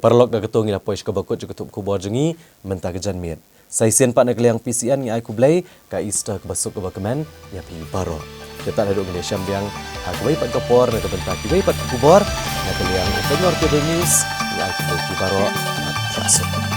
Paralok, da kato ngi la poi sha kaba kut jong ka tup khubor jong ngi mynta ka janmiet. Sa shisien pat na ka liang P C N ngi ai khublei, ka Easter kaba suk kaba kmen ïa phi baroh. Te tad haduh ngi la shem biang ha kawei pat ka por na ka bynta kiwei pat ki khubor na ka liang Pynïaid Cable News, ngi ai khublei ïa phi baroh. Khublei shibun.